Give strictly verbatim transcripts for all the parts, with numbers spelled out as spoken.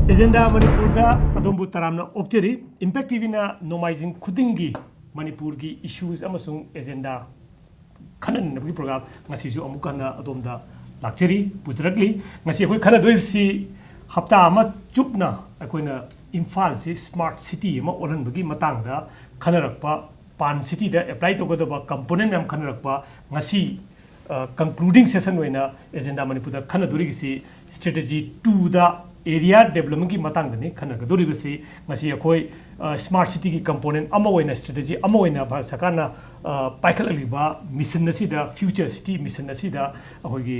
Agenda ꯃꯅꯤꯄꯨꯔꯗ ꯑꯗꯣꯝꯕꯨ ꯇꯔꯥꯝꯅ ꯑꯣꯛꯆꯔꯤ꯫ ꯏꯝꯄꯦꯛ ꯇꯤꯚꯤꯅ ꯅꯣꯡꯃꯥꯏꯖꯤꯡ ꯈꯨꯗꯤꯡꯒꯤ ꯃꯅꯤꯄꯨꯔꯒꯤ ꯏꯁꯨꯁ ꯑꯃꯁꯨꯡ ꯑꯦꯖꯦꯟꯗꯥ ꯈꯟꯅꯅꯕꯒꯤ ꯄ꯭ꯔꯣꯒ꯭ꯔꯥꯝ ꯉꯁꯤꯁꯨ ꯑꯃꯨꯛ ꯍꯟꯅ ꯑꯗꯣꯝꯗ ꯂꯥꯛꯆꯔꯤ, ꯄꯨꯖꯔꯛꯂꯤ꯫ ꯉꯁꯤ ꯑꯩꯈꯣꯏ ꯈꯟꯅꯗꯣꯏꯕꯁꯤ ꯍꯞꯇꯥ ꯑꯃ ꯆꯨꯞꯅ ꯑꯩꯈꯣꯏꯅ ꯏꯝꯐꯥꯜꯁꯤ ꯁ꯭ꯃꯥꯔꯠ ꯁꯤꯇꯤ ꯑꯃ ꯑꯣꯜꯍꯟꯕꯒꯤ ꯃꯇꯥꯡꯗ ꯈꯟꯅꯔꯛꯄ, ꯄꯥꯟ ꯁꯤꯇꯤꯗ ꯑꯦꯄ꯭ꯂꯥꯏ ꯇꯧꯒꯗꯕ ꯀꯝꯄꯣꯅꯦꯟ ꯃꯌꯥꯝ ꯈꯟꯅꯔꯛꯄ꯫ ꯉꯁꯤ ꯀꯟꯀ꯭ꯂꯨꯗꯤꯡ ꯁꯦꯁꯟ ꯑꯣꯏꯅ ꯑꯦꯖꯦꯟꯗꯥ ꯃꯅꯤꯄꯨꯔꯗ ꯈꯟꯅꯗꯣꯔꯤꯕꯁꯤ ꯁ꯭ꯇ꯭ꯔꯦꯇꯦꯖꯤ ꯇꯨꯗ ꯑꯦꯔꯤꯌꯥ ꯗꯦꯕꯂꯞꯃꯦꯟꯒꯤ ꯃꯇꯥꯡꯗꯅꯤ ꯈꯟꯅꯒꯗꯧꯔꯤꯕꯁꯤ꯫ ꯉꯁꯤ ꯑꯩꯈꯣꯏ ꯁ꯭ꯃꯥꯔꯠ ꯁꯤꯇꯤꯒꯤ ꯀꯝꯄꯣꯅꯦꯟ ꯑꯃ ꯑꯣꯏꯅ, ꯁ꯭ꯇ꯭ꯔꯦꯇꯦꯖꯤ ꯑꯃ ꯑꯣꯏꯅ ꯚꯥꯔꯠ ꯁꯔꯀꯥꯔꯅ ꯄꯥꯏꯈꯠꯂꯛꯂꯤꯕ ꯃꯤꯁꯟ ꯑꯁꯤꯗ, ꯐ꯭ꯌꯨꯆꯔ ꯁꯤꯇꯤ ꯃꯤꯁꯟ ꯑꯁꯤꯗ ꯑꯩꯈꯣꯏꯒꯤ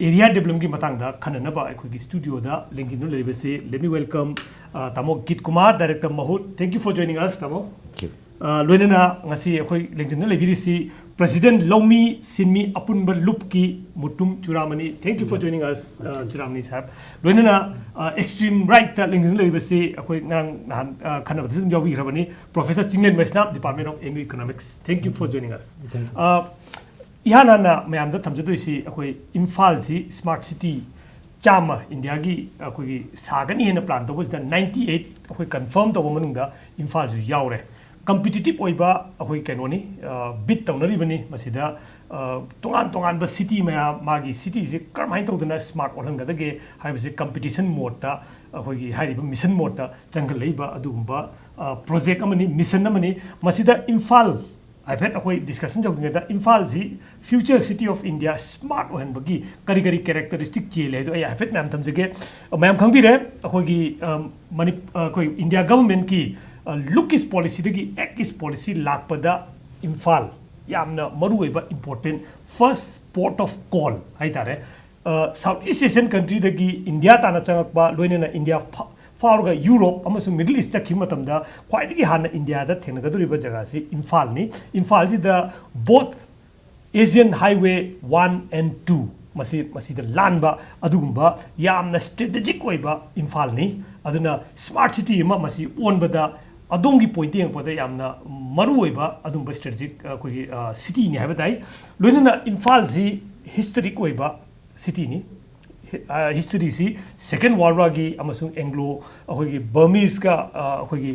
ꯑꯦꯔꯤꯌꯥ ꯗꯦꯕꯂꯞꯃꯦꯟꯒꯤ ꯃꯇꯥꯡꯗ ꯈꯟꯅꯅꯕ ꯑꯩꯈꯣꯏꯒꯤ ꯁ꯭ꯇꯨꯗꯤꯑꯣꯗ ꯂꯦꯡꯁꯤꯟꯗꯨꯅ ꯂꯩꯔꯤꯕꯁꯤ, let me welcome ꯇꯥꯃꯣ ꯒꯤꯠ ꯀꯨꯃꯥꯔ, ꯗꯥꯏꯔꯦꯛꯇꯔ ꯃꯍꯨꯠ꯫ Thank you for joining us, ꯇꯥꯃꯣ꯫ Thank you. ꯂꯣꯏꯅꯅ ꯉꯁꯤ ꯑꯩꯈꯣꯏ ꯂꯦꯡꯁꯤꯟꯗꯨꯅ ꯂꯩꯕꯤꯔꯤꯁꯤ ꯄ꯭ꯔꯦꯁꯤꯗꯦꯟꯠ ꯂꯧꯃꯤ ꯁꯤꯟꯃꯤ ꯑꯄꯨꯟꯕ ꯂꯨꯞꯀꯤ Mutum ꯆꯨꯔꯥꯃꯅꯤ꯫ Thank you for joining us, ꯆꯨꯔꯥꯃꯅꯤ ꯁꯥꯍꯦꯕ꯫ ꯂꯣꯏꯅꯅ ꯑꯦꯛꯁꯇ꯭ꯔꯤꯝ ꯔꯥꯏꯠꯇ ꯂꯦꯡꯁꯤꯟꯗꯨꯅ ꯂꯩꯔꯤꯕꯁꯤ ꯑꯩꯈꯣꯏ ꯉꯔꯥꯡ ꯅꯍꯥꯟ ꯈꯟꯅꯕꯗꯁꯨ ꯑꯗꯨꯝ ꯌꯥꯎꯕꯤꯈ꯭ꯔꯕꯅꯤ, professor Chinglen Meisnam, Department of M U Economics. Thank you for joining us. ꯏꯍꯥꯟ ꯍꯥꯟꯅ ꯃꯌꯥꯝꯗ ꯊꯝꯖꯗꯣꯏꯁꯤ ꯑꯩꯈꯣꯏ ꯏꯝꯐꯥꯜꯁꯤ ꯁ꯭ꯃꯥꯔꯠ ꯁꯤꯇꯤ ꯆꯥꯝꯃ ꯏꯟꯗꯤꯌꯥꯒꯤ ꯑꯩꯈꯣꯏꯒꯤ ꯁꯥꯒꯅꯤ ꯍꯥꯏꯅ ꯄ꯭ꯂꯥꯟ ꯇꯧꯕꯁꯤꯗ ninety eight ꯑꯩꯈꯣꯏ ꯀꯟꯐꯥꯔꯝ ꯇꯧꯕ ꯃꯅꯨꯡꯗ ꯏꯝꯐꯥꯜꯁꯨ ꯌꯥꯎꯔꯦ꯫ ꯀꯝꯄꯤꯇꯤꯇꯤꯞ ꯑꯣꯏꯕ ꯑꯩꯈꯣꯏ ꯀꯩꯅꯣꯅꯤ, ꯕꯤꯠ ꯇꯧꯅꯔꯤꯕꯅꯤ꯫ ꯃꯁꯤꯗ ꯇꯣꯉꯥꯟ ꯇꯣꯉꯥꯟꯕ ꯁꯤꯇꯤ ꯃꯌꯥꯝ, ꯃꯥꯒꯤ ꯁꯤꯇꯤꯁꯤ ꯀꯔꯝꯍꯥꯏꯅ ꯇꯧꯗꯅ ꯁ꯭ꯃꯥꯔꯠ ꯑꯣꯜꯍꯟꯒꯗꯒꯦ ꯍꯥꯏꯕꯁꯤ ꯀꯝꯄꯤꯇꯤꯁꯟ ꯃꯣꯠꯇ, ꯑꯩꯈꯣꯏꯒꯤ ꯍꯥꯏꯔꯤꯕ ꯃꯤꯁꯟ ꯃꯣꯠꯇ ꯆꯪꯈꯠꯂꯛꯏꯕ ꯑꯗꯨꯒꯨꯝꯕ ꯄ꯭ꯔꯣꯖꯦꯛ ꯑꯃꯅꯤ, ꯃꯤꯁꯟ ꯑꯃꯅꯤ꯫ ꯃꯁꯤꯗ ꯏꯝꯐꯥꯜ ꯍꯥꯏꯐꯦꯠ ꯑꯩꯈꯣꯏ ꯗꯤꯁꯀꯁꯟ ꯇꯧꯗ꯭ꯔꯤꯉꯩꯗ ꯏꯝꯐꯥꯜꯁꯤ future city of India smart ꯑꯣꯏꯍꯟꯕꯒꯤ ꯀꯔꯤ ꯀꯔꯤ ꯀꯦꯔꯦꯛꯇꯔꯤꯁꯇꯤꯛ ꯆꯦꯜꯂꯦ ꯍꯥꯏꯗꯣ ꯑꯩ ꯍꯥꯏꯐꯦꯠ ꯃꯌꯥꯝ ꯊꯝꯖꯒꯦ꯫ ꯃꯌꯥꯝ ꯈꯪꯕꯤꯔꯦ, ꯑꯩꯈꯣꯏꯒꯤ ꯃꯅꯤ ꯑꯩꯈꯣꯏ ꯏꯟꯗꯤꯌꯥ ꯒꯚꯔꯟꯃꯦꯟꯠꯀꯤ ꯂꯨꯛ ꯏꯁ ꯄꯣꯂꯤꯁꯤꯗꯒꯤ ꯑꯦꯛ ꯏꯁ ꯄꯣꯂꯤꯁꯤ ꯂꯥꯛꯄꯗ ꯏꯝꯐꯥꯜ ꯌꯥꯝꯅ ꯃꯔꯨꯑꯣꯏꯕ important first port of call ꯍꯥꯏꯇꯥꯔꯦ꯫ ꯁꯥꯎꯠ ꯏꯁ ꯑꯦꯁꯤꯌꯥꯟ ꯀꯟꯇ꯭ꯔꯤꯗꯒꯤ ꯏꯟꯗꯤꯌꯥ ꯇꯥꯟꯅ ꯆꯪꯉꯛꯄ, ꯂꯣꯏꯅꯅ ꯏꯟꯗꯤꯌꯥ ꯐꯥꯎꯔꯒ ꯌꯨꯔꯣꯞ ꯑꯃꯁꯨꯡ ꯃꯤꯗꯜ ꯏꯁ ꯆꯠꯈꯤꯕ ꯃꯇꯝꯗ ꯈ꯭ꯋꯥꯏꯗꯒꯤ ꯍꯥꯟꯅ ꯏꯟꯗꯤꯌꯥꯗ ꯊꯦꯡꯅꯒꯗꯧꯔꯤꯕ ꯖꯒꯥꯁꯤ ꯏꯝꯐꯥꯜꯅꯤ꯫ ꯏꯝꯐꯥꯜꯁꯤꯗ both Asian Highway one and two ꯃꯁꯤ, ꯃꯁꯤꯗ ꯂꯥꯟꯕ ꯑꯗꯨꯒꯨꯝꯕ ꯌꯥꯝꯅ ꯁ꯭ꯇ꯭ꯔꯦꯇꯦꯖꯤꯛ ꯑꯣꯏꯕ ꯏꯝꯐꯥꯜꯅꯤ꯫ ꯑꯗꯨꯅ ꯁ꯭ꯃꯥꯔꯠ ꯁꯤꯇꯤ ꯑꯃ ꯃꯁꯤ ꯑꯣꯟꯕꯗ ꯑꯗꯣꯝꯒꯤ ꯄꯣꯏꯟꯠꯇ ꯌꯦꯡꯉꯛꯄꯗ ꯌꯥꯝꯅ ꯃꯔꯨꯑꯣꯏꯕ ꯑꯗꯨꯝꯕ ꯁ꯭ꯇ꯭ꯔꯦꯇꯦꯖꯤꯛ ꯑꯩꯈꯣꯏꯒꯤ ꯁꯤꯇꯤꯅꯤ ꯍꯥꯏꯕ ꯇꯥꯏ꯫ ꯂꯣꯏꯅꯅ ꯏꯝꯐꯥꯜꯁꯤ ꯍꯤꯁꯇꯣꯔꯤꯛ ꯑꯣꯏꯕ ꯁꯤꯇꯤꯅꯤ꯫ ꯍꯤꯁꯇ꯭ꯔꯤꯁꯤ ꯁꯦꯀꯦꯟ ꯋꯥꯔꯜ ꯋꯥꯔꯒꯤ ꯑꯃꯁꯨꯡ ꯑꯦꯡꯒ꯭ꯂꯣ, ꯑꯩꯈꯣꯏꯒꯤ ꯕꯔꯃꯤꯁꯀ ꯑꯩꯈꯣꯏꯒꯤ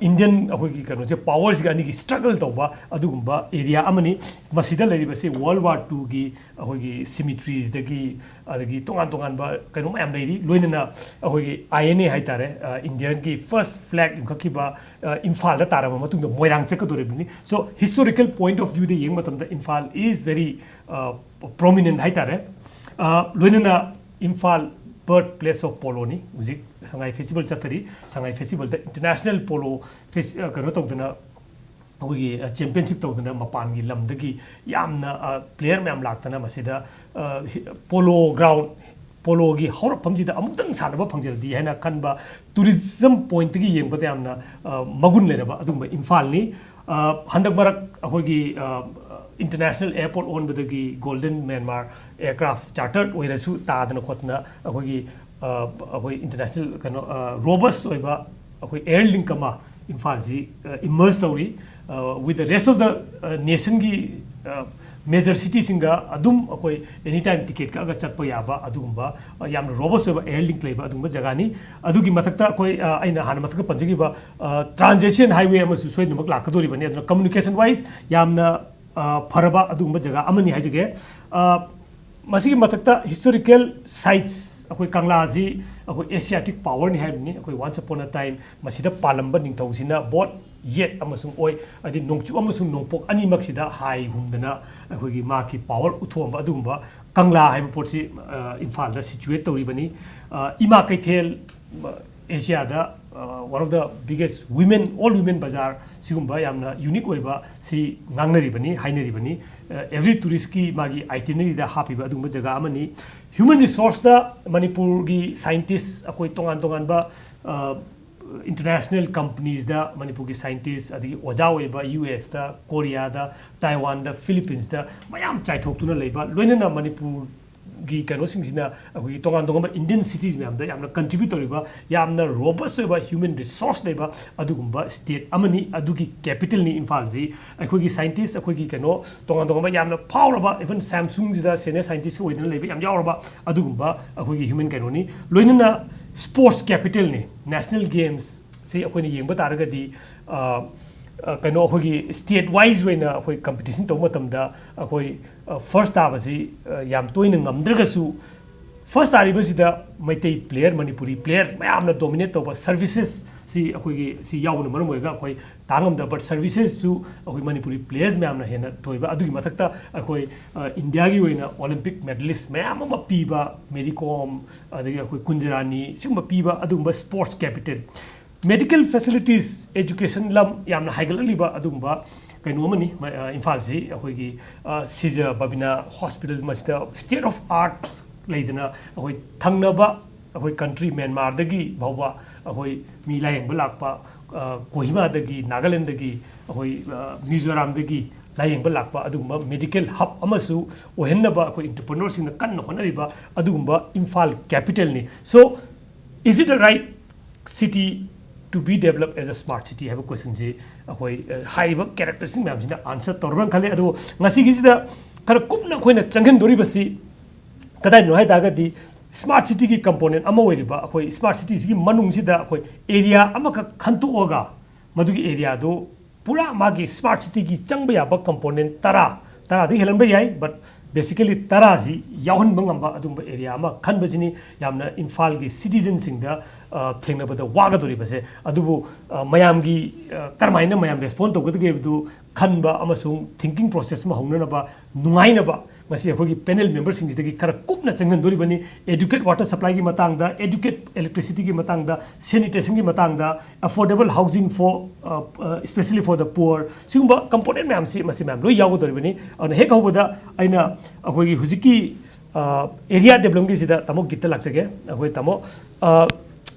ꯏꯟꯗꯤꯌꯟ ꯑꯩꯈꯣꯏꯒꯤ ꯀꯩꯅꯣꯁꯦ, ꯄꯥꯋꯔꯁꯤꯒ ꯑꯅꯤꯒꯤ ꯁ꯭ꯇ꯭ꯔꯒꯜ ꯇꯧꯕ ꯑꯗꯨꯒꯨꯝꯕ ꯑꯦꯔꯤꯌꯥ ꯑꯃꯅꯤ꯫ ꯃꯁꯤꯗ ꯂꯩꯔꯤꯕꯁꯤ ꯋꯥꯔꯜ ꯋꯥꯔ ꯇꯨꯒꯤ ꯑꯩꯈꯣꯏꯒꯤ ꯁꯤꯃꯤꯇ꯭ꯔꯤꯁꯗꯒꯤ, ꯑꯗꯒꯤ ꯇꯣꯉꯥꯟ ꯇꯣꯉꯥꯟꯕ ꯀꯩꯅꯣ ꯃꯌꯥꯝ ꯂꯩꯔꯤ꯫ ꯂꯣꯏꯅꯅ ꯑꯩꯈꯣꯏꯒꯤ ꯑꯥꯏ ꯑꯦꯟ ꯑꯦ ꯍꯥꯏꯇꯥꯔꯦ, ꯏꯟꯗꯤꯌꯟꯒꯤ ꯐꯥꯔꯁ ꯐ꯭ꯂꯦꯒ ꯂꯤꯡꯈꯠꯈꯤꯕ ꯏꯝꯐꯥꯜꯗ ꯇꯥꯔꯕ ꯃꯇꯨꯡꯗ ꯃꯣꯏꯔꯥꯡ ꯆꯠꯀꯗꯧꯔꯤꯕꯅꯤ꯫ So historical point of viewꯗ ꯌꯦꯡꯕ ꯃꯇꯝꯗ ꯏꯝꯐꯥꯜ is very prominent ꯍꯥꯏꯇꯥꯔꯦ꯫ ꯂꯣꯏꯅꯅ ꯏꯝꯐꯥꯜ ꯕꯔꯠ ꯄ꯭ꯂꯦꯁ ꯑꯣꯐ ꯄꯣꯂꯣꯅꯤ꯫ ꯍꯧꯖꯤꯛ ꯁꯉꯥꯏ ꯐꯦꯁꯇꯤꯚꯦꯜ ꯆꯠꯊꯔꯤ꯫ ꯁꯉꯥꯏ ꯐꯦꯁꯇꯤꯚꯦꯜꯗ ꯏꯟꯇꯔꯅꯦꯁꯅꯦꯜ ꯄꯣꯂꯣ ꯐꯦꯁ-, ꯀꯩꯅꯣ ꯇꯧꯗꯅ, ꯑꯩꯈꯣꯏꯒꯤ ꯆꯦꯝꯄꯤꯌꯟꯁꯤꯞ ꯇꯧꯗꯅ ꯃꯄꯥꯟꯒꯤ ꯂꯝꯗꯒꯤ ꯌꯥꯝꯅ ꯄ꯭ꯂꯦꯌꯔ ꯃꯌꯥꯝ ꯂꯥꯛꯇꯅ ꯃꯁꯤꯗ ꯄꯣꯂꯣ ꯒ꯭ꯔꯥꯎꯟ, ꯄꯣꯂꯣꯒꯤ ꯍꯧꯔꯛꯐꯝꯁꯤꯗ ꯑꯃꯨꯛꯇꯪ ꯁꯥꯟꯅꯕ ꯐꯪꯖꯔꯗꯤ ꯍꯥꯏꯅ ꯈꯟꯕ ꯇꯨꯔꯤꯖꯝ ꯄꯣꯏꯟꯠꯇꯒꯤ ꯌꯦꯡꯕꯗ ꯌꯥꯝꯅ ꯃꯒꯨꯟ ꯂꯩꯔꯕ ꯑꯗꯨꯒꯨꯝꯕ ꯏꯝꯐꯥꯜꯅꯤ꯫ ꯍꯟꯗꯛ ꯃꯔꯛ ꯑꯩꯈꯣꯏꯒꯤ ꯏꯟꯇꯔꯅꯦꯁꯅꯦꯜ ꯑꯦꯌꯔꯄꯣꯔꯠ ꯑꯣꯟꯕꯗꯒꯤ ꯒꯣꯜꯗꯟ ꯃ꯭ꯌꯥꯟꯃꯥꯔ ꯑꯦꯌꯔꯀ꯭ꯔꯥꯐ ꯆꯥꯔꯇꯔ ꯑꯣꯏꯔꯁꯨ ꯇꯥꯗꯅ ꯈꯣꯠꯇꯅ ꯑꯩꯈꯣꯏꯒꯤ ꯑꯩꯈꯣꯏ ꯏꯟꯇꯔꯅꯦꯁꯅꯦꯜ ꯀꯩꯅꯣ ꯔꯣꯕꯁ ꯑꯣꯏꯕ ꯑꯩꯈꯣꯏ ꯑꯦꯌꯔ ꯂꯤꯡꯛ ꯑꯃ ꯏꯝꯐꯥꯜꯁꯤ ꯏꯃꯔꯖ ꯇꯧꯔꯤ꯫ With the rest of the nationꯒꯤ ꯃꯦꯖꯔ ꯁꯤꯇꯤꯁꯤꯡꯒ ꯑꯗꯨꯝ ꯑꯩꯈꯣꯏ ꯑꯦꯅꯤ ꯇꯥꯏꯝ ꯇꯤꯀꯦꯠ ꯀꯛꯑꯒ ꯆꯠꯄ ꯌꯥꯕ ꯑꯗꯨꯒꯨꯝꯕ ꯌꯥꯝꯅ ꯔꯣꯕꯁ ꯑꯣꯏꯕ ꯑꯦꯌꯔ ꯂꯤꯡꯛ ꯂꯩꯕ ꯑꯗꯨꯒꯨꯝꯕ ꯖꯒꯥꯅꯤ꯫ ꯑꯗꯨꯒꯤ ꯃꯊꯛꯇ ꯑꯩꯈꯣꯏ ꯑꯩꯅ ꯍꯥꯟꯅ ꯃꯊꯛꯇ ꯄꯟꯖꯈꯤꯕ ꯇ꯭ꯔꯥꯟꯁ ꯑꯦꯁꯤꯌꯥꯟ ꯍꯥꯏꯋꯦ ꯑꯃꯁꯨ ꯁꯣꯏꯗꯅꯃꯛ ꯂꯥꯛꯀꯗꯧꯔꯤꯕꯅꯤ꯫ ꯑꯗꯨꯅ ꯀꯝꯃꯨꯅꯤꯀꯦꯁꯟ ꯋꯥꯏꯁ ꯌꯥꯝꯅ ꯐꯔꯕ ꯑꯗꯨꯒꯨꯝꯕ ꯖꯒꯥ ꯑꯃꯅꯤ ꯍꯥꯏꯖꯒꯦ꯫ ꯃꯁꯤꯒꯤ ꯃꯊꯛꯇ ꯍꯤꯁꯇꯣꯔꯤꯀꯦꯜ ꯁꯥꯏꯠꯁ, ꯑꯩꯈꯣꯏ ꯀꯪꯂꯥꯁꯤ ꯑꯩꯈꯣꯏ ꯑꯦꯁꯤꯌꯥꯇꯤꯛ ꯄꯥꯋꯔꯅꯤ ꯍꯥꯏꯔꯤꯕꯅꯤ꯫ ꯑꯩꯈꯣꯏ ꯋꯥꯟꯁ ꯑꯄꯣꯟ ꯑ ꯇꯥꯏꯝ ꯃꯁꯤꯗ ꯄꯥꯜꯂꯝꯕ ꯅꯤꯡꯊꯧꯁꯤꯅ ꯕꯣꯠ ꯌꯦꯠ ꯑꯃꯁꯨꯡ ꯑꯣꯏ, ꯍꯥꯏꯗꯤ ꯅꯣꯡꯆꯨꯞ ꯑꯃꯁꯨꯡ ꯅꯣꯡꯄꯣꯛ ꯑꯅꯤꯃꯛꯁꯤꯗ ꯍꯥꯏ ꯍꯨꯝꯗꯅ ꯑꯩꯈꯣꯏꯒꯤ ꯃꯍꯥꯛꯀꯤ ꯄꯥꯋꯔ ꯎꯠꯊꯣꯛꯑꯝꯕ ꯑꯗꯨꯒꯨꯝꯕ ꯀꯪꯂꯥ ꯍꯥꯏꯕ ꯄꯣꯠꯁꯤ ꯏꯝꯐꯥꯜꯗ ꯁꯤꯆꯨꯋꯦꯠ ꯇꯧꯔꯤꯕꯅꯤ꯫ ꯏꯃꯥ ꯀꯩꯊꯦꯜ ꯑꯦꯁꯤꯌꯥꯗ one of the biggest women, all women ꯕꯖꯥꯔ ꯁꯤꯒꯨꯝꯕ ꯌꯥꯝꯅ ꯌꯨꯅꯤꯛ ꯑꯣꯏꯕ ꯁꯤ ꯉꯥꯡꯅꯔꯤꯕꯅꯤ, ꯍꯥꯏꯅꯔꯤꯕꯅꯤ꯫ ꯑꯦꯚ꯭ꯔꯤ ꯇꯨꯔꯤꯁꯀꯤ ꯃꯥꯒꯤ ꯑꯥꯏꯇꯤꯅꯔꯤꯗ ꯍꯥꯞꯄꯤꯕ ꯑꯗꯨꯒꯨꯝꯕ ꯖꯒꯥ ꯑꯃꯅꯤ꯫ ꯍ꯭ꯌꯨꯃꯦꯟ ꯔꯤꯁꯣꯔꯁꯇ ꯃꯅꯤꯄꯨꯔꯒꯤ ꯁꯥꯏꯟꯇꯤꯁ ꯑꯩꯈꯣꯏ ꯇꯣꯉꯥꯟ ꯇꯣꯉꯥꯟꯕ ꯏꯟꯇꯔꯅꯦꯁꯅꯦꯜ ꯀꯝꯄꯅꯤꯁꯗ ꯃꯅꯤꯄꯨꯔꯒꯤ ꯁꯥꯏꯟꯇꯤꯁ, ꯑꯗꯒꯤ ꯑꯣꯖꯥ ꯑꯣꯏꯕ ꯌꯨ ꯑꯦꯁꯇ, ꯀꯣꯔꯤꯌꯥꯗ, ꯇꯥꯏꯋꯥꯟꯗ, ꯐꯤꯂꯤꯄꯤꯟꯁꯇ ꯃꯌꯥꯝ ꯆꯥꯏꯊꯣꯛꯇꯨꯅ ꯂꯩꯕ, ꯂꯣꯏꯅꯅ ꯃꯅꯤꯄꯨꯔ ꯒꯤ ꯀꯩꯅꯣꯁꯤꯡꯁꯤꯅ ꯑꯩꯈꯣꯏꯒꯤ ꯇꯣꯉꯥꯟ ꯇꯣꯉꯥꯟꯕ Indian cities ꯃꯌꯥꯝꯗ ꯌꯥꯝꯅ contribute ꯇꯧꯔꯤꯕ, ꯌꯥꯝꯅ robust ꯑꯣꯏꯕ human resource ꯂꯩꯕ ꯑꯗꯨꯒꯨꯝꯕ state ꯑꯃꯅꯤ꯫ ꯑꯗꯨꯒꯤ capital ꯅꯤ ꯏꯝꯐꯥꯜꯁꯤ꯫ ꯑꯩꯈꯣꯏꯒꯤ scientist, ꯑꯩꯈꯣꯏꯒꯤ ꯀꯩꯅꯣ, ꯇꯣꯉꯥꯟ ꯇꯣꯉꯥꯟꯕ ꯌꯥꯝꯅ ꯐꯥꯎꯔꯕ, even Samsung ꯁꯤꯗ senior scientist ꯀ ꯑꯣꯏꯗꯅ ꯂꯩꯕ ꯌꯥꯝ ꯌꯥꯎꯔꯕ ꯑꯗꯨꯒꯨꯝꯕ ꯑꯩꯈꯣꯏꯒꯤ human ꯀꯩꯅꯣꯅꯤ꯫ ꯂꯣꯏꯅꯅ sports capital ꯅꯤ꯫ National Games ꯁꯤ ꯑꯩꯈꯣꯏꯅ ꯌꯦꯡꯕ ꯇꯥꯔꯒꯗꯤ, ꯑ, ꯑ, ꯀꯩꯅꯣ, ꯑꯩꯈꯣꯏꯒꯤ state wise ꯑꯣꯏꯅ ꯑꯩꯈꯣꯏ competition ꯇꯧꯕ ꯃꯇꯝꯗ ꯑꯩꯈꯣꯏ, ꯑ, first ꯇꯥꯕꯁꯤ, ꯑ, ꯌꯥꯝ ꯇꯣꯏꯅ ꯉꯝꯗ꯭ꯔꯒꯁꯨ, first ꯇꯥꯔꯤꯕꯁꯤꯗ Meitei player, Manipuri player ꯃꯌꯥꯝꯅ dominate ꯇꯧꯕ, services ꯁꯤ ꯑꯩꯈꯣꯏꯒꯤ ꯁꯤ ꯌꯥꯎꯕꯅ ꯃꯔꯝ ꯑꯣꯏꯔꯒ ꯑꯩꯈꯣꯏ ꯇꯥ ꯉꯝꯗꯕ, but services ꯁꯨ ꯑꯩꯈꯣꯏ ꯃꯅꯤꯄꯨꯔꯤ players ꯃꯌꯥꯝꯅ ꯍꯦꯟꯅ ꯊꯣꯏꯕ꯫ ꯑꯗꯨꯒꯤ ꯃꯊꯛꯇ ꯑꯩꯈꯣꯏ, ꯑ, ꯏꯟꯗꯤꯌꯥꯒꯤ ꯑꯣꯏꯅ Olympic medalist ꯃꯌꯥꯝ ꯑꯃ ꯄꯤꯕ, ꯃꯦꯔꯤ ꯀꯣꯝ, ꯑꯗꯒꯤ ꯑꯩꯈꯣꯏ ꯀꯨꯟꯖꯔꯥꯅꯤ, ꯁꯤꯒꯨꯝꯕ ꯄꯤꯕ ꯑꯗꯨꯒꯨꯝꯕ sports capital꯫ Medical facilities, education ꯂꯝ ꯌꯥꯝꯅ ꯍꯥꯏꯒꯠꯂꯛꯂꯤꯕ ꯑꯗꯨꯒꯨꯝꯕ ꯀꯩꯅꯣ ꯑꯃꯅꯤ꯫ ꯃ-, ꯑ, ꯏꯝꯐꯥꯜꯁꯤ ꯑꯩꯈꯣꯏꯒꯤ, ꯑ, ꯁꯤꯖ ꯕꯕꯤꯅꯥ hospital ꯃꯁꯤꯗ state of art ꯂꯩꯗꯅ, ꯑꯩꯈꯣꯏ ꯊꯪꯅꯕ ꯑꯩꯈꯣꯏ country ꯃ꯭ꯌꯥꯟꯃꯥꯔꯗꯒꯤ ꯐꯥꯎꯕ ꯑꯩꯈꯣꯏ ꯃꯤ ꯂꯥꯌꯦꯡꯕ ꯂꯥꯛꯄ, ꯑ, ꯀꯣꯍꯤꯃꯥꯗꯒꯤ, ꯅꯥꯒꯥꯂꯦꯟꯗꯒꯤ, ꯑꯩꯈꯣꯏ, ꯑ, ꯃꯤꯖꯣꯔꯥꯝꯗꯒꯤ ꯂꯥꯌꯦꯡꯕ ꯂꯥꯛꯄ ꯑꯗꯨꯒꯨꯝꯕ medical hub ꯑꯃꯁꯨ ꯑꯣꯏꯍꯟꯅꯕ ꯑꯩꯈꯣꯏ entrepreneur ꯁꯤꯡꯅ ꯀꯟꯅ ꯍꯣꯠꯅꯔꯤꯕ ꯑꯗꯨꯒꯨꯝꯕ ꯏꯝꯐꯥꯜ capital ꯅꯤ꯫ So, is it a right city to be developed as a smart city ꯍꯥꯏꯕ question ꯁꯤ ꯑꯩꯈꯣꯏ, ꯑ, ꯍꯥꯏꯔꯤꯕ character ꯁꯤꯡ ꯃꯌꯥꯝꯁꯤꯅ answer ꯇꯧꯔꯕ꯭ꯔꯅ ꯈꯜꯂꯤ꯫ ꯑꯗꯨꯕꯨ ꯉꯁꯤꯒꯤꯁꯤꯗ ꯈꯔ ꯀꯨꯞꯅ ꯑꯩꯈꯣꯏꯅ ꯆꯪꯁꯤꯟꯗꯣꯔꯤꯕꯁꯤ ꯀꯗꯥꯏꯗꯅꯣ ꯍꯥꯏ ꯇꯥꯔꯒꯗꯤ, smart city ꯒꯤ component ꯑꯃ ꯑꯣꯏꯔꯤꯕ ꯑꯩꯈꯣꯏ smart city ꯁꯤꯒꯤ ꯃꯅꯨꯡꯁꯤꯗ ꯑꯩꯈꯣꯏ area ꯑꯃꯈꯛ ꯈꯟꯇꯣꯛꯑꯒ ꯃꯗꯨꯒꯤ area ꯗꯨ ꯄꯨꯔꯥ ꯃꯥꯒꯤ smart city ꯒꯤ ꯆꯪꯕ ꯌꯥꯕ component ꯇꯔꯥ, ꯇꯔꯥꯗꯒꯤ ꯍꯦꯜꯂꯝꯕ ꯌꯥꯏ, but basically ꯇꯔꯥꯁꯤ ꯌꯥꯎꯍꯟꯕ ꯉꯝꯕ ꯑꯗꯨꯒꯨꯝꯕ area ꯑꯃ ꯈꯟꯕꯁꯤꯅꯤ ꯌꯥꯝꯅ ꯏꯝꯐꯥꯜꯒꯤ citizen ꯁꯤꯡꯗ, ꯑ, ꯊꯦꯡꯅꯕꯗ ꯋꯥꯒꯗꯧꯔꯤꯕꯁꯦ꯫ ꯑꯗꯨꯕꯨ, ꯑ, ꯃꯌꯥꯝꯒꯤ, ꯑ, ꯀꯔꯝꯍꯥꯏꯅ ꯃꯌꯥꯝ respond ꯇꯧꯒꯗꯒꯦ ꯍꯥꯏꯕꯗꯨ ꯈꯟꯕ ꯑꯃꯁꯨꯡ thinking process ꯑꯃ ꯍꯧꯅꯅꯕ ꯅꯨꯡꯉꯥꯏꯅꯕ ꯉꯁꯤ ꯑꯩꯈꯣꯏꯒꯤ panel member ꯁꯤꯡꯁꯤꯗꯒꯤ ꯈꯔ ꯀꯨꯞꯅ ꯆꯪꯍꯟꯗꯣꯔꯤꯕꯅꯤ꯫ Adequate water supply ꯒꯤ ꯃꯇꯥꯡꯗ, adequate electricity ꯒꯤ ꯃꯇꯥꯡꯗ, sanitation ꯒꯤ ꯃꯇꯥꯡꯗ, affordable housing for, uh, uh, especially for the poor, ꯁꯤꯒꯨꯝꯕ component ꯃꯌꯥꯝꯁꯤ, ꯃꯁꯤ ꯃꯌꯥꯝ ꯂꯣꯏ ꯌꯥꯎꯒꯗꯧꯔꯤꯕꯅꯤ꯫ ꯑꯗꯨꯅ ꯍꯦꯛ ꯍꯧꯕꯗ ꯑꯩꯅ ꯑꯩꯈꯣꯏꯒꯤ ꯍꯧꯖꯤꯛꯀꯤ, ꯑ, area development ꯒꯤꯁꯤꯗ ꯇꯥꯃꯣ ꯒꯤꯠꯇ ꯂꯥꯛꯆꯒꯦ꯫ ꯑꯩꯈꯣꯏ ꯇꯥꯃꯣ, ꯑ,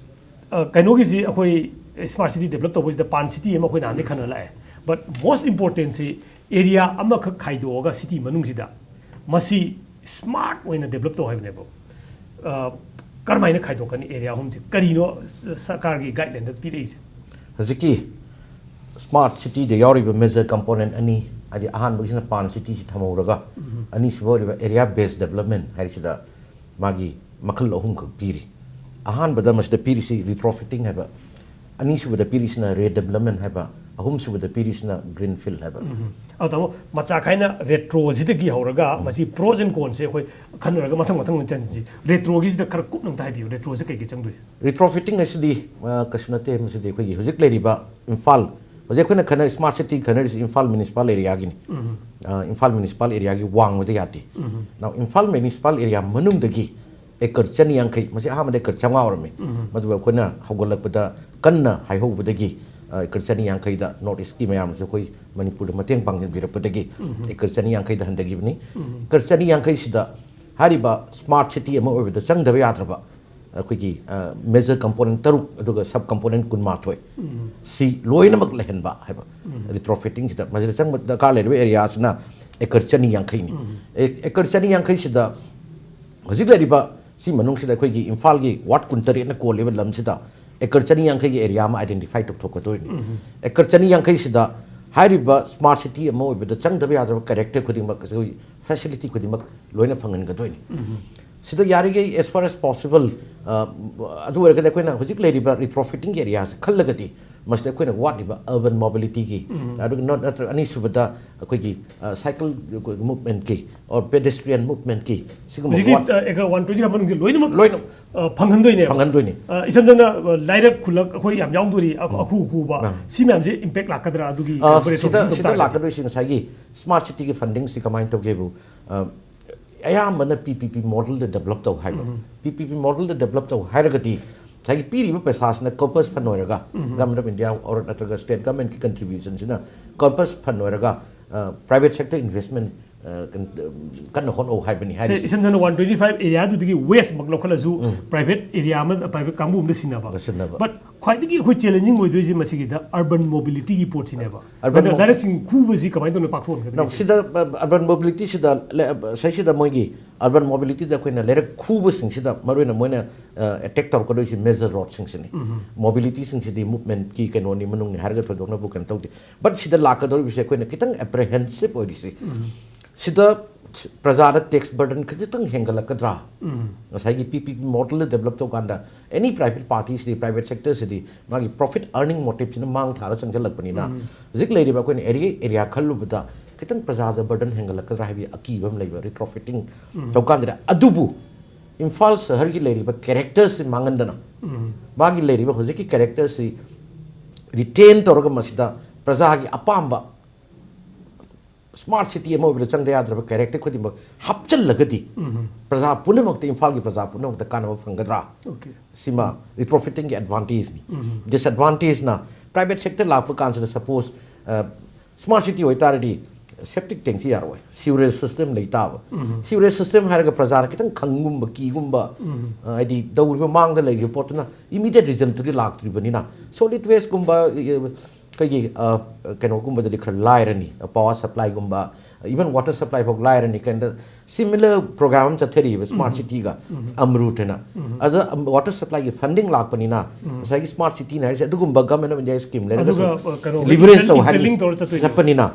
ꯑ, ꯀꯩꯅꯣꯒꯤꯁꯤ ꯑꯩꯈꯣꯏ smart city develop ꯇꯧꯕꯁꯤꯗ ꯄꯥꯟ city ꯑꯃ ꯑꯩꯈꯣꯏ ꯅꯍꯥꯟꯗꯩ ꯈꯟꯅ ꯂꯥꯛꯑꯦ꯫ But most important ꯁꯤ area ꯑꯃꯈꯛ ꯈꯥꯏꯗꯣꯛꯑꯒ city ꯃꯅꯨꯡꯁꯤꯗ ꯃꯁꯤ ꯁ꯭ꯃꯥꯔꯠ ꯑꯣꯏꯅ ꯗꯦꯕꯂꯞ ꯇꯧ ꯍꯥꯏꯕꯅꯦꯕ꯫ ꯑ, ꯀꯔꯝꯍꯥꯏꯅ ꯈꯥꯏꯗꯣꯛꯀꯅꯤ ꯑꯦꯔꯤꯌꯥ ꯑꯍꯨꯝꯁꯦ? ꯀꯔꯤꯅꯣ ꯁ-, ꯁꯔꯀꯥꯔꯒꯤ ꯒꯥꯏꯗꯂꯥꯏꯟꯗ ꯄꯤꯔꯛꯏꯁꯦ? ꯍꯧꯖꯤꯛꯀꯤ ꯁ꯭ꯃꯥꯔꯠ ꯁꯤꯇꯤꯗ ꯌꯥꯎꯔꯤꯕ ꯃꯦꯖꯔ ꯀꯝꯄꯣꯅꯦꯟ ꯑꯅꯤ, ꯍꯥꯏꯗꯤ ꯑꯍꯥꯟꯕꯒꯤꯁꯤꯅ ꯄꯥꯟ ꯁꯤꯇꯤꯁꯤ ꯊꯝꯍꯧꯔꯒ, ꯑꯅꯤꯁꯨꯕ ꯑꯣꯏꯔꯤꯕ ꯑꯦꯔꯤꯌꯥ ꯕꯦꯁ ꯗꯦꯕꯂꯞꯃꯦꯟ ꯍꯥꯏꯔꯤꯁꯤꯗ ꯃꯥꯒꯤ ꯃꯈꯜ ꯑꯍꯨꯝꯈꯛ ꯄꯤꯔꯤ꯫ ꯑꯍꯥꯟꯕꯗ ꯃꯁꯤꯗ ꯄꯤꯔꯤꯁꯤ ꯔꯤꯇ꯭ꯔꯣꯐꯤꯇꯤꯡ ꯍꯥꯏꯕ, ꯑꯅꯤꯁꯨꯕꯗ ꯄꯤꯔꯤꯁꯤꯅ ꯔꯤꯗꯦꯕꯂꯞꯃꯦꯟ ꯍꯥꯏꯕ, ꯑꯍꯨꯝꯁꯨꯕꯗ ꯄꯤꯔꯤꯁꯤꯅ ꯒ꯭ꯔꯤꯟ ꯐꯤꯜ ꯍꯥꯏꯕ꯫ ꯑꯗꯣ ꯇꯥꯃꯣ, ꯃꯆꯥ ꯈꯥꯏꯅ ꯔꯦꯇ꯭ꯔꯣꯁꯤꯗꯒꯤ ꯍꯧꯔꯒ ꯃꯁꯤ ꯄ꯭ꯔꯣꯁ ꯑꯦꯟ ꯀꯣꯟꯁꯦ ꯑꯩꯈꯣꯏ ꯈꯟꯅꯔꯒ ꯃꯊꯪ ꯃꯊꯪ ꯑꯣꯏꯅ ꯆꯪꯁꯤ꯫ ꯔꯦꯇ꯭ꯔꯣꯒꯤꯁꯤꯗ ꯈꯔ ꯀꯨꯞꯅ ꯑꯝꯇ ꯍꯥꯏꯕꯤꯌꯨ, ꯔꯦꯇ꯭ꯔꯣꯁꯦ ꯀꯩꯒꯤ ꯆꯪꯗꯣꯏꯁꯦ? ꯔꯤꯇ꯭ꯔꯣꯐꯤꯇꯤꯡ ꯑꯁꯤꯗꯤ ꯑ, ꯀꯩꯁꯨ ꯅꯠꯇꯦ, ꯃꯁꯤꯗꯤ ꯑꯩꯈꯣꯏꯒꯤ ꯍꯧꯖꯤꯛ ꯂꯩꯔꯤꯕ ꯏꯝꯐꯥꯜ, ꯍꯧꯖꯤꯛ ꯑꯩꯈꯣꯏꯅ ꯈꯟꯅꯔꯤ ꯁ꯭ꯃꯥꯔꯠ ꯁꯤꯇꯤ ꯈꯟꯅꯔꯤꯁꯤ ꯏꯝꯐꯥꯜ ꯃ꯭ꯌꯨꯅꯤꯁꯤꯄꯥꯜ ꯑꯦꯔꯤꯌꯥꯒꯤꯅꯤ꯫ ꯑ, ꯏꯝꯐꯥꯜ ꯃ꯭ꯌꯨꯅꯤꯁꯤꯄꯥꯜ ꯑꯦꯔꯤꯌꯥꯒꯤ ꯋꯥꯡꯃꯗ ꯌꯥꯗꯦ꯫ Now, ꯏꯝꯐꯥꯜ ꯃ꯭ꯌꯨꯅꯤꯁꯤꯄꯥꯜ ꯑꯦꯔꯤꯌꯥ ꯃꯅꯨꯡꯗꯒꯤ ꯑꯦꯀꯔ ꯆꯅꯤ ꯌꯥꯡꯈꯩ, ꯃꯁꯤ ꯑꯍꯥꯟꯕꯗ ꯑꯦꯀꯔ ꯆꯥꯝꯃꯉꯥ ꯑꯣꯏꯔꯝꯃꯤ, ꯃꯗꯨ ꯑꯩꯈꯣꯏꯅ ꯍꯧꯒꯠꯂꯛꯄꯗ ꯀꯟꯅ ꯍꯥꯏꯍꯧꯕꯗꯒꯤ, ꯑ, ꯑꯦꯀꯔ ꯆꯅꯤ ꯌꯥꯡꯈꯩꯗ ꯅꯣꯔꯠ ꯏꯁꯀꯤ ꯃꯌꯥꯝꯅꯁꯨ ꯑꯩꯈꯣꯏ ꯃꯅꯤꯄꯨꯔꯗ ꯃꯇꯦꯡ ꯄꯥꯡꯁꯤꯟꯕꯤꯔꯛꯄꯗꯒꯤ ꯑꯦꯀꯔ ꯆꯅꯤ ꯌꯥꯡꯈꯩꯗ ꯍꯟꯊꯈꯤꯕꯅꯤ꯫ ꯑꯦꯀꯔ ꯆꯅꯤ ꯌꯥꯡꯈꯩꯁꯤꯗ ꯍꯥꯏꯔꯤꯕ ꯁ꯭ꯃꯥꯔꯠ ꯁꯤꯇꯤ ꯑꯃ ꯑꯣꯏꯕꯗ ꯆꯪꯗꯕ ꯌꯥꯗ꯭ꯔꯕ ꯑꯩꯈꯣꯏꯒꯤ, ꯑ, ꯃꯦꯖꯔ ꯀꯝꯄꯣꯅꯦꯟ ꯇꯔꯨꯛ, ꯑꯗꯨꯒ ꯁꯕ ꯀꯝꯄꯣꯅꯦꯟ ꯀꯨꯟꯃꯥꯊꯣꯏ, ꯁꯤ ꯂꯣꯏꯅꯃꯛ ꯂꯩꯍꯟꯕ ꯍꯥꯏꯕ꯫ ꯔꯤꯇ꯭ꯔꯣꯐꯤꯇꯤꯡꯁꯤꯗ ꯃꯁꯤꯗ ꯆꯪꯕ ꯗꯔꯀꯥꯔ ꯂꯩꯔꯤꯕ ꯑꯦꯔꯤꯌꯥꯁꯤꯅ ꯑꯦꯀꯔ ꯆꯅꯤ ꯌꯥꯡꯈꯩꯅꯤ꯫ ꯑꯦ-, ꯑꯦꯀꯔ ꯆꯅꯤ ꯌꯥꯡꯈꯩꯁꯤꯗ ꯍꯧꯖꯤꯛ ꯂꯩꯔꯤꯕ ꯁꯤ ꯃꯅꯨꯡꯁꯤꯗ ꯑꯩꯈꯣꯏꯒꯤ ꯏꯝꯐꯥꯜꯒꯤ ꯋꯥꯔꯗ ꯀꯨꯟꯇꯔꯦꯠꯅ ꯀꯣꯜꯂꯤꯕ ꯂꯝꯁꯤꯗ ꯑꯦꯀꯔ ꯆꯅꯤ ꯌꯥꯡꯈꯩꯒꯤ ꯑꯦꯔꯤꯌꯥ ꯑꯃ ꯑꯥꯏꯗꯦꯟꯇꯤꯐꯥꯏ ꯇꯧꯊꯣꯛꯀꯗꯣꯏꯅꯤ꯫ ꯑꯦꯀꯔ ꯆꯅꯤ ꯌꯥꯡꯈꯩꯁꯤꯗ ꯍꯥꯏꯔꯤꯕ ꯁ꯭ꯃꯥꯔꯠ ꯁꯤꯇꯤ ꯑꯃ ꯑꯣꯏꯕꯗ ꯆꯪꯗꯕ ꯌꯥꯗ꯭ꯔꯕ ꯀꯦꯔꯦꯛꯇꯔ ꯈꯨꯗꯤꯡꯃꯛ, ꯑꯩꯈꯣꯏ ꯐꯦꯁꯤꯂꯤꯇꯤ ꯈꯨꯗꯤꯡꯃꯛ ꯂꯣꯏꯅ ꯐꯪꯍꯟꯒꯗꯣꯏꯅꯤ꯫ ꯁꯤꯗ ꯌꯥꯔꯤꯈꯩ as far as possible, ꯑ, ꯑꯗꯨ ꯑꯣꯏꯔꯒꯗꯤ ꯑꯩꯈꯣꯏꯅ ꯍꯧꯖꯤꯛ ꯂꯩꯔꯤꯕ ꯔꯤꯇ꯭ꯔꯣꯐꯤꯇꯤꯡꯒꯤ ꯑꯦꯔꯤꯌꯥꯁꯦ ꯈꯜꯂꯒꯗꯤ ꯃꯁꯤꯗ ꯑꯩꯈꯣꯏꯅ ꯋꯥꯠꯂꯤꯕ ꯑꯔꯕꯟ ꯃꯣꯕꯤꯂꯤꯇꯤꯒꯤ, ꯑꯗꯨꯒ ꯅꯠ-, ꯅꯠꯇ꯭ꯔꯒ ꯑꯅꯤꯁꯨꯕꯗ ꯑꯩꯈꯣꯏꯒꯤ, ꯑ, ꯁꯥꯏꯀꯜ ꯃꯨꯚꯃꯦꯟꯠꯀꯤ or pedestrian movementꯀꯤ ꯁꯤꯒꯨꯝꯕ ꯍꯧꯖꯤꯛꯀꯤ ꯋꯥꯠ-, ꯑ, ꯑꯦꯀꯔ ꯋꯥꯟ ꯇ꯭ꯋꯦꯟꯇꯤ ꯐꯥꯏꯚ ꯃꯅꯨꯡꯁꯦ ꯂꯣꯏꯅꯃꯛ ꯂꯣꯏꯅ ꯑ, ꯐꯪꯍꯟꯗꯣꯏꯅꯦꯕ꯫ ꯐꯪꯍꯟꯗꯣꯏꯅꯤ꯫ ꯑ, ꯏꯁꯝ ꯁꯝꯅ, ꯑ, ꯂꯥꯏꯔꯛ ꯈꯨꯜꯂꯛ ꯑꯩꯈꯣꯏ ꯌꯥꯝ ꯌꯥꯎꯗꯣꯔꯤ, ꯑ, ꯑꯈꯨ ꯑꯈꯨꯕ, ꯑ꯫ ꯁꯤ ꯃꯌꯥꯝꯁꯦ ꯏꯝꯄꯦꯛ ꯂꯥꯛꯀꯗ꯭ꯔꯥ ꯑꯗꯨꯒꯤ ꯑ, ꯀꯩꯅꯣ ꯁꯤꯗ, ꯇꯧꯕ ꯁꯤꯗ ꯇꯥꯔꯒꯗꯤ? ꯂꯥꯛꯀꯗꯣꯏꯁꯤ ꯉꯁꯥꯏꯒꯤ ꯁ꯭ꯃꯥꯔꯠ ꯁꯤꯇꯤꯒꯤ ꯐꯟꯗꯤꯡꯁꯤ ꯀꯃꯥꯏꯅ ꯇꯧꯒꯦꯕꯨ, ꯑ, ꯑꯌꯥꯝꯕꯅ ꯄꯤ ꯄꯤ ꯄꯤ ꯃꯣꯗꯦꯜꯗ ꯗꯦꯕꯂꯞ ꯇꯧ ꯍꯥꯏꯕ꯫ ꯄꯤ ꯄꯤ ꯄꯤ ꯃꯣꯗꯦꯜꯗ ꯗꯦꯕꯂꯞ ꯇꯧ ꯍꯥꯏꯔꯒꯗꯤ ꯉꯁꯥꯏꯒꯤ ꯄꯤꯔꯤꯕ ꯄꯩꯁꯥꯁꯤꯅ ꯀꯣꯔꯄꯁ ꯐꯟ ꯑꯣꯏꯔꯒ, Government of India or ꯅꯠꯇ꯭ꯔꯒ ꯁ꯭ꯇꯦꯠ ꯒꯚꯔꯟꯃꯦꯟꯠꯀꯤ ꯀꯟꯇ꯭ꯔꯤꯕ꯭ꯌꯨꯁꯟꯁꯤꯅ ꯀꯣꯔꯄꯁ ꯐꯟ ꯑꯣꯏꯔꯒ, ꯑ, ꯄ꯭ꯔꯥꯏꯚꯦꯠ ꯁꯦꯛꯇꯔ ꯏꯟꯚꯦꯁꯃꯦꯟꯠ, ꯑ, ꯀꯟ-, ꯀꯟꯅ ꯍꯣꯠꯅꯧ ꯍꯥꯏꯕꯅꯤ ꯁꯦ, ꯍꯥꯏꯔꯤꯁꯤ꯫ ꯏꯁꯝ ꯁꯝꯅ ꯋꯥꯟ ꯇ꯭ꯋꯦꯟꯇꯤ ꯐꯥꯏꯚ ꯑꯦꯔꯤꯌꯥꯗꯨꯗꯒꯤ ꯋꯦꯁꯃꯛ ꯂꯧꯈꯠꯂꯁꯨ ꯄ꯭ꯔꯥꯏꯚꯦꯠ ꯑꯦꯔꯤꯌꯥ ꯑꯃ, ꯄ꯭ꯔꯥꯏꯚꯦꯠ ꯀꯥꯡꯕꯨ ꯑꯃꯗ ꯁꯤꯟꯅꯕ꯫ ꯁꯤꯟꯅꯕ꯫ But ꯈ꯭ꯋꯥꯏꯗꯒꯤ ꯑꯩꯈꯣꯏ ꯆꯦꯂꯦꯟꯖꯤꯡ ꯑꯣꯏꯗꯣꯏꯁꯦ ꯃꯁꯤꯒꯤꯗ ꯑꯔꯕꯟ ꯃꯣꯕꯤꯂꯤꯇꯤꯒꯤ ꯄꯣꯠꯁꯤꯅꯦꯕ꯫ Urban ꯑꯗ mob- ꯂꯥꯏꯔꯛꯁꯤꯡ ꯈꯨꯕꯁꯤ ꯀꯃꯥꯏꯅ ꯇꯧꯅ ꯄꯥꯛꯊꯣꯛꯍꯟꯒꯗꯒꯦ? ꯅꯣ, ꯁꯤꯗ, ꯑ, ꯑꯔꯕꯟ ꯃꯣꯕꯤꯂꯤꯇꯤꯁꯤꯗ ꯂꯦ-, ꯑ, ꯁꯤꯗꯩꯁꯤꯗ ꯃꯣꯏꯒꯤ Urban mobility ꯗ ꯑꯩꯈꯣꯏꯅ ꯂꯩꯔꯛ ꯈꯨꯕꯁꯤꯡꯁꯤꯗ ꯃꯔꯨꯑꯣꯏꯅ ꯃꯣꯏꯅ ꯑꯦꯇꯦꯛ ꯇꯧꯔꯛꯀꯗꯣꯏꯁꯤ major road ꯁꯤꯡꯁꯤꯅꯤ꯫ Mobility ꯁꯤꯡꯁꯤꯗꯤ movement ꯀꯤ ꯀꯩꯅꯣꯅꯤ, ꯃꯅꯨꯡꯅꯤ ꯍꯥꯏꯔꯒ ꯊꯣꯏꯗꯣꯛꯅꯕꯨ ꯀꯩꯅꯣ ꯇꯧꯗꯦ꯫ But ꯁꯤꯗ ꯂꯥꯛꯀꯗꯧꯔꯤꯕꯁꯦ ꯑꯩꯈꯣꯏꯅ ꯈꯤꯇꯪ apprehensive ꯑꯣꯏꯔꯤꯁꯤ, ꯁꯤꯗ ꯄ꯭ꯔꯖꯥꯗ tax burden ꯈꯖꯤꯛꯇꯪ ꯍꯦꯟꯒꯠꯂꯛꯀꯗ꯭ꯔꯥ? ꯉꯁꯥꯏꯒꯤ PPP model ꯗ develop ꯇꯧꯀꯥꯟꯗ any private party ꯁꯤꯗꯤ, private sector ꯁꯤꯗꯤ ꯃꯥꯒꯤ profit earning motive ꯁꯤꯅ ꯃꯥꯡ ꯊꯥꯔ ꯆꯪꯁꯤꯜꯂꯛꯄꯅꯤꯅ, ꯍꯧꯖꯤꯛ ꯂꯩꯔꯤꯕ ꯑꯩꯈꯣꯏꯅ area area ꯈꯜꯂꯨꯕꯗ ꯈꯤꯇꯪ ꯄ꯭ꯔꯖꯥꯗ burden ꯍꯦꯟꯒꯠꯂꯛꯀꯗ꯭ꯔꯥ ꯍꯥꯏꯕꯒꯤ ꯑꯀꯤꯕ ꯑꯃ ꯂꯩꯕ꯫ Retrofitting ꯇꯧꯀꯥꯟꯗ꯫ ꯑꯗꯨꯕꯨ ꯏꯝꯐꯥꯜ ꯁꯍꯔꯒꯤ ꯂꯩꯔꯤꯕ character ꯁꯤ ꯃꯥꯡꯍꯟꯗꯅ, ꯃꯥꯒꯤ ꯂꯩꯔꯤꯕ ꯍꯧꯖꯤꯛꯀꯤ character ꯁꯤ retain ꯇꯧꯔꯒ ꯃꯁꯤꯗ ꯄ꯭ꯔꯖꯥꯒꯤ ꯑꯄꯥꯝꯕ smart city ꯑꯃ ꯑꯣꯏꯕꯗ ꯆꯪꯗ ꯌꯥꯗ꯭ꯔꯕ character ꯈꯨꯗꯤꯡꯃꯛ ꯍꯥꯞꯆꯤꯜꯂꯒꯗꯤ ꯄ꯭ꯔꯖꯥ ꯄꯨꯝꯅꯃꯛꯇ, ꯏꯝꯐꯥꯜꯒꯤ ꯄ꯭ꯔꯖꯥ ꯄꯨꯝꯅꯃꯛꯇ ꯀꯥꯟꯅꯕ ꯐꯪꯒꯗ꯭ꯔꯥ? Okay. ꯁꯤꯃ retrofitting ꯒꯤ advantage ꯅꯤ꯫ Disadvantage ꯅ private sector ꯂꯥꯛꯄ ꯀꯥꯟꯁꯤꯗ, suppose smart city ꯑꯣꯏꯇꯥꯔꯗꯤ septic tank ꯁꯤ ꯌꯥꯔꯣꯏ, sewerage system ꯂꯩ ꯇꯥꯕ꯫ Sewerage system ꯍꯥꯏꯔꯒ ꯄ꯭ꯔꯖꯥꯅ ꯈꯤꯇꯪ ꯈꯪꯒꯨꯝꯕ ꯀꯤꯒꯨꯝꯕ, ꯍꯥꯏꯗꯤ ꯇꯧꯔꯤꯕ ꯃꯥꯡꯗ ꯂꯩꯔꯤꯕ ꯄꯣꯠꯇꯨꯅ immediate result ꯇꯨꯗꯤ ꯂꯥꯛꯇ꯭ꯔꯤꯕꯅꯤꯅ, solid waste ꯀꯨꯝꯕ, ꯑꯩꯈꯣꯏꯒꯤ ꯀꯩꯅꯣꯒꯨꯝꯕꯗꯗꯤ ꯈꯔ ꯂꯥꯏꯔꯅꯤ꯫ Power supply ꯒꯨꯝꯕ, even water supply ꯐꯥꯎ ꯂꯥꯏꯔꯅꯤ꯫ ꯀꯩꯅꯣꯗ similar program ꯑꯃ ꯆꯠꯊꯔꯤꯕ smart city ꯒ ꯑꯃꯔꯨꯠ ꯍꯥꯏꯅ꯫ ꯑꯗ water supply ꯒꯤ funding ꯂꯥꯛꯄꯅꯤꯅ, ꯉꯁꯥꯏꯒꯤ smart city ꯅ ꯍꯥꯏꯔꯤꯁꯦ ꯑꯗꯨꯒꯨꯝꯕ government of India scheme ꯂꯩꯔꯒꯁꯨ ꯑꯗꯨꯒ, ꯑ, ꯀꯩꯅꯣ, leverage ꯇꯧ inter- ꯍꯥꯏꯕꯅꯤ꯫ interlink ꯇꯧꯔ ꯆꯠꯇꯣꯏꯅꯦ꯫ ꯆꯠꯄꯅꯤꯅ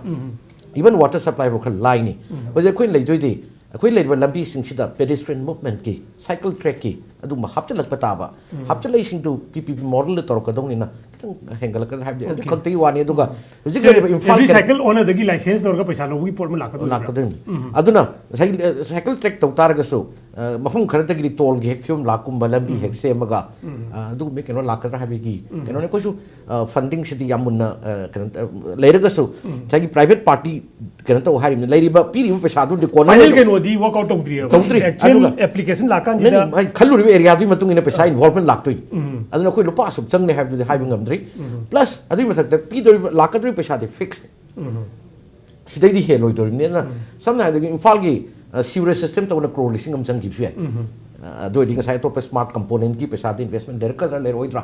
even water supply ꯐꯥꯎ ꯈꯔ ꯂꯥꯏꯅꯤ꯫ ꯍꯧꯖꯤꯛ ꯑꯩꯈꯣꯏꯅ ꯂꯩꯗꯣꯏꯗꯤ, ꯑꯩꯈꯣꯏ ꯂꯩꯔꯤꯕ ꯂꯝꯕꯤꯁꯤꯡꯁꯤꯗ pedestrian movement ꯀꯤ, cycle track ꯀꯤ ꯑꯗꯨꯒꯨꯝꯕ ꯍꯥꯞꯆꯤꯜꯂꯛꯄ ꯇꯥꯕ꯫ ꯍꯥꯞꯆꯤꯜꯂꯛꯏꯁꯤꯡꯗꯨ PPP model ꯗ ꯇꯧꯔꯛꯀꯗꯧꯅꯤꯅ ꯈꯤꯇꯪ ꯍꯦꯟꯒꯠꯂꯛꯀꯗ꯭ꯔꯥ ꯍꯥꯏꯕꯗꯤ ꯑꯗꯨ Okay. ꯈꯛꯇꯒꯤ ꯋꯥꯅꯤ꯫ ꯑꯗꯨꯒ ꯍꯧꯖꯤꯛ ꯁꯦ, ꯂꯩꯔꯤꯕ ꯏꯝꯐꯥꯜ Every ꯀꯩꯅꯣ cycle owner ꯗꯒꯤ license ꯇꯧꯔꯒ ꯄꯩꯁꯥ ꯂꯧꯕꯒꯤ ꯄꯣꯠ ꯑꯃ ꯂꯥꯛꯀꯗꯣꯏꯅꯦ꯫ ꯂꯥꯛꯀꯗꯣꯏꯅꯤ꯫ ꯑꯗꯨꯅ ꯉꯁꯥꯏꯒꯤ cycle track ꯇꯧ ꯇꯥꯔꯒꯁꯨ, ꯑ, ꯃꯐꯝ ꯈꯔꯗꯒꯤꯗꯤ toll ꯒꯤ ꯍꯦꯛ ꯐꯤꯕꯝ ꯂꯥꯛꯀꯨꯝꯕ ꯂꯝꯕꯤ ꯍꯦꯛ ꯁꯦꯝꯃꯒ, ꯑ, ꯑꯗꯨꯒꯨꯝꯕ ꯀꯩꯅꯣ ꯂꯥꯛꯀꯗ꯭ꯔꯥ ꯍꯥꯏꯕꯒꯤ ꯀꯩꯅꯣꯅꯤ꯫ ꯑꯩꯈꯣꯏꯁꯨ, ꯑ, funding ꯁꯤꯗꯤ ꯌꯥꯝ ꯃꯨꯟꯅ, ꯑ, ꯀꯩꯅꯣ, ꯑ, ꯂꯩꯔꯒꯁꯨ ꯉꯁꯥꯏꯒꯤ private party ꯀꯩꯅꯣ ꯇꯧ ꯍꯥꯏꯔꯤꯕꯅꯤ, ꯂꯩꯔꯤꯕ ꯄꯤꯔꯤꯕ ꯄꯩꯁꯥꯗꯨꯗꯤ ꯀꯣꯟꯅ Final ꯀꯩꯅꯣꯗꯤ work out ꯇꯧꯗ꯭ꯔꯤꯑꯕ꯫ ꯇꯧꯗ꯭ꯔꯤ꯫ Actual ꯑꯗꯨꯒ application ꯅꯪ ꯂꯥꯛꯀꯥꯟꯁꯤꯗ ꯈꯜꯂꯨꯔꯤꯕ area ꯗꯨꯒꯤ ꯃꯇꯨꯡ ꯏꯟꯅ ꯄꯩꯁꯥ involvement ꯂꯥꯛꯇꯣꯏꯅꯤ꯫ ꯑꯗꯨꯅ ꯑꯩꯈꯣꯏ ꯂꯨꯄꯥ ꯑꯁꯨꯛ ꯆꯪꯅꯤ ꯍꯥꯏꯕꯗꯨꯗꯤ ꯍꯥꯏꯕ ꯉꯝꯗ꯭ꯔꯤ꯫ Plus ꯑꯗꯨꯒꯤ ꯃꯊꯛꯇ ꯄꯤꯗꯣꯔꯤꯕ, ꯂꯥꯛꯀꯗꯧꯔꯤꯕ ꯄꯩꯁꯥꯗꯤ fix꯫ ꯁꯤꯗꯩꯗꯤ ꯍꯦꯜꯂꯣꯏꯗꯧꯔꯤꯕꯅꯤ꯫ ꯑꯗꯨꯅ ꯁꯝꯅ ꯍꯥꯏꯔꯕꯗ ꯏꯝꯐꯥꯜꯒꯤ, ꯑ, sewerage system ꯇꯧꯕꯅ crore ꯂꯤꯁꯤꯡ ꯑꯃ ꯆꯪꯈꯤꯕꯁꯨ ꯌꯥꯏ꯫ ꯑ, ꯑꯗꯨ ꯑꯣꯏꯔꯗꯤ ꯉꯁꯥꯏ ꯑꯇꯣꯞꯄ smart component ꯀꯤ ꯄꯩꯁꯥꯗ investment ꯂꯩꯔꯛꯀꯗ꯭ꯔꯥ ꯂꯩꯔꯛꯑꯣꯏꯗ꯭ꯔꯥ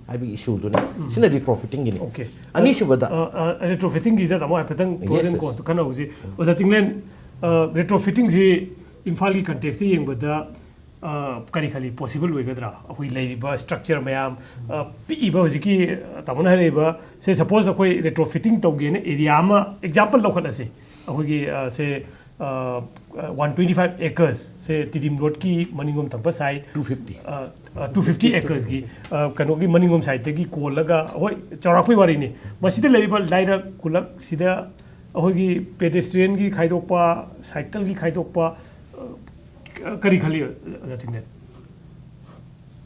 ꯍꯥꯏꯕꯒꯤ issue ꯗꯨꯅꯤ꯫ ꯁꯤꯅ retrofitting ꯒꯤꯅꯤ꯫ Okay. ꯑꯅꯤꯁꯨꯕꯗ ꯑ, ꯑ, retrofitting ꯒꯤꯁꯤꯗ ꯇꯥꯃꯣ ꯍꯥꯏꯐꯦꯠꯇꯪ pros Yes, and yes. cons ꯇꯣ ꯈꯟꯅꯍꯧꯁꯤ꯫ ꯑꯣꯖꯥ ꯆꯤꯡꯂꯦꯟ, ꯑ, retrofitting ꯁꯤ ꯏꯝꯐꯥꯜꯒꯤ ꯀꯟꯇꯦꯛꯁꯇ ꯌꯦꯡꯕꯗ, ꯑ, ꯀꯔꯤ ꯈꯜꯂꯤ? ꯄꯣꯁꯤꯕꯜ ꯑꯣꯏꯒꯗ꯭ꯔꯥ? ꯑꯩꯈꯣꯏ ꯂꯩꯔꯤꯕ ꯁ꯭ꯇ꯭ꯔꯛꯆꯔ ꯃꯌꯥꯝ, ꯑ, ꯄꯤꯛꯏꯕ ꯍꯧꯖꯤꯛꯀꯤ, ꯑ, ꯇꯥꯃꯣꯅ ꯍꯥꯏꯔꯛꯏꯕ, ꯁꯦ, ꯁꯄꯣꯁ ꯑꯩꯈꯣꯏ ꯔꯦꯇ꯭ꯔꯣ ꯐꯤꯠꯇꯤꯡ ꯇꯧꯒꯦꯅ ꯑꯦꯔꯤꯌꯥ ꯑꯃ ꯑꯦꯛꯖꯥꯝꯄꯜ ꯂꯧꯈꯠꯂꯁꯤ꯫ ꯑꯩꯈꯣꯏꯒꯤ, ꯑ, ꯁꯦ, ꯑ, ꯋꯥꯟ ꯇ꯭ꯋꯦꯟꯇꯤ ꯐꯥꯏꯚ ꯑꯦꯀꯔꯁ, ꯁꯦ, ꯇꯤꯗꯤꯝ ꯔꯣꯗꯀꯤ ꯃꯅꯤꯡꯂꯣꯝ ꯊꯪꯕ ꯁꯥꯏꯠ, ꯇꯨ ꯐꯤꯐꯇꯤ꯫ ꯑ, ꯑ, ꯇꯨ ꯐꯤꯐꯇꯤ ꯑꯦꯀꯔꯁꯀꯤ, ꯑ, ꯀꯩꯅꯣꯒꯤ ꯃꯅꯤꯡꯂꯣꯝ ꯁꯥꯏꯠꯇꯒꯤ ꯀꯣꯜꯂꯒ, ꯍꯣꯏ, ꯆꯥꯎꯔꯥꯛꯄꯒꯤ ꯋꯥꯔꯤꯅꯤ꯫ ꯃꯁꯤꯗ ꯂꯩꯔꯤꯕ ꯂꯥꯏꯔꯛ ꯈꯨꯜꯂꯛꯁꯤꯗ ꯑꯩꯈꯣꯏꯒꯤ ꯄꯦꯗꯦꯁꯇ꯭ꯔꯤꯌꯟꯒꯤ ꯈꯥꯏꯗꯣꯛꯄ, ꯁꯥꯏꯀꯜꯒꯤ ꯈꯥꯏꯗꯣꯛꯄ, ꯑ, ꯀꯔꯤ ꯈꯜꯂꯤ, ꯑꯣꯖꯥ ꯆꯤꯡꯂꯦꯟ?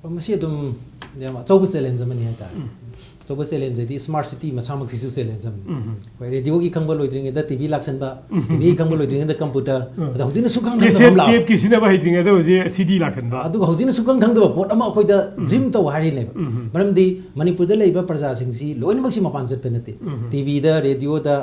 ꯃꯁꯤ ꯑꯗꯨꯝ ꯌꯥꯝ ꯑꯆꯧꯕ ꯆꯦꯂꯦꯟꯖ ꯑꯃꯅꯤ ꯍꯥꯏꯇꯥꯔꯦ꯫ ꯑꯆꯧꯕ ꯆꯦꯂꯦꯟꯖ ꯍꯥꯏꯗꯤ ꯁ꯭ꯃꯥꯔꯠ ꯁꯤꯇꯤ ꯃꯁꯥꯃꯛꯁꯤꯁꯨ ꯆꯦꯂꯦꯟꯖ ꯑꯃꯅꯤ꯫ ꯑꯩꯈꯣꯏ ꯔꯦꯗꯤꯑꯣꯒꯤ ꯈꯪꯕ ꯂꯣꯏꯗ꯭ꯔꯤꯉꯩꯗ ꯇꯤ ꯚꯤ ꯂꯥꯛꯁꯟꯕ, ꯇꯤ ꯚꯤꯒꯤ ꯈꯪꯕ ꯂꯣꯏꯗ꯭ꯔꯤꯉꯩꯗ ꯀꯝꯄ꯭ꯌꯨꯇꯔ, ꯑꯗꯣ ꯍꯧꯖꯤꯛꯅ ꯁꯨꯡꯈꯪ ꯈꯪꯗꯕ ꯀꯦꯁꯦꯠ ꯑꯃ ꯂꯥꯛꯑꯕ꯫ ꯇꯦꯞꯀꯤ ꯁꯤꯖꯤꯟꯅꯕ ꯍꯩꯇ꯭ꯔꯤꯉꯩꯗ ꯍꯧꯖꯤꯛ ꯁꯤ ꯗꯤ ꯂꯥꯛꯁꯟꯕ꯫ ꯑꯗꯨꯒ ꯍꯧꯖꯤꯛꯅ ꯁꯨꯡꯈꯪ ꯈꯪꯗꯕ ꯄꯣꯠ ꯑꯃ ꯑꯩꯈꯣꯏꯗ ꯗ꯭ꯔꯤꯝ ꯇꯧ ꯍꯥꯏꯔꯤꯅꯦꯕ꯫ ꯃꯔꯝꯗꯤ ꯃꯅꯤꯄꯨꯔꯗ ꯂꯩꯔꯤꯕ ꯄ꯭ꯔꯖꯥꯁꯤꯡꯁꯤ ꯂꯣꯏꯅꯃꯛꯁꯤ ꯃꯄꯥꯟ ꯆꯠꯄ ꯅꯠꯇꯦ꯫ ꯇꯤ ꯚꯤꯗ, ꯔꯦꯗꯤꯑꯣꯗ,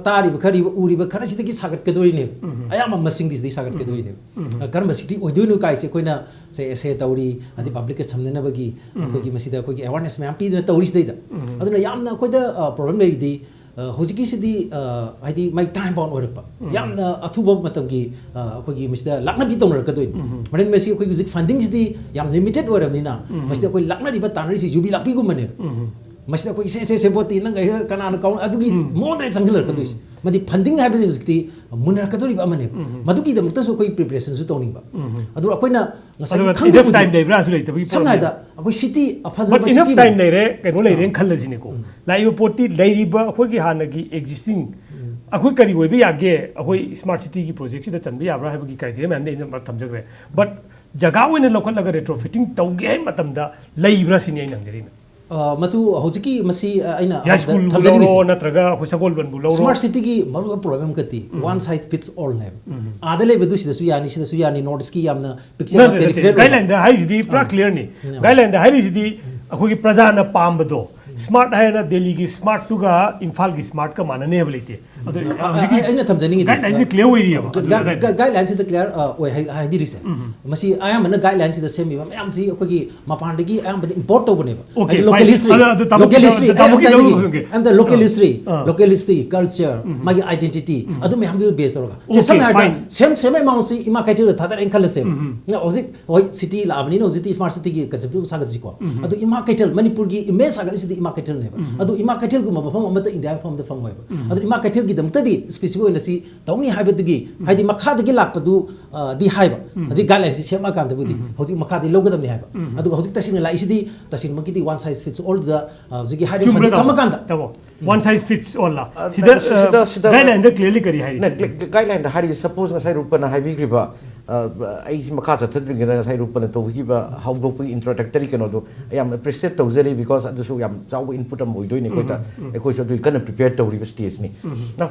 ꯇꯥꯔꯤꯕ, ꯈꯔꯤꯕ, ꯎꯔꯤꯕ ꯈꯔꯁꯤꯗꯒꯤ ꯁꯥꯒꯠꯀꯗꯣꯔꯤꯅꯦꯕ꯫ ꯑꯌꯥꯝꯕ ꯃꯁꯤꯡꯗꯤ ꯁꯤꯗꯩ ꯁꯥꯒꯠꯀꯗꯣꯔꯤꯅꯦꯕ꯫ ꯀꯔꯝꯕ ꯁꯤꯇꯤ ꯑꯣꯏꯗꯣꯏꯅꯣ ꯀꯥꯏꯁꯦ ꯑꯩꯈꯣꯏꯅ ꯁꯦ ꯑꯦꯁꯦ ꯇꯧꯔꯤ, ꯑꯗꯩ ꯄꯕ꯭ꯂꯤꯛꯀ ꯁꯝꯅꯅꯕꯒꯤ ꯑꯩꯈꯣꯏꯒꯤ ꯃꯁꯤꯗ ꯑꯩꯈꯣꯏꯒꯤ ꯑꯦꯋꯥꯔꯅꯦꯁ ꯃꯌꯥꯝ ꯄꯤꯗꯅ ꯇꯧꯔꯤꯁꯤꯗꯩꯗ꯫ ꯑꯗꯨꯅ ꯌꯥꯝꯅ ꯑꯩꯈꯣꯏꯗ, ꯑ, ꯄ꯭ꯔꯣꯕ꯭ꯂꯦꯝ ꯂꯩꯔꯤꯗꯤ, ꯑ, ꯍꯧꯖꯤꯛꯀꯤꯁꯤꯗꯤ, ꯑ, ꯍꯥꯏꯗꯤ ꯃꯥꯏ ꯇꯥꯏꯝ ꯕꯥꯎꯟ ꯑꯣꯏꯔꯛꯄ꯫ ꯌꯥꯝꯅ ꯑꯊꯨꯕ ꯃꯇꯝꯒꯤ, ꯑ, ꯑꯩꯈꯣꯏꯒꯤ ꯃꯁꯤꯗ ꯂꯥꯛꯅꯕꯤ ꯇꯧꯅꯔꯛꯀꯗꯣꯏꯅꯤ꯫ ꯃꯔꯝꯗꯤ ꯃꯁꯤ ꯑꯩꯈꯣꯏꯒꯤ ꯍꯧꯖꯤꯛ ꯐꯟꯗꯤꯡꯁꯤꯗꯤ ꯌꯥꯝ ꯂꯤꯃꯤꯇꯦꯠ ꯑꯣꯏꯔꯕꯅꯤꯅ, ꯃꯁꯤꯗ ꯑꯩꯈꯣꯏ ꯂꯥꯛꯅꯔꯤꯕ ꯇꯥꯟꯅꯔꯤꯁꯤ ꯌꯨꯕꯤ ꯂꯥꯛꯄꯤꯒꯨꯝꯕꯅꯦꯕ꯫ ꯃꯁꯤꯗ ꯑꯩꯈꯣꯏ ꯁꯦ ꯁꯦ ꯁꯦꯕꯣꯠꯇꯤ ꯅꯪ ꯑꯩ ꯀꯅꯥꯅ ꯀꯥꯎ-, ꯑꯗꯨꯒꯤ ꯃꯑꯣꯡꯗ ꯆꯪꯁꯤꯜꯂꯛꯀꯗꯣꯏꯁꯦ꯫ ꯃꯗꯤ ꯐꯟꯗꯤꯡ ꯍꯥꯏꯕꯁꯤ ꯍꯧꯖꯤꯛꯇꯤ ꯃꯨꯟꯅꯔꯛꯀꯗꯧꯔꯤꯕ ꯑꯃꯅꯦꯕ꯫ ꯃꯗꯨꯒꯤꯗꯃꯛꯇꯁꯨ ꯑꯩꯈꯣꯏ ꯄ꯭ꯔꯤꯄꯦꯔꯦꯁꯟꯁꯨ ꯇꯧꯅꯤꯡꯕ꯫ ꯑꯗꯨꯒ ꯑꯩꯈꯣꯏꯅ ꯉꯁꯥꯏꯒꯤ ꯑꯗꯨꯒ ꯈꯪꯗꯕꯗꯣ, ꯏꯅꯐ ꯇꯥꯏꯝ ꯂꯩꯕ꯭ꯔꯥꯁꯨ ꯂꯩꯇꯕꯒꯤ ꯁꯝꯅ ꯄꯣꯠꯅꯦꯕ꯫ ꯍꯥꯏꯗ ꯑꯩꯈꯣꯏ ꯁꯤꯇꯤ ꯑꯐꯖꯕ ꯕꯠ ꯏꯅꯐ ꯁꯤꯇꯤ ꯇꯥꯏꯝ ꯂꯩꯔꯦ, ꯀꯩꯅꯣ ꯂꯩꯔꯦꯅ ꯈꯜꯂꯁꯤꯅꯦꯀꯣ꯫ ꯂꯥꯛꯏꯕ ꯄꯣꯠꯇꯤ ꯂꯩꯔꯤꯕ ꯑꯩꯈꯣꯏꯒꯤ ꯍꯥꯟꯅꯒꯤ ꯑꯦꯛꯖꯤꯁꯇꯤꯡ, ꯑꯩꯈꯣꯏ ꯀꯔꯤ ꯑꯣꯏꯕ ꯌꯥꯒꯦ, ꯑꯩꯈꯣꯏ ꯁ꯭ꯃꯥꯔꯠ ꯁꯤꯇꯤꯒꯤ ꯄ꯭ꯔꯣꯖꯦꯛꯁꯤꯗ ꯆꯟꯕ ꯌꯥꯕ꯭ꯔꯥ ꯍꯥꯏꯕꯒꯤ ꯀ꯭ꯔꯥꯏꯇꯦꯔꯤꯌꯥ ꯃꯌꯥꯝꯗꯤ ꯑꯩꯅ ꯊꯝꯖꯈ꯭ꯔꯦ꯫ ꯕꯠ ꯖꯒꯥ ꯑꯣꯏꯅ ꯂꯧꯈꯠꯂꯒ ꯔꯦꯇ꯭ꯔꯣ ꯐꯤꯠꯇꯤꯡ ꯇꯧꯒꯦ ꯍꯥꯏꯕ ꯃꯇꯝꯗ ꯂꯩꯕ꯭ꯔꯥ ꯁꯤꯅꯤ ꯑꯩꯅ ꯍꯪꯖꯔꯤꯅ꯫ ꯑ, ꯃꯗꯨ ꯍꯧꯖꯤꯛꯀꯤ ꯃꯁꯤ, ꯑ, ꯑꯩꯅ ꯌꯥꯏꯁ꯭ꯀꯨꯜꯕꯨ ꯊꯝꯖꯅꯤꯡꯉꯤꯁꯦ꯫ ꯂꯧꯔꯣ ꯅꯠꯇ꯭ꯔꯒ ꯑꯩꯈꯣꯏ ꯁꯒꯣꯜꯕꯟꯕꯨ ꯂꯧꯔꯣ꯫ ꯁ꯭ꯃꯥꯔꯠ ꯁꯤꯇꯤꯒꯤ ꯃꯔꯨꯑꯣꯏꯕ ꯄ꯭ꯔꯣꯕ꯭ꯂꯦꯝ ꯑꯃꯈꯛꯇꯤ ꯋꯥꯟ ꯁꯥꯏꯖ ꯐꯤꯠꯁ ꯑꯣꯜꯅꯦꯕ꯫ ꯑꯥꯗ ꯂꯩꯕꯗꯨ ꯁꯤꯗꯁꯨ ꯌꯥꯅꯤ, ꯁꯤꯗꯁꯨ ꯌꯥꯅꯤ, ꯅꯣꯔꯠ ꯏꯁꯀꯤ ꯌꯥꯝꯅ ꯄꯤꯛꯆꯔ ꯅꯠꯇꯦ, ꯅꯠꯇꯦ, ꯄꯦꯔꯤꯐꯦꯔꯦꯜ ꯑꯣꯏꯕ꯫ ꯒꯥꯏꯗꯂꯥꯏꯟꯗ ꯍꯥꯏꯔꯤꯁꯤꯗꯤ ꯄꯨꯔꯥ ꯀ꯭ꯂꯤꯌꯔꯅꯤ꯫ ꯒꯥꯏꯗꯂꯥꯏꯟꯗ ꯍꯥꯏꯔꯤꯁꯤꯗꯤ ꯑꯩꯈꯣꯏꯒꯤ ꯄ꯭ꯔꯖꯥꯅ ꯄꯥꯝꯕꯗꯣ, ꯁ꯭ꯃꯥꯔꯠ ꯍꯥꯏꯔꯒ ꯗꯦꯜꯂꯤꯒꯤ ꯁ꯭ꯃꯥꯔꯠꯇꯨꯒ ꯏꯝꯐꯥꯜꯒꯤ ꯁ꯭ꯃꯥꯔꯠꯀ ꯃꯥꯟꯅꯅꯤ ꯍꯥꯏꯕ ꯂꯩꯇꯦ꯫ ꯑꯗꯣ ꯑ, ꯍꯧꯖꯤꯛꯀꯤ ꯑꯩ- ꯑꯩꯅ ꯊꯝꯖꯅꯤꯡꯉꯤꯗꯤ ꯒꯥꯏꯗꯂꯥꯏꯟꯁꯦ ꯀ꯭ꯂꯤꯌꯥꯔ ꯑꯣꯏꯔꯤꯑꯕ ꯒꯥꯏꯗꯂꯥꯏꯟꯁꯤꯗ ꯀ꯭ꯂꯤꯌꯥꯔ ꯑꯣꯏ ꯍꯥꯏ- ꯍꯥꯏꯕꯤꯔꯤꯁꯦ꯫ ꯃꯁꯤ ꯑꯌꯥꯝꯕꯅ ꯒꯥꯏꯗꯂꯥꯏꯟꯁꯤꯗ ꯁꯦꯝꯃꯤꯕ ꯃꯌꯥꯝꯁꯤ ꯑꯩꯈꯣꯏꯒꯤ ꯃꯄꯥꯟꯗꯒꯤ ꯑꯌꯥꯝꯕꯅ ꯏꯝꯄꯣꯔꯠ ꯇꯧꯕꯅꯦꯕ꯫ Okay, ꯍꯥꯏꯗꯤ ꯂꯣꯀꯦꯜ fine. ꯍꯤꯁꯇ꯭ꯔꯤ ꯑꯗꯣ- ꯑꯗꯣ ꯇꯥꯃꯣ- ꯂꯣꯀꯦꯜ ꯍꯤꯁꯇ꯭ꯔꯤ ꯇꯥꯃꯣꯒꯤ ꯑꯩ ꯂꯧ- ꯍꯥꯏꯖꯒꯦ꯫ okay. ꯑꯝꯇ ꯂꯣꯀꯦꯜ ꯑꯥ. ꯍꯤꯁꯇ꯭ꯔꯤ ꯑꯥ. ꯂꯣꯀꯦꯜ ꯍꯤꯁꯇ꯭ꯔꯤ ꯀꯜꯆꯔ ꯎꯝ. ꯃꯥꯒꯤ ꯑꯥꯏꯗꯦꯟꯇꯤꯇꯤ Okay, ꯑꯗꯨ ꯃꯌꯥꯝꯗꯨ fine. ꯕꯦꯁ ꯇꯧꯔꯒ ꯁꯦ Okay, ꯁꯝꯅ ꯍꯥꯏꯔꯕꯗ fine. ꯁꯦꯝ ꯁꯦꯝ ꯑꯦꯃꯥꯎꯟꯁꯤ ꯏꯃꯥ ꯀꯩꯊꯦꯜꯗ ꯊꯥꯗꯔꯦꯅ ꯈꯜꯂꯁꯦꯕ꯫ ꯎꯝ. ꯅ ꯍꯧꯖꯤꯛ ꯍꯣꯏ ꯁꯤꯇꯤ ꯂꯥꯛꯑꯕꯅꯤꯅ ꯍꯧꯖꯤꯛꯇꯤ ꯏꯁꯃꯥꯔꯠ ꯁꯤꯇꯤꯒꯤ ꯀꯟꯁꯦꯞꯇꯨ ꯁꯥꯒꯠꯁꯤꯀꯣ꯫ ꯎꯝ. ꯑꯗꯨ ꯏꯃꯥ ꯀꯩꯊꯦꯜ ꯃꯅꯤꯄꯨꯔꯒꯤ ꯏꯃꯦꯖ ꯁꯥꯒꯠꯂꯤꯁꯤꯗꯤ ꯏꯃꯥ ꯀꯩꯊꯦꯜꯅꯦꯕ꯫ ꯎꯝ. ꯑꯗꯨ ꯏꯃꯥ ꯀꯩꯊꯦꯜꯒꯨꯝꯕ ꯃꯐꯝ ꯑꯃꯠꯇ ꯏꯟꯗꯤꯌꯥ ꯃꯐꯝ ꯑꯃꯗ ꯐꯪꯉꯣꯏꯕ꯫ ꯎꯝ. ꯑꯗꯨ ꯏꯃꯥ ꯀꯩꯊꯦꯜꯒꯤꯗꯃꯛꯇꯗꯤ ꯁ꯭ꯄꯦꯁꯤꯐꯤꯛ ꯑꯣꯏꯅ ꯁꯤ ꯇꯧꯅꯤ ꯍꯥꯏꯕꯗꯨꯒꯤ ꯍꯥꯏꯗꯤ ꯃꯈꯥꯗꯒꯤ ꯂꯥꯛꯄꯗꯨ ꯑ, ꯗꯤ ꯍꯥꯏꯕ꯫ ꯎꯝ. ꯍꯧꯖꯤꯛ ꯒꯥꯏꯗꯂꯥꯏꯟꯁꯤ ꯁꯦꯝꯃꯛꯑꯀꯥꯟꯗꯕꯨꯗꯤ ꯎꯝ. ꯍꯧꯖꯤꯛ ꯃꯈꯥꯗꯤ ꯂꯧꯒꯗꯕꯅꯤ ꯍꯥꯏꯕ꯫ ꯎꯝ. ꯑꯗꯨꯒ ꯍꯧꯖꯤꯛ ꯇꯁꯦꯡꯅ ꯂꯥꯛꯏꯁꯤꯗꯤ ꯇꯁꯦꯡꯃꯛꯀꯤꯗꯤ ꯋꯥꯟ ꯁꯥꯏꯖ ꯐꯤꯠꯁ ꯑꯣꯜꯗ ꯍꯧꯖꯤꯛꯀꯤ ꯍꯥꯏꯔꯤꯕ ꯆꯨꯝꯕ꯭ꯔꯥ ꯐꯟꯁꯦ ꯇꯥꯃꯣ? ꯊꯝꯃꯀꯥꯟꯗ ꯇꯥꯃꯣ, ꯋꯥꯟ ꯁꯥꯏꯖ ꯐꯤꯠꯁ ꯑꯣꯜꯂ ꯑ, ꯁꯤꯗ ꯁꯤꯗ- ꯁꯤꯗ- ꯒꯥꯏꯗꯂꯥꯏꯟꯗ ꯀ꯭ꯂꯤꯌꯔꯂꯤ ꯀꯔꯤ ꯍꯥꯏꯔꯤ? ꯅ ꯒꯥꯏꯗꯂꯥꯏꯟꯗ ꯍꯥꯏꯔꯤꯁꯦ ꯁꯄꯣꯖ ꯉꯁꯥꯏ ꯔꯨꯄꯅ ꯍꯥꯏꯕꯤꯈ꯭ꯔꯤꯕ ꯑ, ꯑꯩꯁꯤ ꯃꯈꯥ ꯆꯠꯊꯗ꯭ꯔꯤꯉꯩꯗ ꯉꯁꯥꯏ ꯔꯨꯄꯅ ꯇꯧꯕꯤꯈꯤꯕ ꯍꯧꯗꯣꯛꯄꯒꯤ ꯏꯟꯇ꯭ꯔꯣꯗꯛꯇꯔꯤ ꯀꯩꯅꯣꯗꯣ ꯌꯥꯝ ꯑꯦꯄ꯭ꯔꯤꯁꯤꯌꯦꯠ ꯇꯧꯖꯔꯤ, ꯕꯤꯀꯣꯖ ꯑꯗꯨꯁꯨ ꯌꯥꯝ ꯆꯥꯎꯕ ꯏꯟꯄꯨꯠ ꯑꯃ ꯑꯣꯏꯗꯣꯏꯅꯤ ꯑꯩꯈꯣꯏꯗ꯫ ꯑꯩꯈꯣꯏꯁꯨ ꯑꯗꯨꯒꯤ ꯀꯟꯅ ꯄ꯭ꯔꯤꯄꯦꯌꯔ ꯇꯧꯔꯤꯕ ꯁ꯭ꯇꯦꯖꯅꯤ꯫ ꯅ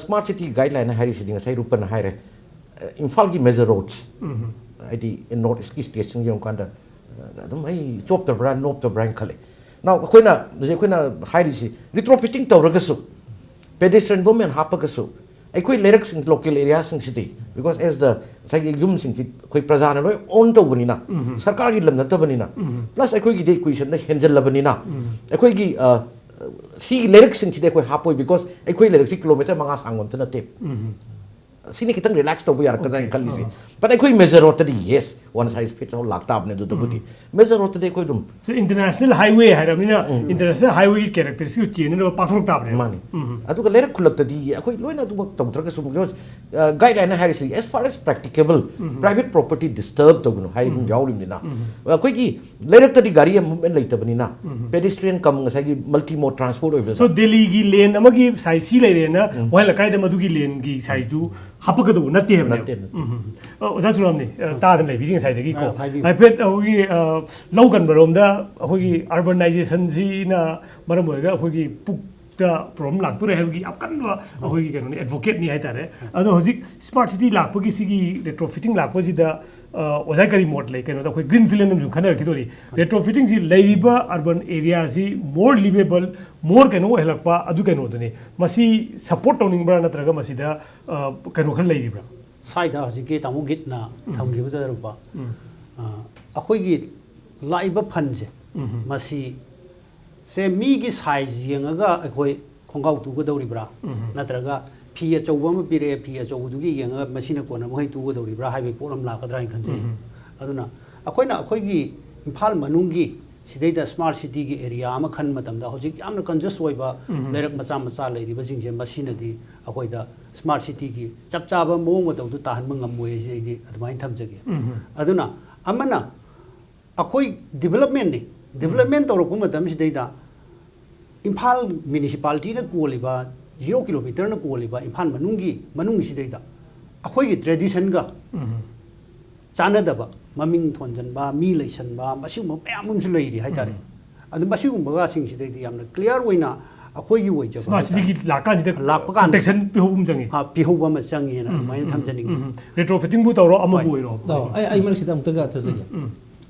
ꯁ꯭ꯃꯥꯔꯠ ꯁꯤꯇꯤ ꯒꯥꯏꯗꯂꯥꯏꯟ ꯍꯥꯏꯔꯤꯁꯤꯗꯤ ꯉꯁꯥꯏ ꯔꯨꯄꯅ ꯍꯥꯏꯔꯦ, ꯑ, ꯏꯝꯐꯥꯜꯒꯤ ꯃꯦꯖꯔ ꯔꯣꯗꯁ ꯍꯥꯏꯗꯤ ꯅꯣꯔꯠ ꯏꯁꯀꯤ ꯁ꯭ꯇꯦꯠꯁꯤꯡ ꯌꯦꯡꯉꯨꯀꯥꯟꯗ ꯑ, ꯑꯗꯨꯝ ꯑꯩ ꯆꯣꯞꯇꯕ꯭ꯔꯥ ꯅꯣꯞꯇꯕ꯭ꯔꯥ ꯍꯥꯏꯅ ꯈꯜꯂꯦ꯫ ꯅꯥꯎ ꯑꯩꯈꯣꯏꯅ ꯍꯧꯖꯤꯛ ꯑꯩꯈꯣꯏꯅ ꯍꯥꯏꯔꯤꯁꯤ ꯔꯤꯇ꯭ꯔꯣꯐꯤꯇꯤꯡ ꯇꯧꯔꯒꯁꯨ, ꯄꯦꯗꯦꯁꯇ꯭ꯔꯤꯌꯟ ꯃꯨꯞꯃꯦꯟ ꯍꯥꯞꯄꯒꯁꯨ, ꯑꯩꯈꯣꯏ ꯂꯩꯔꯛꯁꯤꯡ ꯂꯣꯀꯦꯜ ꯑꯦꯔꯤꯌꯥꯁꯤꯡꯁꯤꯗꯤ, ꯕꯤꯀꯣꯖ ꯑꯦꯁ ꯗ ꯉꯁꯥꯏꯒꯤ ꯌꯨꯝꯁꯤꯡꯁꯤ ꯑꯩꯈꯣꯏ ꯄ꯭ꯔꯖꯥꯅ ꯂꯣꯏ ꯑꯣꯟ ꯇꯧꯕꯅꯤꯅ, ꯁꯔꯀꯥꯔꯒꯤ ꯂꯝ ꯅꯠꯇꯕꯅꯤꯅ, ꯄ꯭ꯂꯁ ꯑꯩꯈꯣꯏꯒꯤꯗꯤ ꯏꯀ꯭ꯋꯦꯁꯟꯗ ꯍꯦꯟꯖꯜꯂꯕꯅꯤꯅ, ꯑꯩꯈꯣꯏꯒꯤ ꯑ, ꯁꯤꯒꯤ ꯂꯩꯔꯛꯁꯤꯡꯁꯤꯗꯤ ꯑꯩꯈꯣꯏ ꯍꯥꯞꯄꯣꯏ, ꯕꯤꯀꯣꯖ ꯑꯩꯈꯣꯏ ꯂꯩꯔꯛꯁꯤ ꯀꯤꯂꯣꯃꯤꯇꯔ ꯃꯉꯥ ꯁꯥꯡꯕ ꯑꯝꯇ ꯅꯠꯇꯦ꯫ ꯁꯤꯅ ꯈꯤꯇꯪ ꯔꯤꯂꯦꯛꯁ ꯇꯧꯕ ꯌꯥꯔꯛꯀꯗ꯭ꯔꯥ ꯍꯥꯏꯅ ꯈꯜꯂꯤꯁꯦ꯫ ꯕꯠ ꯑꯩꯈꯣꯏ ꯃꯦꯖꯔ ꯔꯣꯗꯇꯗꯤ yes, one size fits all ꯂꯥꯛꯇꯥꯕꯅꯦ꯫ ꯑꯗꯨꯗꯕꯨꯗꯤ ꯃꯦꯖꯔ ꯔꯣꯗꯇꯗꯤ ꯑꯩꯈꯣꯏ ꯑꯗꯨꯝ ꯏꯟꯇꯔꯅꯦꯁꯅꯦꯜ ꯍꯥꯏꯋꯦ ꯍꯥꯏꯔꯕꯅꯤꯅ ꯏꯟꯇꯔꯅꯦꯁꯅꯦꯜ ꯍꯥꯏꯋꯦꯒꯤ ꯀꯦꯔꯦꯛꯇꯔꯤꯁꯇꯤꯛ ꯆꯦꯟꯅꯅꯕ ꯄꯥꯛꯊꯣꯔꯛ ꯇꯥꯕꯅꯦ꯫ ꯃꯥꯅꯤ꯫ ꯑꯗꯨꯒ ꯂꯩꯔꯛ ꯈꯨꯜꯂꯛꯇꯗꯤ ꯑꯩꯈꯣꯏ ꯂꯣꯏꯅ ꯑꯗꯨꯃꯛ ꯇꯧꯗ꯭ꯔꯒꯁꯨ, ꯕꯤꯀꯣꯖ ꯒꯥꯏꯗꯂꯥꯏꯟ ꯍꯥꯏꯔꯤꯁꯤ as far as practicable private property disturb ꯇꯧꯒꯅꯨ ꯍꯥꯏꯕ ꯑꯃ ꯌꯥꯎꯔꯤꯕꯅꯤꯅ, ꯑꯩꯈꯣꯏꯒꯤ ꯂꯩꯔꯛꯇꯗꯤ ꯒꯥꯔꯤ ꯑꯃ ꯃꯨꯞꯃꯦꯟ ꯂꯩꯇꯕꯅꯤꯅ, ꯄꯦꯗꯦꯁꯇ꯭ꯔꯤꯌꯟ ꯀꯝ ꯉꯁꯥꯏꯒꯤ ꯃꯜꯇꯤ ꯃꯣꯗ ꯇ꯭ꯔꯥꯟꯁꯄꯣꯔꯠ ꯑꯣꯏꯕꯗ ꯁꯣ ꯗꯦꯜꯂꯤꯒꯤ ꯂꯦꯟ ꯑꯃꯒꯤ ꯁꯥꯏꯖ ꯁꯤ ꯂꯩꯔꯦꯅ ꯋꯥꯍꯦꯡ ꯂꯩꯀꯥꯏꯗ ꯃꯗꯨꯒꯤ ꯂꯦꯟꯒꯤ ꯁꯥꯏꯖꯇꯨ ꯍꯥꯞꯄꯛꯀꯗꯧꯕ ꯅꯠꯇꯦ ꯍꯥꯏꯕꯅꯦꯕ꯫ ꯅꯠꯇꯦ, ꯅꯠꯇꯦ꯫ ꯎꯝ, ꯎꯝ꯫ ꯑ, ꯑꯣꯖꯥ ꯆꯨꯔꯥꯝꯅꯤ, ꯑ, ꯇꯥꯗꯅ ꯂꯩꯕꯤꯔꯤ ꯉꯁꯥꯏꯗꯒꯤꯀꯣ꯫ ꯑ, ꯍꯥꯏꯕꯤꯌꯨ꯫ ꯍꯥꯏꯐꯦꯠ ꯑꯩꯈꯣꯏꯒꯤ, ꯑ, ꯂꯧ ꯀꯟꯕꯔꯣꯝꯗ ꯑꯩꯈꯣꯏꯒꯤ ꯑꯔꯕꯅꯥꯏꯖꯦꯁꯟꯁꯤꯅ ꯃꯔꯝ ꯑꯣꯏꯔꯒ ꯑꯩꯈꯣꯏꯒꯤ ꯄꯨꯛꯇ ꯄ꯭ꯔꯣꯕ꯭ꯂꯦꯝ ꯂꯥꯛꯇꯣꯔꯦ ꯍꯥꯏꯕꯒꯤ ꯌꯥꯝ ꯀꯟꯕ ꯑꯩꯈꯣꯏꯒꯤ ꯀꯩꯅꯣꯅꯤ, ꯑꯦꯗꯚꯣꯀꯦꯠꯅꯤ ꯍꯥꯏꯇꯥꯔꯦ꯫ ꯑꯗꯣ ꯍꯧꯖꯤꯛ ꯁ꯭ꯃꯥꯔꯠ ꯁꯤꯇꯤ ꯂꯥꯛꯄꯒꯤ ꯁꯤꯒꯤ ꯔꯤꯇ꯭ꯔꯣꯐꯤꯇꯤꯡ ꯂꯥꯛꯄꯁꯤꯗ ꯑ, ꯑꯣꯖꯥ ꯀꯔꯤ ꯃꯣꯠ ꯂꯩ? ꯀꯩꯅꯣꯗ ꯑꯩꯈꯣꯏ ꯒ꯭ꯔꯤꯟ ꯐꯤꯜ ꯑꯃꯁꯨ ꯈꯟꯅꯔꯛꯈꯤꯗꯣꯔꯤ꯫ ꯔꯦꯇ꯭ꯔꯣꯐꯤꯠꯇꯤꯡꯁꯤ ꯂꯩꯔꯤꯕ ꯑꯔꯕꯟ ꯑꯦꯔꯤꯌꯥꯁꯤ ꯃꯣꯔ ꯂꯤꯕꯦꯕꯜ, ꯃꯣꯔ ꯀꯩꯅꯣ ꯑꯣꯏꯍꯜꯂꯛꯄ, ꯑꯗꯨ ꯀꯩꯅꯣꯗꯨꯅꯤ꯫ ꯃꯁꯤ ꯁꯄꯣꯔꯠ ꯇꯧꯅꯤꯡꯕ꯭ꯔꯥ, ꯅꯠꯇ꯭ꯔꯒ ꯃꯁꯤꯗ, ꯑ, ꯀꯩꯅꯣ ꯈꯔ ꯂꯩꯔꯤꯕ꯭ꯔꯥ? ꯁ꯭ꯋꯥꯏꯗ ꯍꯧꯖꯤꯛꯀꯤ ꯇꯥꯃꯣ ꯒꯤꯠꯅ ꯎꯝ꯫ ꯊꯝꯈꯤꯕꯗ ꯂꯨꯄꯥ ꯎꯝ꯫ ꯑ, ꯑꯩꯈꯣꯏꯒꯤ ꯂꯥꯛꯏꯕ ꯐꯟꯁꯦ ꯎꯝ꯫ ꯃꯁꯤ ꯁꯦ ꯃꯤꯒꯤ ꯁꯥꯏꯖ ꯌꯦꯡꯉꯒ ꯑꯩꯈꯣꯏ ꯈꯣꯡꯒ꯭ꯔꯥꯎ ꯇꯨꯒꯗꯧꯔꯤꯕ꯭ꯔꯥ? ꯎꯝ꯫ ꯅꯠꯇ꯭ꯔꯒ ꯐꯤ ꯑꯆꯧꯕ ꯑꯃ ꯄꯤꯔꯛꯑꯦ, ꯐꯤ ꯑꯆꯧꯕꯗꯨꯒꯤ ꯌꯦꯡꯉꯒ ꯃꯁꯤꯅ ꯀꯣꯟꯅꯕ ꯃꯈꯩ ꯇꯨꯒꯗꯧꯔꯤꯕ꯭ꯔꯥ ꯍꯥꯏꯕꯒꯤ ꯄꯣꯠ ꯑꯃ ꯂꯥꯛꯀꯗ꯭ꯔꯥ ꯍꯥꯏꯅ ꯈꯟꯖꯩ꯫ ꯎꯝ꯫ ꯑꯗꯨꯅ ꯑꯩꯈꯣꯏꯅ ꯑꯩꯈꯣꯏꯒꯤ ꯏꯝꯐꯥꯜ ꯃꯅꯨꯡꯒꯤ ꯁꯤꯗꯩꯗ ꯁ꯭ꯃꯥꯔꯠ ꯁꯤꯇꯤꯒꯤ ꯑꯦꯔꯤꯌꯥ ꯑꯃ ꯈꯟꯕ ꯃꯇꯝꯗ ꯍꯧꯖꯤꯛ ꯌꯥꯝꯅ ꯀꯟꯖꯁ ꯑꯣꯏꯕ ꯎꯝ꯫ ꯂꯩꯔꯛ ꯃꯆꯥ ꯃꯆꯥ ꯂꯩꯔꯤꯕꯁꯤꯡꯁꯦ ꯃꯁꯤꯅꯗꯤ ꯑꯩꯈꯣꯏꯗ ꯁ꯭ꯃꯥꯔꯠ ꯁꯤꯇꯤꯒꯤ ꯆꯞ ꯆꯥꯕ ꯃꯑꯣꯡ ꯃꯇꯧꯗꯨ ꯇꯥꯍꯟꯕ ꯉꯝꯃꯣꯏ ꯍꯥꯏꯁꯦ ꯑꯩꯗꯤ ꯑꯗꯨꯃꯥꯏꯅ ꯊꯝꯖꯒꯦ꯫ ꯎꯝ꯫ ꯑꯗꯨꯅ ꯑꯃꯅ ꯑꯩꯈꯣꯏ ꯗꯤꯕꯂꯞꯃꯦꯟꯅꯤ꯫ ꯗꯤꯕꯂꯞꯃꯦꯟ ꯇꯧꯔꯛꯄ ꯃꯇꯝꯁꯤꯗꯩꯗ ꯏꯝꯐꯥꯜ ꯃ꯭ꯌꯨꯅꯤꯁꯤꯄꯥꯂꯤꯇꯤꯅ ꯀꯣꯜꯂꯤꯕ, ꯖꯤꯔꯣ ꯀꯤꯂꯣꯃꯤꯇꯔꯅ ꯀꯣꯜꯂꯤꯕ ꯏꯝꯐꯥꯜ ꯃꯅꯨꯡꯒꯤ, ꯃꯅꯨꯡꯁꯤꯗꯩꯗ ꯑꯩꯈꯣꯏꯒꯤ ꯇ꯭ꯔꯦꯗꯤꯁꯟꯒ ꯎꯝ꯫ ꯆꯥꯟꯅꯗꯕ, ꯃꯃꯤꯡ ꯊꯣꯟꯖꯟꯕ, ꯃꯤ ꯂꯩꯁꯟꯕ, ꯃꯁꯤꯒꯨꯝꯕ ꯃꯌꯥꯝ ꯑꯃꯁꯨ ꯂꯩꯔꯤ ꯍꯥꯏꯇꯥꯔꯦ꯫ ꯎꯝ꯫ ꯑꯗꯨ ꯃꯁꯤꯒꯨꯝꯕꯒꯁꯤꯡꯁꯤꯗꯩꯗꯤ ꯌꯥꯝꯅ ꯀ꯭ꯂꯤꯌꯥꯔ ꯑꯣꯏꯅ ꯑꯩꯈꯣꯏꯒꯤ ꯑꯣꯏꯖꯕ ꯁ꯭ꯃꯥꯔꯠ ꯍꯥꯏꯇꯥꯔꯦ꯫ ꯁꯤꯇꯤꯒꯤ ꯂꯥꯛꯀꯥꯟꯁꯤꯗ ꯂꯥꯛꯄ ꯀꯥꯟꯗ ꯄ꯭ꯔꯣꯇꯦꯛꯁꯟ ꯄꯤꯍꯧꯕ ꯑꯃ ꯆꯪꯉꯤ꯫ ꯑ, ꯄꯤꯍꯧꯕ ꯑꯃ ꯆꯪꯉꯦꯅ ꯑꯗꯨꯃꯥꯏꯅ ꯊꯝꯖꯅꯤꯡꯉꯤ꯫ ꯎꯝ꯫ ꯔꯦꯇ꯭ꯔꯣꯐꯤꯠꯇꯤꯡꯕꯨ ꯇꯧꯔꯣ, ꯑꯃꯕꯨ ꯍꯣꯏ꯫ ꯑꯣꯏꯔꯣ꯫ ꯑꯣ, ꯑꯩ ꯑꯩ ꯃꯔꯛꯁꯤꯗ ꯑꯃꯨꯛꯇꯒ ꯊꯥꯖꯒꯦ꯫ ꯎꯝ꯫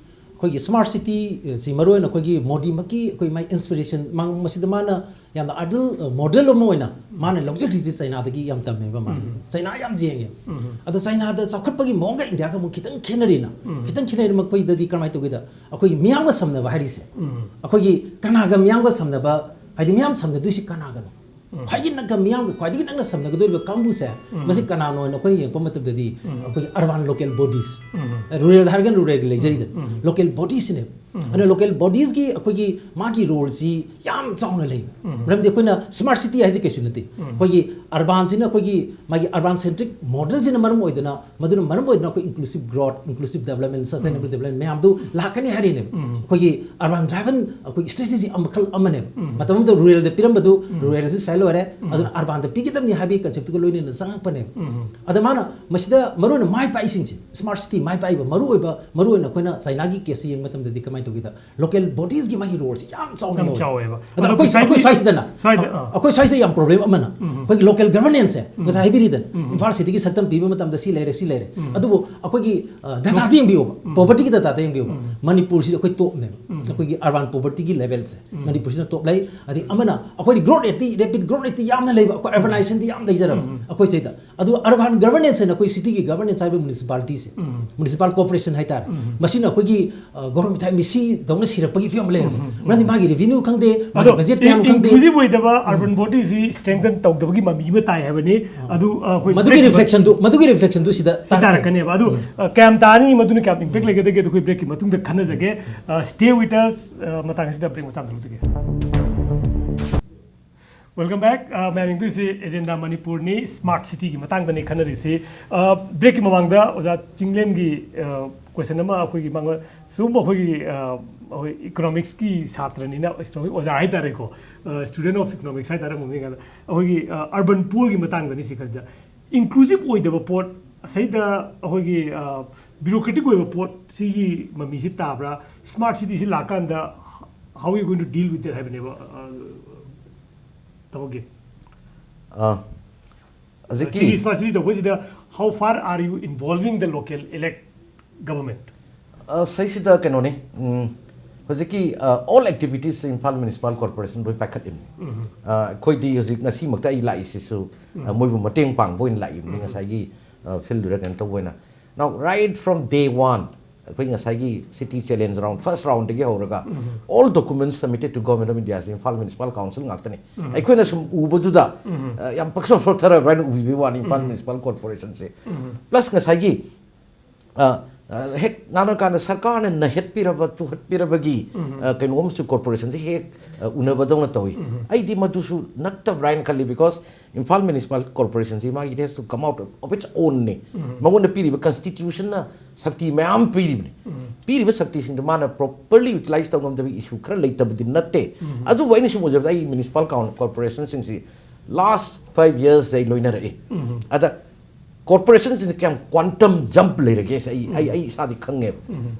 ꯑꯩꯈꯣꯏꯒꯤ ꯁ꯭ꯃꯥꯔꯠ ꯁꯤꯇꯤ ꯁꯤ ꯃꯔꯨꯑꯣꯏꯅ ꯑꯩꯈꯣꯏꯒꯤ ꯃꯣꯗꯤꯃꯛꯀꯤ ꯑꯩꯈꯣꯏ ꯃꯥꯏ ꯏꯟꯁꯄꯤꯔꯦꯁꯟ, ꯃꯁꯤꯗ ꯃꯥꯅ ꯌꯥꯝꯅ ꯑꯥꯏꯗꯜ ꯃꯣꯗꯦꯜ ꯑꯃ ꯑꯣꯏꯅ ꯃꯥꯅ ꯂꯧꯖꯈ꯭ꯔꯤꯁꯦ ꯆꯩꯅꯥꯗꯒꯤ ꯌꯥꯝ ꯇꯝꯃꯦꯕ ꯃꯥꯅ꯫ ꯎꯝ꯫ ꯆꯩꯅꯥ ꯌꯥꯝ ꯌꯦꯡꯉꯦ꯫ ꯎꯝ꯫ ꯑꯗꯣ ꯆꯩꯅꯥꯗ ꯆꯥꯎꯈꯠꯄꯒꯤ ꯃꯑꯣꯡꯒ ꯏꯟꯗꯤꯌꯥꯒ ꯑꯃꯨꯛ ꯈꯤꯇꯪ ꯈꯦꯠꯅꯔꯤꯅ꯫ ꯎꯝ꯫ ꯈꯤꯇꯪ ꯈꯦꯠꯅꯔꯤ ꯃꯈꯣꯏꯗꯗꯤ ꯀꯔꯝꯍꯥꯏꯅ ꯇꯧꯒꯦꯗ, ꯑꯩꯈꯣꯏꯒꯤ ꯃꯤꯌꯥꯝꯒ ꯁꯝꯅꯕ ꯍꯥꯏꯔꯤꯁꯦ꯫ ꯎꯝ꯫ ꯑꯩꯈꯣꯏꯒꯤ ꯀꯅꯥꯒ ꯃꯤꯌꯥꯝꯒ ꯁꯝꯅꯕ, ꯍꯥꯏꯗꯤ ꯃꯤꯌꯥꯝ ꯁꯝꯅꯗꯣꯏꯁꯤ ꯀꯅꯥꯒꯅꯣ? ꯎꯝ꯫ ꯈ꯭ꯋꯥꯏꯗꯒꯤ ꯅꯛꯅ ꯃꯤꯌꯥꯝꯒ ꯈ꯭ꯋꯥꯏꯗꯒꯤ ꯅꯛꯅ ꯁꯝꯅꯒꯗꯧꯔꯤꯕ ꯀꯥꯡꯕꯨꯁꯦ, ꯎꯝ꯫ ꯃꯁꯤ ꯀꯅꯥꯅꯣ ꯍꯥꯏꯅ ꯑꯩꯈꯣꯏꯅ ꯌꯦꯡꯉꯛꯄ ꯃꯇꯝꯗꯗꯤ ꯎꯝ꯫ ꯑꯩꯈꯣꯏꯒꯤ ꯑꯔꯕꯥꯟ ꯂꯣꯀꯦꯜ ꯕꯣꯗꯤꯁ, ꯎꯝ꯫ ꯔꯨꯔꯦꯜꯗ ꯍꯥꯏꯔꯒꯅ ꯔꯨꯔꯦꯜꯒꯤ ꯂꯩꯖꯔꯤꯗꯅ, ꯎꯝ꯫ ꯂꯣꯀꯦꯜ ꯕꯣꯗꯤꯁꯤꯅꯦꯕ꯫ ꯎꯝ꯫ ꯑꯗꯨꯅ ꯂꯣꯀꯦꯜ ꯕꯣꯗꯤꯁꯀꯤ ꯑꯩꯈꯣꯏꯒꯤ ꯃꯥꯒꯤ ꯔꯣꯜꯁꯤ ꯌꯥꯝ ꯆꯥꯎꯅ ꯂꯩ꯫ ꯎꯝ꯫ ꯃꯔꯝꯗꯤ ꯑꯩꯈꯣꯏꯅ ꯁ꯭ꯃꯥꯔꯠ ꯁꯤꯇꯤ ꯍꯥꯏꯁꯦ ꯀꯩꯁꯨ ꯅꯠꯇꯦ꯫ ꯎꯝ꯫ ꯑꯩꯈꯣꯏꯒꯤ ꯑꯔꯕꯥꯟꯁꯤꯅ ꯑꯩꯈꯣꯏꯒꯤ ꯃꯥꯒꯤ ꯑꯔꯕꯥꯟ ꯁꯦꯟꯇ꯭ꯔꯤꯛ ꯃꯣꯗꯦꯜꯁꯤꯅ ꯃꯔꯝ ꯑꯣꯏꯗꯅ, ꯃꯗꯨꯅ ꯃꯔꯝ ꯑꯣꯏꯗꯅ ꯑꯩꯈꯣꯏ inclusive growth, inclusive development, sustainable development ꯃꯌꯥꯝꯗꯨ ꯂꯥꯛꯀꯅꯤ ꯍꯥꯏꯔꯤꯅꯦꯕ꯫ ꯎꯝ꯫ ꯑꯩꯈꯣꯏꯒꯤ ꯑꯔꯕꯥꯟ ꯗ꯭ꯔꯥꯏꯚꯟ ꯑꯩꯈꯣꯏꯒꯤ ꯁ꯭ꯇ꯭ꯔꯦꯇꯦꯖꯤ ꯃꯈꯜ ꯑꯃꯅꯦꯕ꯫ ꯎꯝ꯫ ꯃꯇꯝ ꯑꯃꯗ ꯔꯨꯔꯦꯜꯗ ꯄꯤꯔꯝꯕꯗꯨ ꯎꯝ꯫ ꯔꯨꯔꯦꯜꯁꯤ ꯐꯦꯜ ꯑꯣꯏꯔꯦ, ꯎꯝ꯫ ꯑꯗꯨꯅ ꯑꯔꯕꯥꯟꯗ ꯄꯤꯒꯗꯕꯅꯤ ꯍꯥꯏꯕꯒꯤ ꯀꯟꯁꯦꯞꯇꯨꯒ ꯂꯣꯏꯅꯅ ꯆꯪꯉꯛꯄꯅꯦꯕ꯫ ꯎꯝ꯫ ꯑꯗ ꯃꯥꯅ ꯃꯁꯤꯗ ꯃꯔꯨꯑꯣꯏꯅ ꯃꯥꯏ ꯄꯥꯛꯏꯁꯤꯡꯁꯦ, ꯁ꯭ꯃꯥꯔꯠ ꯁꯤꯇꯤ ꯃꯥꯏ ꯄꯥꯛꯏꯕ ꯃꯔꯨꯑꯣꯏꯕ, ꯃꯔꯨꯑꯣꯏꯅ ꯑꯩꯈꯣꯏꯅ ꯆꯥꯏꯅꯥꯒꯤ ꯀꯦꯁꯁꯤ ꯌꯦꯡꯕ ꯃꯇꯝꯗꯗꯤ ꯀꯃꯥꯏꯅ ꯑꯗꯨꯒꯤꯗ ꯂꯣꯀꯦꯜ ꯕꯣꯗꯤꯁꯀꯤ ꯃꯥꯒꯤ ꯔꯣꯜꯁꯦ ꯌꯥꯝ ꯆꯥꯎꯅ ꯌꯥꯝ ꯂꯧꯋꯦ꯫ ꯆꯥꯎꯋꯦꯕ꯫ ꯑꯗꯣ ꯑꯗꯣ ꯑꯩꯈꯣꯏ precisely ꯑꯩꯈꯣꯏ ꯁ꯭ꯋꯥꯏꯁꯤꯗꯅ ꯁ꯭ꯋꯥꯏꯗ, ꯑꯥ꯫ ꯑꯩꯈꯣꯏ ꯁ꯭ꯋꯥꯏꯁꯤꯗ ꯌꯥꯝ ꯄ꯭ꯔꯣꯕ꯭ꯂꯦꯝ ꯑꯃꯅ ꯎꯝ꯫ ꯑꯩꯈꯣꯏꯒꯤ ꯂꯣꯀꯦꯜ ꯒꯚꯔꯅꯦꯟꯁꯁꯦ ꯎꯝ꯫ ꯉꯁꯥꯏ ꯍꯥꯏꯕꯤꯔꯤꯗꯅ ꯎꯝ꯫ ꯏꯝꯐꯥꯜ ꯁꯤꯇꯤꯒꯤ ꯁꯛꯇꯝ ꯄꯤꯕ ꯃꯇꯝꯗ ꯁꯤ ꯂꯩꯔꯦ ꯁꯤ ꯂꯩꯔꯦ꯫ ꯎꯝ꯫ ꯑꯗꯨꯕꯨ ꯑꯩꯈꯣꯏꯒꯤ ꯗꯦꯇꯥꯗ ꯌꯦꯡꯕꯤꯌꯣꯕ, ꯎꯝ꯫ ꯄꯣꯕꯔꯇꯤꯒꯤ ꯗꯦꯇꯥꯗ ꯌꯦꯡꯕꯤꯌꯣꯕ, ꯎꯝ꯫ ꯃꯅꯤꯄꯨꯔꯁꯤꯗꯤ ꯑꯩꯈꯣꯏ ꯇꯣꯞꯅꯦꯕ꯫ ꯎꯝ꯫ ꯑꯩꯈꯣꯏꯒꯤ ꯑꯔꯕꯥꯟ ꯄꯣꯕꯔꯇꯤꯒꯤ ꯂꯦꯚꯦꯜꯁꯦ ꯎꯝ꯫ ꯃꯅꯤꯄꯨꯔꯁꯤꯅ ꯇꯣꯞ ꯂꯩ꯫ ꯑꯗꯩ ꯑꯃꯅ ꯑꯩꯈꯣꯏꯗꯤ ꯒ꯭ꯔꯣꯠ ꯔꯦꯠꯇꯤ, ꯔꯦꯄꯤꯠ ꯒ꯭ꯔꯣꯠ ꯔꯦꯠꯇꯤ ꯌꯥꯝꯅ ꯂꯩꯕ, ꯑꯩꯈꯣꯏ ꯑꯔꯕꯅꯥꯏꯖꯦꯁꯟꯗꯤ ꯌꯥꯝ ꯂꯩꯖꯔꯕ ꯎꯝ꯫ ꯑꯩꯈꯣꯏ ꯁꯤꯗ꯫ ꯑꯗꯨ ꯑꯔꯕꯥꯟ ꯒꯚꯔꯅꯦꯟꯁ ꯍꯥꯏꯅ ꯑꯩꯈꯣꯏ ꯁꯤꯇꯤꯒꯤ ꯒꯚꯔꯅꯦꯟꯁ ꯍꯥꯏꯕ ꯃ꯭ꯌꯨꯅꯤꯁꯤꯄꯥꯂꯤꯇꯤꯁꯦ, ꯎꯝ꯫ ꯃ꯭ꯌꯨꯅꯤꯁꯤꯄꯥꯜ ꯀꯣꯔꯄꯣꯔꯦꯁꯟ ꯍꯥꯏꯇꯥꯔꯦ, ꯎꯝ꯫ ꯃꯁꯤꯅ ꯑꯩꯈꯣꯏꯒꯤ ꯑ, ꯒꯣꯔ ꯃꯤꯊꯥꯏ ꯃꯤꯁꯤꯗꯧꯅ ꯁꯤꯔꯛꯄꯒꯤ ꯐꯤꯕꯝ ꯑꯃ ꯂꯩꯔꯕ꯫ ꯎꯝ, ꯎꯝ, ꯎꯝ꯫ ꯃꯔꯝꯗꯤ ꯃꯥꯒꯤ ꯔꯦꯚꯤꯅ꯭ꯌꯨ ꯈꯪꯗꯦ, ꯃꯥꯒꯤ ꯑꯗꯣ ꯕꯖꯦꯠ ꯀꯌꯥꯅꯣ ꯈꯪꯗꯦ꯫ ꯏꯟꯀ꯭ꯂꯨꯁꯤꯚ ꯑꯣꯏꯗꯕ ꯑꯔꯕꯟ ꯕꯣꯗꯤꯁꯤ ꯁ꯭ꯇꯔꯦꯡꯊꯟ ꯇꯧꯗꯕꯒꯤ ꯃꯃꯤ ꯑꯃ ꯇꯥꯏ ꯍꯥꯏꯕꯅꯤ꯫ ꯑꯗꯨ ꯑ, ꯑꯩꯈꯣꯏ ꯃꯗꯨꯒꯤ break- ꯔꯤꯐ꯭ꯂꯦꯛꯁꯟꯗꯨ, ꯃꯗꯨꯒꯤ ꯔꯤꯐ꯭ꯂꯦꯛꯁꯟꯗꯨ ꯁꯤꯗ ꯁꯤ ꯇꯥꯔꯛꯀꯅꯦꯕ꯫ ꯑꯗꯨ ꯎꯝ꯫ ꯑ, ꯀꯌꯥꯝ ꯇꯥꯅꯤ, ꯃꯗꯨꯅ ꯀꯌꯥꯝ ꯏꯝꯄꯦꯛ ꯂꯩꯒꯗꯒꯦ, ꯑꯗꯨ ꯑꯩꯈꯣꯏ ꯕ꯭ꯔꯦꯛꯀꯤ ꯃꯇꯨꯡꯗ ꯈꯟꯅꯖꯒꯦ꯫ Stay with us, ꯑ, ꯃꯇꯥꯡ ꯑꯁꯤꯗ ꯕ꯭ꯔꯦꯛ ꯃꯆꯥ ꯑꯃ ꯂꯧꯖꯒꯦ꯫ Welcome back. ꯑ, ꯃꯌꯥꯝ ꯌꯦꯡꯕꯤꯔꯤꯁꯤ ꯑꯦꯖꯦꯟꯗꯥ ꯃꯅꯤꯄꯨꯔꯅꯤ, ꯁ꯭ꯃꯥꯔꯠ ꯁꯤꯇꯤꯒꯤ ꯃꯇꯥꯡꯗꯅꯤ ꯈꯟꯅꯔꯤꯁꯤ꯫ ꯑ, ꯕ꯭ꯔꯦꯛꯀꯤ ꯃꯃꯥꯡꯗ ꯑꯣꯖꯥ ꯆꯤꯡꯂꯦꯟꯒꯤ, ꯑ, ꯀꯣꯏꯁꯟ ꯑꯃ ꯑꯩꯈꯣꯏꯒꯤ ꯃꯉꯣꯟ-, ꯁꯨꯝ ꯑꯩꯈꯣꯏꯒꯤ, ꯑ, ꯑꯩꯈꯣꯏ ꯏꯀꯣꯅꯣꯃꯤꯛꯁꯀꯤ ꯁꯥꯇ꯭ꯔꯅꯤꯅ, ꯏꯀꯣꯅꯣꯃꯤꯛ ꯑꯣꯖꯥ ꯍꯥꯏꯇꯥꯔꯦꯀꯣ, ꯑ, student of economics ꯍꯥꯏꯇꯥꯔꯦ ꯑꯃꯨꯛ ꯃꯤꯉꯣꯟꯗ꯫ ꯑꯩꯈꯣꯏꯒꯤ, ꯑ, ꯑꯔꯕꯟ ꯄꯨꯋꯔꯒꯤ ꯃꯇꯥꯡꯗꯅꯤ ꯁꯤ ꯈꯟꯖ-, ꯏꯟꯀ꯭ꯂꯨꯁꯤꯚ ꯑꯣꯏꯗꯕ ꯄꯣꯠ, ꯑꯁꯤꯗ ꯑꯩꯈꯣꯏꯒꯤ, ꯑ, ꯕ꯭ꯌꯨꯔꯣꯀ꯭ꯔꯦꯇꯤꯛ ꯑꯣꯏꯕ ꯄꯣꯠ ꯁꯤꯒꯤ ꯃꯃꯤꯁꯤ ꯇꯥꯕ꯭ꯔꯥ? ꯁ꯭ꯃꯥꯔꯠ ꯁꯤꯇꯤꯁꯤ ꯂꯥꯛꯀꯥꯟꯗ how you going to deal with that ꯍꯥꯏꯕꯅꯦꯕ, ꯑ, ꯇꯥꯃꯣꯒꯤ꯫ ꯑ, ꯍꯧꯖꯤꯛꯀꯤ ꯁꯤꯒꯤ ꯁ꯭ꯃꯥꯔꯠ ꯁꯤꯇꯤ ꯇꯧꯕꯁꯤꯗ how far are you involving the local elect government? ꯑ, ꯁꯤꯁꯤꯗ ꯀꯩꯅꯣꯅꯤ, ꯎꯝ, ꯍꯧꯖꯤꯛꯀꯤ, ꯑ, all activities Imphal municipal corporation ꯂꯣꯏ ꯄꯥꯏꯈꯠꯂꯤꯕꯅꯤ꯫ ꯎꯝ꯫ ꯑ, ꯑꯩꯈꯣꯏꯗꯤ ꯍꯧꯖꯤꯛ ꯉꯁꯤꯃꯛꯇ ꯑꯩ ꯂꯥꯛꯏꯁꯤꯁꯨ, ꯑ, ꯎꯝ꯫ ꯃꯣꯏꯕꯨ ꯃꯇꯦꯡ ꯄꯥꯡꯕ ꯑꯣꯏꯅ ꯂꯥꯛꯏꯕꯅꯤ꯫ ꯎꯝ꯫ ꯉꯁꯥꯏꯒꯤ, ꯑ, ꯐꯤꯜꯗꯨꯗ ꯀꯩꯅꯣ ꯇꯧꯕ ꯑꯣꯏꯅ꯫ Now, right from day one, ꯑꯩꯈꯣꯏ ꯉꯁꯥꯏꯒꯤ city challenge round, first roundꯗꯒꯤ ꯍꯧꯔꯒ, ꯎꯝ꯫ all documents submitted to Government of India, Imphal municipal council ꯉꯥꯛꯇꯅꯤ꯫ ꯎꯝ꯫ ꯑꯩꯈꯣꯏꯅ ꯁꯨꯝ ꯎꯕꯗꯨꯗ, ꯎꯝ꯫ ꯑ, ꯌꯥꯝ ꯄꯛꯁꯣ ꯁꯣꯠꯊꯔꯕ꯭ꯔꯥ ꯍꯥꯏꯅ ꯎꯕꯤꯕꯒꯤ ꯋꯥꯅꯤ ꯏꯝꯐꯥꯜ ꯎꯝ꯫ ꯃ꯭ꯌꯨꯅꯤꯁꯤꯄꯥꯜ ꯀꯣꯔꯄꯣꯔꯦꯁꯟꯁꯦ꯫ ꯎꯝ꯫ Plus ꯉꯁꯥꯏꯒꯤ, ꯑ, ꯑ, ꯍꯦꯛ ꯉꯥꯡꯅꯔꯀꯥꯟꯗ ꯁꯔꯀꯥꯔꯅ ꯅꯩꯍꯠꯄꯤꯔꯕ, ꯇꯨꯍꯠꯄꯤꯔꯕꯒꯤ, ꯎꯝ꯫ ꯑ, ꯀꯩꯅꯣꯝꯁꯨ ꯀꯣꯔꯄꯣꯔꯦꯁꯟꯁꯦ ꯍꯦꯛ, ꯑ, ꯎꯅꯕꯗꯧꯅ ꯇꯧꯏ꯫ ꯎꯝ꯫ ꯑꯩꯗꯤ ꯃꯗꯨꯁꯨ ꯅꯠꯇꯕ꯭ꯔꯥ ꯍꯥꯏꯅ ꯈꯜꯂꯤ, because ꯏꯝꯐꯥꯜ ꯃ꯭ꯌꯨꯅꯤꯁꯤꯄꯥꯜ ꯀꯣꯔꯄꯣꯔꯦꯁꯟꯁꯤ ꯃꯥꯒꯤ it has to come out of its ownꯅꯤ꯫ ꯎꯝ꯫ ꯃꯉꯣꯟꯗ ꯄꯤꯔꯤꯕ ꯀꯟꯁꯇꯤꯇ꯭ꯌꯨꯁꯟꯅ ꯁꯛꯇꯤ ꯃꯌꯥꯝ ꯄꯤꯔꯤꯕꯅꯤ꯫ ꯎꯝ꯫ ꯄꯤꯔꯤꯕ ꯁꯛꯇꯤꯁꯤꯡꯗꯨ ꯃꯥꯅ properly utilize ꯇꯧ ꯉꯝꯗꯕꯒꯤ ꯏꯁꯨ ꯈꯔ ꯂꯩꯇꯕꯗꯤ ꯅꯠꯇꯦ꯫ ꯎꯝ꯫ ꯑꯗꯨꯕꯨ ꯑꯩꯅ ꯁꯨꯝ ꯎꯖꯕꯗ ꯑꯩ ꯃ꯭ꯌꯨꯅꯤꯁꯤꯄꯥꯜ ꯀꯥꯎꯟ-, ꯀꯣꯔꯄꯣꯔꯦꯁꯟꯁꯤꯡꯁꯤ last five years ꯑꯩ ꯂꯣꯏꯅꯔꯛꯏ꯫ ꯎꯝ꯫ ꯑꯗ ꯀꯣꯔꯄꯣꯔꯦꯁꯟꯁꯤꯅ ꯀꯌꯥꯝ ꯀ꯭ꯋꯥꯟꯇꯝ ꯖꯝꯞ ꯂꯩꯔꯒꯦꯁꯦ ꯑꯩ ꯑꯩ ꯑꯩ ꯏꯁꯥꯗꯤ ꯈꯪꯉꯦꯕ꯫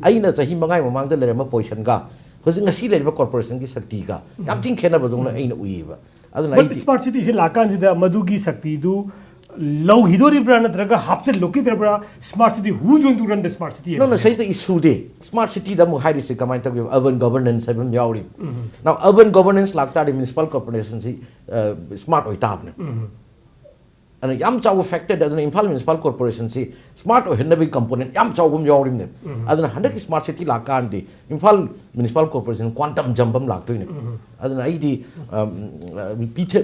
ꯑꯩꯅ ꯆꯍꯤ ꯃꯉꯥꯒꯤ ꯃꯃꯥꯡꯗ ꯂꯩꯔꯝꯕ ꯄꯣꯖꯤꯁꯟꯒ ꯍꯧꯖꯤꯛ ꯉꯁꯤ ꯂꯩꯔꯤꯕ ꯀꯣꯔꯄꯣꯔꯦꯁꯟꯒꯤ ꯁꯛꯇꯤꯒ ꯌꯥꯝ ꯊꯤꯅ ꯈꯦꯠꯅꯕꯗꯧꯅ ꯑꯩꯅ ꯎꯏꯌꯦꯕ꯫ ꯑꯗꯨꯅ But ꯑꯩꯗꯤ smart city ꯁꯤ ꯂꯥꯛꯀꯥꯟꯁꯤꯗ ꯃꯗꯨꯒꯤ ꯁꯛꯇꯤꯗꯨ ꯂꯧꯈꯤꯗꯣꯔꯤꯕ꯭ꯔꯥ ꯅꯠꯇ꯭ꯔꯒ ꯍꯥꯞꯆꯤꯜꯂꯛꯈꯤꯗ꯭ꯔꯕ꯭ꯔꯥ? Smart city, who's going to run the smart city? ꯅꯪꯅ ꯁꯤꯗ ꯏꯁꯨꯗꯤ ꯁ꯭ꯃꯥꯔꯠ ꯁꯤꯇꯤꯗ ꯑꯃꯨꯛ ꯍꯥꯏꯔꯤꯁꯤ ꯀꯃꯥꯏꯅ ꯇꯧꯒꯦ? ꯑꯔꯕꯟ ꯒꯕꯔꯅꯦꯟꯁ ꯍꯥꯏꯕ ꯑꯃ ꯌꯥꯎꯔꯤ꯫ ꯅꯥꯎ ꯑꯔꯕꯟ ꯒꯕꯔꯅꯦꯟꯁ ꯂꯥꯛꯇꯥꯔꯗꯤ ꯃ꯭ꯌꯨꯅꯤꯁꯤꯄꯥꯜ ꯀꯣꯔꯄꯣꯔꯦꯁꯟꯁꯤ ꯁ꯭ꯃꯥꯔꯠ ꯑꯣꯏꯇꯥꯕꯅꯦ꯫ ꯑꯗꯨꯅ ꯌꯥꯝ ꯆꯥꯎꯕ ꯐꯦꯛꯇꯔꯗ ꯑꯗꯨꯅ ꯏꯝꯐꯥꯜ ꯃ꯭ꯌꯨꯅꯤꯁꯤꯄꯥꯜ ꯀꯣꯔꯄꯣꯔꯦꯁꯟꯁꯤ ꯁ꯭ꯃꯥꯔꯠ ꯑꯣꯏꯍꯟꯅꯕꯒꯤ ꯀꯝꯄꯣꯅꯦꯟ ꯌꯥꯝ ꯆꯥꯎꯕ ꯑꯃ ꯌꯥꯎꯔꯤꯕꯅꯦꯕ꯫ ꯑꯗꯨꯅ ꯍꯟꯗꯛꯀꯤ ꯁ꯭ꯃꯥꯔꯠ ꯁꯤꯇꯤ ꯂꯥꯛꯀꯥꯟꯗꯤ Imphal municipal corporation quantum jump ꯑꯃ ꯂꯥꯛꯇꯣꯏꯅꯦ꯫ ꯑꯗꯨꯅ ꯑꯩꯗꯤ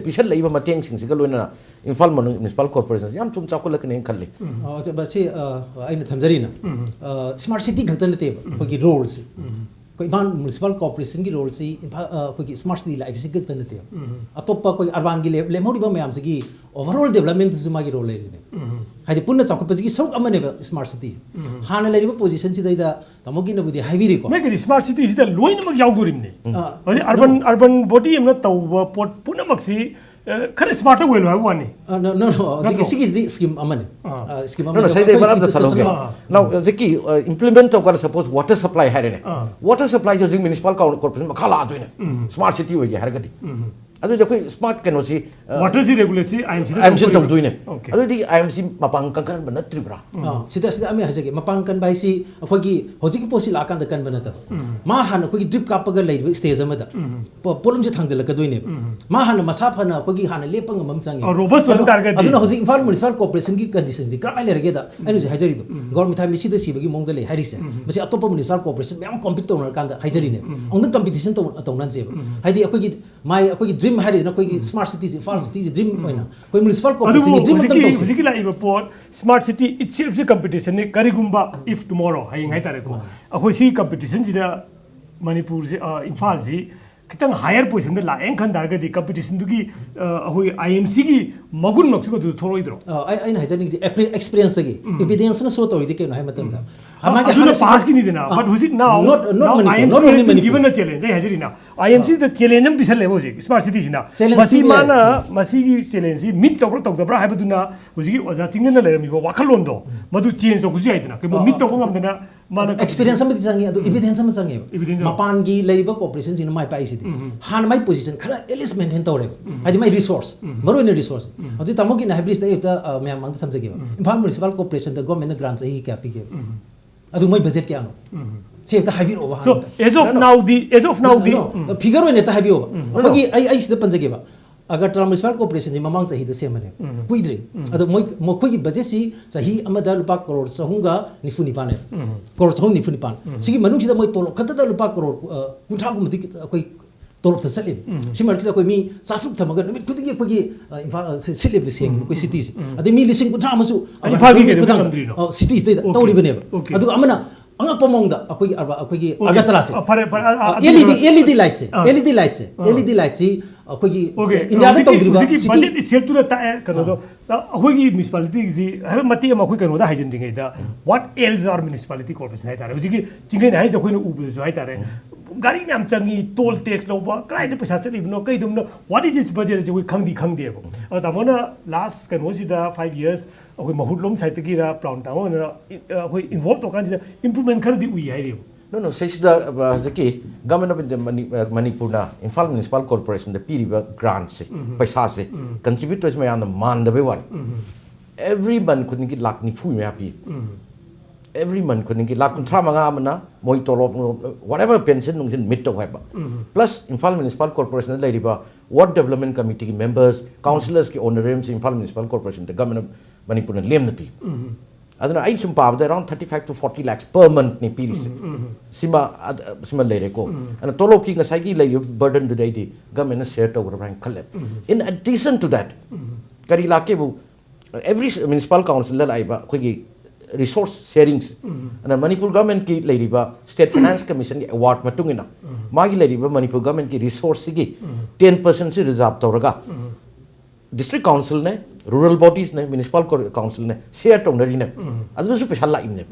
ꯄꯤꯁꯜꯂꯛꯏꯕ ꯃꯇꯦꯡꯁꯤꯡꯁꯤꯒ ꯂꯣꯏꯅꯅ ꯏꯝꯐꯥꯜ ꯃ꯭ꯌꯨꯅꯤꯁꯤꯄꯥꯜ ꯀꯣꯔꯄꯣꯔꯦꯁꯟꯁꯤ ꯌꯥꯝ ꯊꯨꯅ ꯆꯥꯎꯈꯠꯂꯛꯀꯅꯦꯅ ꯈꯜꯂꯤ꯫ ꯑꯣ, ꯑꯗꯨ ꯃꯁꯤ ꯑ, ꯑꯩꯅ ꯊꯝꯖꯔꯤꯅ ꯁ꯭ꯃꯥꯔꯠ ꯁꯤꯇꯤ ꯈꯛꯇ ꯅꯠꯇꯦꯕ ꯑꯩꯈꯣꯏꯒꯤ ꯔꯣꯜꯁꯦ꯫ ꯑꯩꯈꯣꯏ ꯏꯝꯐꯥꯜ ꯃ꯭ꯌꯨꯅꯤꯁꯤꯄꯥꯜ ꯀꯣꯔꯄꯣꯔꯦꯁꯟꯒꯤ ꯔꯣꯜꯁꯤ ꯏꯝꯐꯥꯜ ꯑ, ꯑꯩꯈꯣꯏꯒꯤ ꯁ꯭ꯃꯥꯔꯠ ꯁꯤꯇꯤ ꯂꯥꯛꯏꯕꯁꯤ ꯈꯛꯇ ꯅꯠꯇꯦꯕ꯫ ꯑꯇꯣꯞꯄ ꯑꯩꯈꯣꯏ ꯑꯔꯕꯥꯟꯒꯤ ꯂꯦꯝ- ꯂꯦꯝꯍꯧꯔꯤꯕ ꯃꯌꯥꯝꯁꯤꯒꯤ ꯑꯣꯚꯔꯑꯣꯜ ꯗꯦꯕꯂꯞꯃꯦꯟꯇꯁꯨ ꯃꯥꯒꯤ ꯔꯣꯜ ꯂꯩꯔꯤꯅꯦ꯫ ꯍꯥꯏꯗꯤ ꯄꯨꯟꯅ ꯆꯥꯎꯈꯠꯄꯁꯤꯒꯤ ꯁꯔꯨꯛ ꯑꯃꯅꯦꯕ ꯁ꯭ꯃꯥꯔꯠ ꯁꯤꯇꯤꯁꯦ꯫ ꯍꯥꯟꯅ ꯂꯩꯔꯤꯕ ꯄꯣꯖꯤꯁꯟꯁꯤꯗꯩꯗ ꯇꯥꯃꯣꯒꯤꯅꯕꯨꯗꯤ ꯍꯥꯏꯕꯤꯔꯤꯀꯣ꯫ ꯅꯣꯏꯒꯤꯗꯤ ꯁ꯭ꯃꯥꯔꯠ ꯁꯤꯇꯤꯁꯤꯗ ꯂꯣꯏꯅꯃꯛ ꯌꯥꯎꯗꯣꯔꯤꯕꯅꯦ꯫ ꯑ, ꯍꯧꯖꯤꯛ ꯑꯔꯕꯟ ꯑꯔꯕꯟ ꯕꯣꯗꯤ ꯑꯃꯅ ꯇꯧꯕ ꯄꯣꯠ ꯄꯨꯝꯅꯃꯛꯁꯤ ꯑ, ꯈꯔ ꯁ꯭ꯃꯥꯔꯠ ꯑꯣꯏꯍꯜꯂꯨ ꯍꯥꯏꯕ ꯋꯥꯅꯤ꯫ ꯑ, no, no, no, ꯍꯧꯖꯤꯛꯀꯤ ꯅꯠꯇ꯭ꯔꯣ? ꯁꯤꯒꯤꯁꯤꯗꯤ ꯁ꯭ꯀꯤꯝ ꯑꯃꯅꯤ꯫ ꯑꯥ꯫ ꯑ, ꯁ꯭ꯀꯤꯝ ꯅꯪꯅ ꯑꯃꯅꯤ꯫ ꯁꯤꯗꯩ ꯑꯩꯈꯣꯏ ꯃꯔꯛ ꯑꯝꯇ ꯁꯤꯒꯤ ꯊꯠꯍꯧꯒꯦ꯫ ꯗꯤꯁꯀꯁꯟ ꯑꯥ꯫ ꯅꯥꯎ ꯍꯧꯖꯤꯛꯀꯤ ꯏꯝꯄ꯭ꯂꯤꯃꯦꯟ ꯇꯧꯀꯥꯟꯗ ꯁꯄꯣꯁ ꯋꯥꯇꯔ ꯁꯄ꯭ꯂꯥꯏ ꯍꯥꯏꯔꯦꯅꯦ꯫ ꯑꯥ꯫ ꯋꯥꯇꯔ ꯁꯄ꯭ꯂꯥꯏꯁꯦ ꯍꯧꯖꯤꯛ ꯃ꯭ꯌꯨꯅꯤꯁꯤꯄꯥꯜ ꯀꯣꯔꯄꯣꯔꯦꯁꯟ ꯃꯈꯥ ꯂꯥꯛꯑꯗꯣꯏꯅꯦ꯫ ꯁ꯭ꯃꯥꯔꯠ ꯁꯤꯇꯤ ꯑꯣꯏꯒꯦ ꯍꯥꯏꯔꯒꯗꯤ꯫ ꯑꯗꯨꯗꯤ ꯑꯩꯈꯣꯏ ꯁ꯭ꯃꯥꯔꯠ ꯀꯩꯅꯣꯁꯤ ꯋꯥꯇꯔꯁꯤ ꯔꯦꯒꯨꯂꯦꯠꯁꯤ ꯑꯥꯏ ꯑꯦꯝ ꯁꯤꯗ ꯑꯥꯏ ꯑꯦꯝ ꯁꯤ ꯇꯧꯗꯣꯏꯅꯦ꯫ ꯑꯣꯀꯦ꯫ ꯑꯗꯨꯗꯤ ꯑꯥꯏ ꯑꯦꯝ ꯁꯤ ꯃꯄꯥꯡ ꯀꯟꯈꯠꯍꯟꯕ ꯅꯠꯇ꯭ꯔꯤꯕ꯭ꯔꯥ? ꯑꯥ, ꯁꯤꯗ ꯁꯤꯗ ꯑꯃ ꯍꯥꯏꯖꯒꯦ, ꯃꯄꯥꯡ ꯀꯟꯕ ꯍꯥꯏꯁꯤ ꯑꯩꯈꯣꯏꯒꯤ ꯍꯧꯖꯤꯛꯀꯤ ꯄꯣꯠꯁꯤ ꯂꯥꯛꯑꯀꯥꯟꯗ ꯀꯟꯕ ꯅꯠꯇꯕ꯫ ꯃꯥ ꯍꯥꯟꯅ ꯑꯩꯈꯣꯏꯒꯤ ꯗ꯭ꯔꯤꯞ ꯀꯥꯞꯄꯒ ꯂꯩꯔꯤꯕ ꯁ꯭ꯇꯦꯖ ꯑꯃꯗ ꯄꯣ- ꯄꯣꯠꯂꯨꯝꯁꯦ ꯊꯥꯡꯖꯜꯂꯛꯀꯗꯣꯏꯅꯦꯕ꯫ ꯃꯥ ꯍꯥꯟꯅ ꯃꯁꯥ ꯐꯅ ꯑꯩꯈꯣꯏꯒꯤ ꯍꯥꯟꯅ ꯂꯦꯞꯄ ꯉꯝꯕ ꯑꯃ ꯆꯪꯉꯦ꯫ ꯑ, ꯔꯣꯕꯁ ꯑꯣꯏꯕ ꯑꯗꯨ- ꯇꯥꯔꯒꯗꯤ꯫ ꯑꯗꯨꯅ ꯍꯧꯖꯤꯛ ꯏꯝꯐꯥꯜ ꯃ꯭ꯌꯨꯅꯤꯁꯤꯄꯥꯜ ꯀꯣꯔꯄꯣꯔꯦꯁꯟꯒꯤ ꯀꯟꯗꯤꯁꯟꯁꯤ ꯀꯔꯝꯍꯥꯏꯅ ꯂꯩꯔꯒꯦꯗ ꯑꯩꯅ ꯍꯧꯖꯤꯛ ꯍꯥꯏꯖꯔꯤꯗꯣ, ꯒꯣꯔꯃꯦꯟ ꯊꯥꯏ ꯃꯤꯁꯤꯗ ꯁꯤꯕꯒꯤ ꯃꯑꯣꯡꯗ ꯂꯩ ꯍꯥꯏꯔꯤꯁꯦ꯫ ꯃꯁꯤ ꯑꯇꯣꯞꯄ ꯃ꯭ꯌꯨꯅꯤꯁꯤꯄꯥꯜ ꯀꯣꯔꯄꯣꯔꯦꯁꯟ ꯃꯌꯥꯝ ꯀꯝꯄꯤꯠ ꯇꯧꯅꯔꯀꯥꯟꯗ ꯍꯥꯏꯖꯔꯤꯅꯦꯕ꯫ ꯑꯃꯨꯛꯇꯪ ꯀꯝꯄꯤꯇꯤꯁꯟ ꯇꯧ- ꯇꯧꯅꯍꯟꯁꯦꯕ꯫ ꯍꯥꯏꯗꯤ ꯑꯩꯈꯣꯏꯒꯤ ꯃꯥꯏ ꯑꯩꯈꯣꯏꯒꯤ ꯗ꯭ꯔꯤꯝ ꯍꯥꯏꯔꯤꯗꯅ ꯑꯩꯈꯣꯏꯒꯤ ꯁ꯭ꯃꯥꯔꯠ ꯁꯤꯇꯤꯁꯦ, ꯏꯝꯐꯥꯜ ꯁꯤꯇꯤꯁꯦ ꯗ꯭ꯔꯤꯝ ꯑꯣꯏꯅ ꯑꯩꯈꯣꯏ ꯃ꯭ꯌꯨꯅꯤꯁꯤꯄꯥꯜ ꯑꯗꯨꯕꯨ ꯀꯣꯔꯄꯣꯔꯦꯁꯟꯒꯤ ꯗ꯭ꯔꯤꯝ ꯑꯝꯇꯪ ꯍꯧꯖꯤꯛꯀꯤ ꯇꯧꯁꯦ꯫ ꯍꯧꯖꯤꯛꯀꯤ ꯂꯥꯛꯏꯕ ꯄꯣꯠ ꯁ꯭ꯃꯥꯔꯠ ꯁꯤꯇꯤ ꯏꯠꯁꯦꯜꯐꯁꯤ ꯀꯝꯄꯤꯇꯤꯁꯟꯅꯤ꯫ ꯀꯔꯤꯒꯨꯝꯕ, if tomorrow, ꯍꯌꯦꯡ ꯍꯥꯏꯇꯥꯔꯦꯀꯣ, ꯑꯩꯈꯣꯏ ꯁꯤ ꯀꯝꯄꯤꯇꯤꯁꯟꯁꯤꯗ ꯃꯅꯤꯄꯨꯔꯁꯤ ꯑ, ꯏꯝꯐꯥꯜꯁꯤ ꯈꯤꯇꯪ higher position ꯗ ꯂꯥꯛꯑꯦꯅ ꯈꯟ ꯇꯥꯔꯒꯗꯤ competition ꯗꯨꯒꯤ ꯑꯩꯈꯣꯏ I M C ꯒꯤ ꯃꯒꯨꯟꯃꯛꯁꯨ ꯑꯗꯨ ꯊꯣꯛꯂꯛꯑꯣꯏꯗ꯭ꯔꯣ? ꯑꯩꯅ ꯍꯥꯏꯖꯅꯤꯡꯉꯤꯁꯦ experience ꯇꯒꯤ, evidence ꯅ show ꯇꯧꯔꯤꯗꯤ ꯀꯩꯅꯣ ꯍꯥꯏ ꯃꯇꯝꯗ, ꯃꯥꯒꯤ ꯑꯗꯨꯅ ꯍꯥꯟꯅ past ꯀꯤꯅꯤꯗꯅ, but ꯍꯧꯖꯤꯛ now, Not- not now Manipur, I M C not only has been Manipur. Given a challenge. ꯑꯩ ꯍꯥꯏꯖꯔꯤꯅ, I M C the challenge ꯑꯃ ꯄꯤꯁꯜꯂꯦꯕ ꯍꯧꯖꯤꯛ smart city ꯁꯤꯅ. Challenge ꯃꯁꯤ ꯄꯤꯕ ꯌꯥꯏ. ꯃꯥꯅ ꯃꯁꯤꯒꯤ challenge ꯁꯤ meet ꯇꯧꯕ꯭ꯔꯥ ꯇꯧꯗꯕ꯭ꯔꯥ ꯍꯥꯏꯕꯗꯨꯅ ꯍꯧꯖꯤꯛꯀꯤ ꯑꯣꯖꯥ ꯆꯤꯡꯗꯅ ꯂꯩꯔꯝꯃꯤꯕ ꯋꯥꯈꯜꯂꯣꯟꯗꯣ ꯃꯗꯨ change ꯇꯧꯕꯁꯨ ꯌꯥꯏꯗꯅ, ꯀꯩꯒꯨꯝꯕ meet ꯇꯧꯕ ꯉꯝꯗꯅ ꯃꯥꯅ Experience ꯑꯃꯗꯤ ꯆꯪꯉꯤ, ꯑꯗꯨ evidence ꯑꯃ ꯆꯪꯉꯦꯕ. Evidence ꯑꯃ. ꯃꯄꯥꯟꯒꯤ ꯂꯩꯔꯤꯕ corporation ꯁꯤꯡꯅ ꯃꯥꯏ ꯄꯥꯛꯏꯁꯤꯗꯤ ꯍꯥꯟꯅ ꯃꯥꯏ position ꯈꯔ at least maintain ꯇꯧꯔꯦꯕ, ꯍꯥꯏꯗꯤ ꯃꯥꯏ resource, ꯃꯔꯨꯑꯣꯏꯅ resource. ꯍꯧꯖꯤꯛ ꯇꯥꯃꯣꯒꯤꯅ ꯍꯥꯏꯕꯤꯔꯤꯁꯤꯗ ꯑꯩ ꯑꯝꯇ, ꯑ, ꯃꯌꯥꯝ ꯃꯥꯡꯗ ꯊꯝꯖꯒꯦꯕ. ꯏꯝꯐꯥꯜ Municipal Corporation ꯗ government ꯅ grant ꯆꯍꯤ ꯀꯌꯥ ꯄꯤꯒꯦꯕ? ꯑꯗꯨ ꯃꯣꯏ budget ꯀꯌꯥꯅꯣ? ꯁꯤ ꯍꯦꯛꯇ ꯍꯥꯏꯕꯤꯔꯛꯑꯣꯕ So, ꯍꯥꯟꯅ. as of No, no. now D, as of now D, No, no. Figure ꯑꯣꯏꯅ ꯍꯦꯛꯇ ꯍꯥꯏꯕꯤꯌꯣꯕ. ꯑꯩꯈꯣꯏꯒꯤ, ꯑꯩ, ꯑꯩ ꯁꯤꯗ ꯄꯟꯖꯒꯦꯕ. Agartala Municipal Corporation ꯁꯤ ꯃꯃꯥꯡ ꯆꯍꯤꯗ ꯁꯦꯝꯕꯅꯦꯕ, ꯀꯨꯏꯗ꯭ꯔꯤ. ꯑꯗꯣ ꯃꯣꯏ, ꯃꯈꯣꯏꯒꯤ budget ꯁꯤ ꯆꯍꯤ ꯑꯃꯗ ꯂꯨꯄꯥ ꯀꯔꯣꯔ ꯆꯍꯨꯝꯒ ꯅꯤꯐꯨ ꯅꯤꯄꯥꯟꯅꯦꯕ. ꯀꯔꯣꯔ ꯆꯍꯨꯝ ꯅꯤꯐꯨ ꯅꯤꯄꯥꯟ. ꯁꯤꯒꯤ ꯃꯅꯨꯡꯁꯤꯗ ꯃꯣꯏ ꯇꯣꯂꯣꯞ ꯈꯛꯇꯗ ꯂꯨꯄꯥ ꯀꯔꯣꯔ, ꯑ, ꯀꯨꯟꯊ꯭ꯔꯥꯒꯨꯝꯕꯗꯤ ꯑꯩꯈꯣꯏ ꯇꯣꯂꯣꯞꯇ ꯆꯠꯂꯤꯕ. ꯁꯤ ꯃꯔꯛꯁꯤꯗ ꯑꯩꯈꯣꯏ ꯃꯤ ꯆꯥꯇ꯭ꯔꯨꯛ ꯊꯝꯃꯒ ꯅꯨꯃꯤꯠ ꯈꯨꯗꯤꯡꯒꯤ ꯑꯩꯈꯣꯏꯒꯤ, ꯑ, ꯏꯝꯐꯥꯜ, ꯑ, ꯁꯤ-, ꯁꯤꯠꯂꯤꯕꯅꯤ ꯁꯦꯡꯉꯤꯕ ꯑꯩꯈꯣꯏ city ꯁꯦ. ꯑꯗꯩ ꯃꯤ ꯂꯤꯁꯤꯡ ꯀꯨꯟꯊ꯭ꯔꯥ ꯑꯃꯁꯨ ꯏꯝꯐꯥꯜꯒꯤ ꯑꯗꯨꯒꯤ ꯀꯩꯅꯣ ꯈꯨꯊꯥꯡꯗ, ꯉꯝꯗ꯭ꯔꯤꯅꯣ? ꯑ, cities ꯗꯩꯗ Okay. ꯇꯧꯔꯤꯕꯅꯦꯕ. Okay. ꯑꯗꯨꯒ ꯑꯃꯅ ꯑꯉꯛꯄ ꯃꯑꯣꯡꯗ ꯑꯩꯈꯣꯏꯒꯤ ꯑꯔꯕ-, ꯑꯩꯈꯣꯏꯒꯤ Okay. ꯑꯒꯔꯇꯂꯥꯁꯦ. ꯑ, ꯐꯔꯦ, ꯐꯔꯦ, ꯑ, ꯑ, L E D, ꯑꯗꯨꯒ L E D light ꯁꯦ, ꯑ. L E D light ꯁꯦ, ꯑ. L E D light ꯁꯤ ꯑꯩꯈꯣꯏꯒꯤ Okay. ꯏꯟꯗꯤꯌꯥꯗ ꯍꯧꯖꯤꯛꯀꯤ, ꯇꯧꯗ꯭ꯔꯤꯕ ꯍꯧꯖꯤꯛꯀꯤ city. Budget itself ꯇꯨꯅ ꯇꯥꯛꯑꯦ ꯀꯩꯅꯣꯗꯣ, ꯑ, ꯑꯩꯈꯣꯏꯒꯤ municipality ꯁꯤ ꯍꯥꯏꯕ ꯃꯇꯦꯛ ꯑꯃ ꯑꯩꯈꯣꯏ ꯀꯩꯅꯣꯗ ꯍꯥꯏꯖꯤꯟꯗ꯭ꯔꯤꯉꯩꯗ, what ails our municipality corporation ꯍꯥꯏꯇꯥꯔꯦ, ꯍꯧꯖꯤꯛꯀꯤ ꯆꯤꯡꯈꯩꯅ ꯍꯥꯏꯁꯤꯗ ꯑꯩꯈꯣꯏꯅ ꯎꯕꯗꯁꯨ ꯍꯥꯏꯇꯥꯔꯦ, ꯒꯥꯔꯤ ꯃꯌꯥꯝ ꯆꯪꯉꯤ, toll tax ꯂꯧꯕ, ꯀꯗꯥꯏꯗ ꯄꯩꯁꯥ ꯆꯠꯂꯤꯕꯅꯣ, ꯀꯩꯗꯧꯕꯅꯣ, what is its budget ꯍꯥꯏꯁꯦ ꯑꯩꯈꯣꯏ ꯈꯪꯗꯤ ꯈꯪꯗꯦꯕ. ꯑꯗꯣ ꯇꯥꯃꯣꯅ last ꯀꯩꯅꯣꯁꯤꯗ five years ꯑꯩꯈꯣꯏ ꯃꯍꯨꯠꯂꯣꯝ side ꯇꯒꯤꯔ ꯄ꯭ꯔꯥꯎꯟ ꯇꯥꯃꯣꯅ, ꯑ, ꯑꯩꯈꯣꯏ involve ꯇꯧꯔꯀꯥꯟꯁꯤꯗ improvement ꯈꯔꯗꯤ ꯎꯏ ꯍꯥꯏꯔꯤꯕ. No, no, ꯁꯤꯁꯤꯗ, ꯑ, ꯍꯧꯖꯤꯛꯀꯤ Government of India ꯃꯅꯤ-, ꯑ, ꯃꯅꯤꯄꯨꯔꯅ ꯏꯝꯐꯥꯜ Municipal Corporation ꯗ ꯄꯤꯔꯤꯕ grant ꯁꯦ, ꯄꯩꯁꯥꯁꯦ, contribute ꯇꯧꯔꯤꯁꯦ ꯃꯌꯥꯝꯅ ꯃꯥꯟꯗꯕꯩ ꯋꯥꯅꯤ. Every month ꯈꯨꯗꯤꯡꯒꯤ ꯂꯥꯛ ꯅꯤꯐꯨ ꯃꯌꯥ ꯄꯤ. Every month ꯈꯨꯗꯤꯡꯒꯤ ꯂꯥꯛ ꯀꯨꯟꯊ꯭ꯔꯥ ꯃꯉꯥ ꯑꯃꯅ ꯃꯣꯏ ꯇꯣꯂꯣꯞ, whatever pension ꯅꯨꯡꯁꯤꯟ meet ꯇꯧ ꯍꯥꯏꯕ. Plus ꯏꯝꯐꯥꯜ Municipal Corporation ꯗ ꯂꯩꯔꯤꯕ Ward Development Committee ꯒꯤ members, councillors ꯀꯤ honorarium say Imphal Municipal Corporation the Government of ꯃꯅꯤꯄꯨꯔꯅ ꯂꯦꯝꯅ ꯄꯤ. ꯑꯗꯨꯅ ꯑꯩ ꯁꯨꯝ ꯄꯥꯕꯗ around thirty five to forty lakhs per month ꯅꯤ ꯄꯤꯔꯤꯁꯦ. ꯁꯤꯃ, ꯑꯗ, ꯁꯤꯃ ꯂꯩꯔꯦꯀꯣ. ꯑꯗꯨꯅ ꯇꯣꯂꯣꯞꯀꯤ ꯉꯁꯥꯏꯒꯤ ꯂꯩꯔꯤꯕ burden ꯗꯨꯗꯩꯗꯤ government ꯅ share ꯇꯧꯒꯗꯕ꯭ꯔꯥ ꯍꯥꯏꯅ ꯈꯜꯂꯦ. In addition to that, ꯀꯔꯤ ꯂꯥꯛꯀꯦꯕꯨ, every municipal council ꯗ ꯂꯥꯛꯏꯕ ꯑꯩꯈꯣꯏꯒꯤ resource sharing ꯁꯦ, ꯑꯗꯨꯅ ꯃꯅꯤꯄꯨꯔ government ꯀꯤ ꯂꯩꯔꯤꯕ State Finance Commission ꯒꯤ award ꯃꯇꯨꯡ ꯏꯟꯅ ꯃꯥꯒꯤ ꯂꯩꯔꯤꯕ ꯃꯅꯤꯄꯨꯔ ꯒꯚꯔꯟꯃꯦꯟꯠꯀꯤ ꯔꯤꯁꯣꯔꯁꯁꯤꯒꯤ ꯇꯦꯟ ꯄꯔꯁꯦꯟꯠꯁꯤ ꯔꯤꯖꯥꯔꯚ ꯇꯧꯔꯒ ꯗꯤꯁꯇ꯭ꯔꯤꯛ ꯀꯥꯎꯟꯁꯤꯜꯅꯦ, ꯔꯨꯔꯦꯜ ꯕꯣꯗꯤꯁꯅꯦ, ꯃ꯭ꯌꯨꯅꯤꯁꯤꯄꯥꯜ ꯀꯥꯎꯟꯁꯤꯜꯅꯦ ꯁꯤꯌꯔ ꯇꯧꯅꯔꯤꯅꯦ꯫ ꯑꯗꯨꯗꯁꯨ ꯄꯩꯁꯥ ꯂꯥꯛꯏꯕꯅꯦ꯫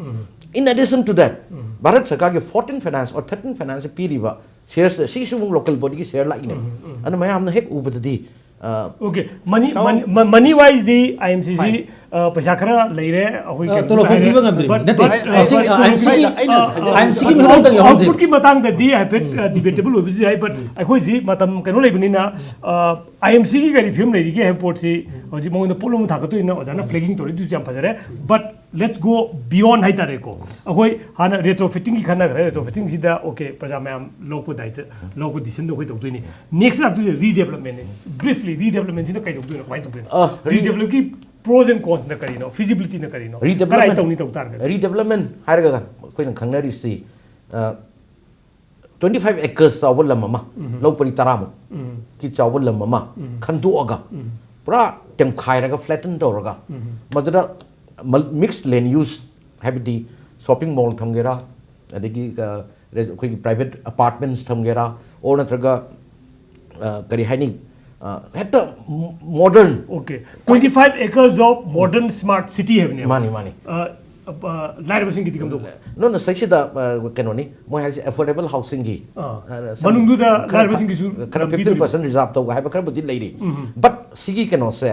In addition to that, Bharat ꯁꯔꯀꯥꯔꯒꯤ fourteen finance or thirteen finance ꯄꯤꯔꯤꯕ ꯁꯤꯌꯔꯁ ꯁꯤꯁꯨ ꯑꯃꯨꯛ ꯂꯣꯀꯦꯜ ꯕꯣꯗꯤꯒꯤ ꯁꯤꯌꯔ ꯂꯥꯛꯏꯅꯦ꯫ ꯑꯗꯨ ꯃꯌꯥꯝꯅ ꯍꯦꯛ ꯎꯕꯗꯗꯤ, ꯑ, ꯑꯣꯀꯦ, ꯃꯅꯤ ꯃꯅꯤ ꯋꯥꯏꯁꯗꯤ ꯑꯥꯏ ꯑꯦꯝ ꯁꯤꯁꯤ ꯄꯩꯁꯥ ꯈꯔ ꯂꯩꯔꯦ, ꯑꯩꯈꯣꯏ ꯑ, ꯇꯣꯂꯣꯞ ꯈꯔ ꯄꯤꯕ ꯉꯝꯗ꯭ꯔꯤꯕꯅꯤ꯫ ꯅꯠꯇꯦ, ꯑ, ꯁꯤ, ꯑ, ꯑꯥꯏ ꯑꯦꯝ ꯁꯤꯒꯤ, ꯑꯥꯏ ꯑꯦꯝ ꯁꯤꯒꯤ ꯃꯐꯝꯗꯪ ꯌꯥꯎꯍꯟꯁꯦ꯫ ꯑꯥꯎꯠꯄꯨꯠꯀꯤ ꯃꯇꯥꯡꯗꯗꯤ ꯍꯥꯏꯐꯦꯠ ꯗꯤꯕꯦꯇꯦꯕꯜ ꯑꯣꯏꯕꯁꯨ ꯌꯥꯏ, ꯕꯠ ꯑꯩꯈꯣꯏꯁꯤ ꯃꯇꯝ ꯀꯩꯅꯣ ꯂꯩꯕꯅꯤꯅ, ꯑꯥꯏ ꯑꯦꯝ ꯁꯤꯒꯤ ꯀꯔꯤ ꯐꯤꯕꯝ ꯂꯩꯔꯤꯒꯦ ꯍꯥꯏꯕ ꯄꯣꯠꯁꯤ ꯍꯧꯖꯤꯛ ꯃꯉꯣꯟꯗ ꯄꯣꯠꯂꯨꯝ ꯑꯃ ꯊꯥꯡꯒꯠꯇꯣꯏꯅ ꯑꯣꯖꯥꯅ ꯐ꯭ꯂꯦꯒꯤꯡ ꯇꯧꯔꯛꯏꯗꯨꯁꯨ ꯌꯥꯝ ꯐꯖꯔꯦ꯫ ꯕꯠ let's go beyond ꯍꯥꯏꯇꯥꯔꯦꯀꯣ꯫ ꯑꯩꯈꯣꯏ ꯍꯥꯟꯅ ꯔꯦꯇ꯭ꯔꯣ ꯐꯤꯠꯇꯤꯡꯒꯤ ꯈꯟꯅꯈ꯭ꯔꯦ꯫ ꯔꯦꯇ꯭ꯔꯣ ꯐꯤꯠꯇꯤꯡꯁꯤꯗ ꯑꯣꯀꯦ, ꯄ꯭ꯔꯖꯥ ꯃꯌꯥꯝ ꯂꯧꯔꯛꯄ ꯗꯥꯏꯇ ꯂꯧꯔꯛꯄ ꯗꯤꯁꯤꯖꯟꯗꯣ ꯑꯩꯈꯣꯏ ꯇꯧꯗꯣꯏꯅꯤ꯫ ꯅꯦꯛꯁ ꯂꯥꯛꯇꯣꯏꯁꯦ ꯔꯤꯗꯦꯕꯂꯞꯃꯦꯟꯅꯤ꯫ ꯕ꯭ꯔꯤꯐꯂꯤ, ꯔꯤꯗꯦꯕꯂꯞꯃꯦꯟꯁꯤꯅ ꯀꯩꯗꯧꯗꯣꯏꯅꯣ, ꯀꯃꯥꯏꯅ ꯇꯧꯗꯣꯏꯅꯣ? ꯑ, re- ꯔꯤꯗꯦꯕꯂꯞꯀꯤ ꯄ꯭ꯔꯣꯁ ꯑꯦꯟ ꯀꯣꯟꯁꯅ ꯀꯔꯤꯅꯣ, ꯐꯤꯖꯤꯕꯤꯂꯤꯇꯤꯅ ꯀꯔꯤꯅꯣ, ꯀꯗꯥꯏ ꯔꯤꯗꯦꯕꯂꯞꯃꯦꯟ ꯇꯧꯅꯤ ꯇꯧ ꯇꯥꯔꯒꯗꯤ? ꯔꯤꯗꯦꯕꯂꯞꯃꯦꯟ ꯍꯥꯏꯔꯒ ꯑꯩꯈꯣꯏꯅ ꯈꯪꯅꯔꯤꯁꯤ, ꯑ, ꯇ꯭ꯋꯦꯟꯇꯤ ꯐꯥꯏꯚ ꯑꯦꯀꯔꯁ ꯆꯥꯎꯕ ꯂꯝ ꯑꯃ, ꯂꯧ ꯄꯔꯤ ꯇꯔꯥꯃꯨꯛ ꯀꯤ ꯆꯥꯎꯕ ꯂꯝ ꯑꯃ ꯈꯟꯗꯣꯛꯑꯒ, ꯄꯨꯔꯥ ꯇꯦꯝꯈꯥꯏꯔꯒ, ꯐ꯭ꯂꯦꯇꯟ ꯇꯧꯔꯒ, ꯃꯗꯨꯗ ꯃꯤꯛꯁ ꯂꯦꯟ ꯌꯨꯁ, ꯍꯥꯏꯕꯗꯤ ꯁꯣꯞꯄꯤꯡ ꯃꯣꯜ ꯊꯝꯒꯦꯔꯥ, ꯑꯗꯒꯤ, ꯑ, ꯔꯦ-, ꯑꯩꯈꯣꯏꯒꯤ ꯄ꯭ꯔꯥꯏꯚꯦꯠ ꯑꯄꯥꯔꯠꯃꯦꯟꯠꯁ ꯊꯝꯒꯦꯔꯥ, ꯑꯣꯔ ꯅꯠꯇ꯭ꯔꯒ, ꯑ, ꯀꯔꯤ ꯍꯥꯏꯅꯤ, ꯑ, ꯍꯦꯛꯇ modern. Okay, twenty five acres of modern smart city ꯍꯥꯏꯕꯅꯦꯕ꯫ ꯃꯥꯅꯤ, ꯃꯥꯅꯤ꯫ ꯑ, ꯑ, ꯂꯥꯏꯔꯕꯁꯤꯡꯒꯤꯗꯤ ꯀꯝꯗꯧꯕ? ꯅꯣ, ꯅꯣ, ꯁꯤꯁꯤꯗ, ꯑ, ꯀꯩꯅꯣꯅꯤ, ꯃꯣꯏ ꯍꯥꯏꯔꯤꯁꯦ ꯑꯦꯐꯣꯔꯗꯦꯕꯜ ꯍꯥꯎꯁꯤꯡꯒꯤ, ꯑꯥ꯫ ꯑ, some- ꯃꯅꯨꯡꯗꯨꯗ ꯈꯔ- ꯂꯥꯏꯔꯕꯁꯤꯡꯒꯤꯁꯨ ꯈꯔ ꯂꯝꯕꯤ ꯐꯤꯐꯇꯤꯟ ꯄꯥꯔꯁꯦꯟ ꯔꯤꯖꯥꯔꯚ ꯇꯧꯕ ꯍꯥꯏꯕ ꯈꯔꯕꯨꯗꯤ ꯂꯩꯔꯤ꯫ ꯕꯠ ꯁꯤꯒꯤ ꯀꯩꯅꯣꯁꯦ,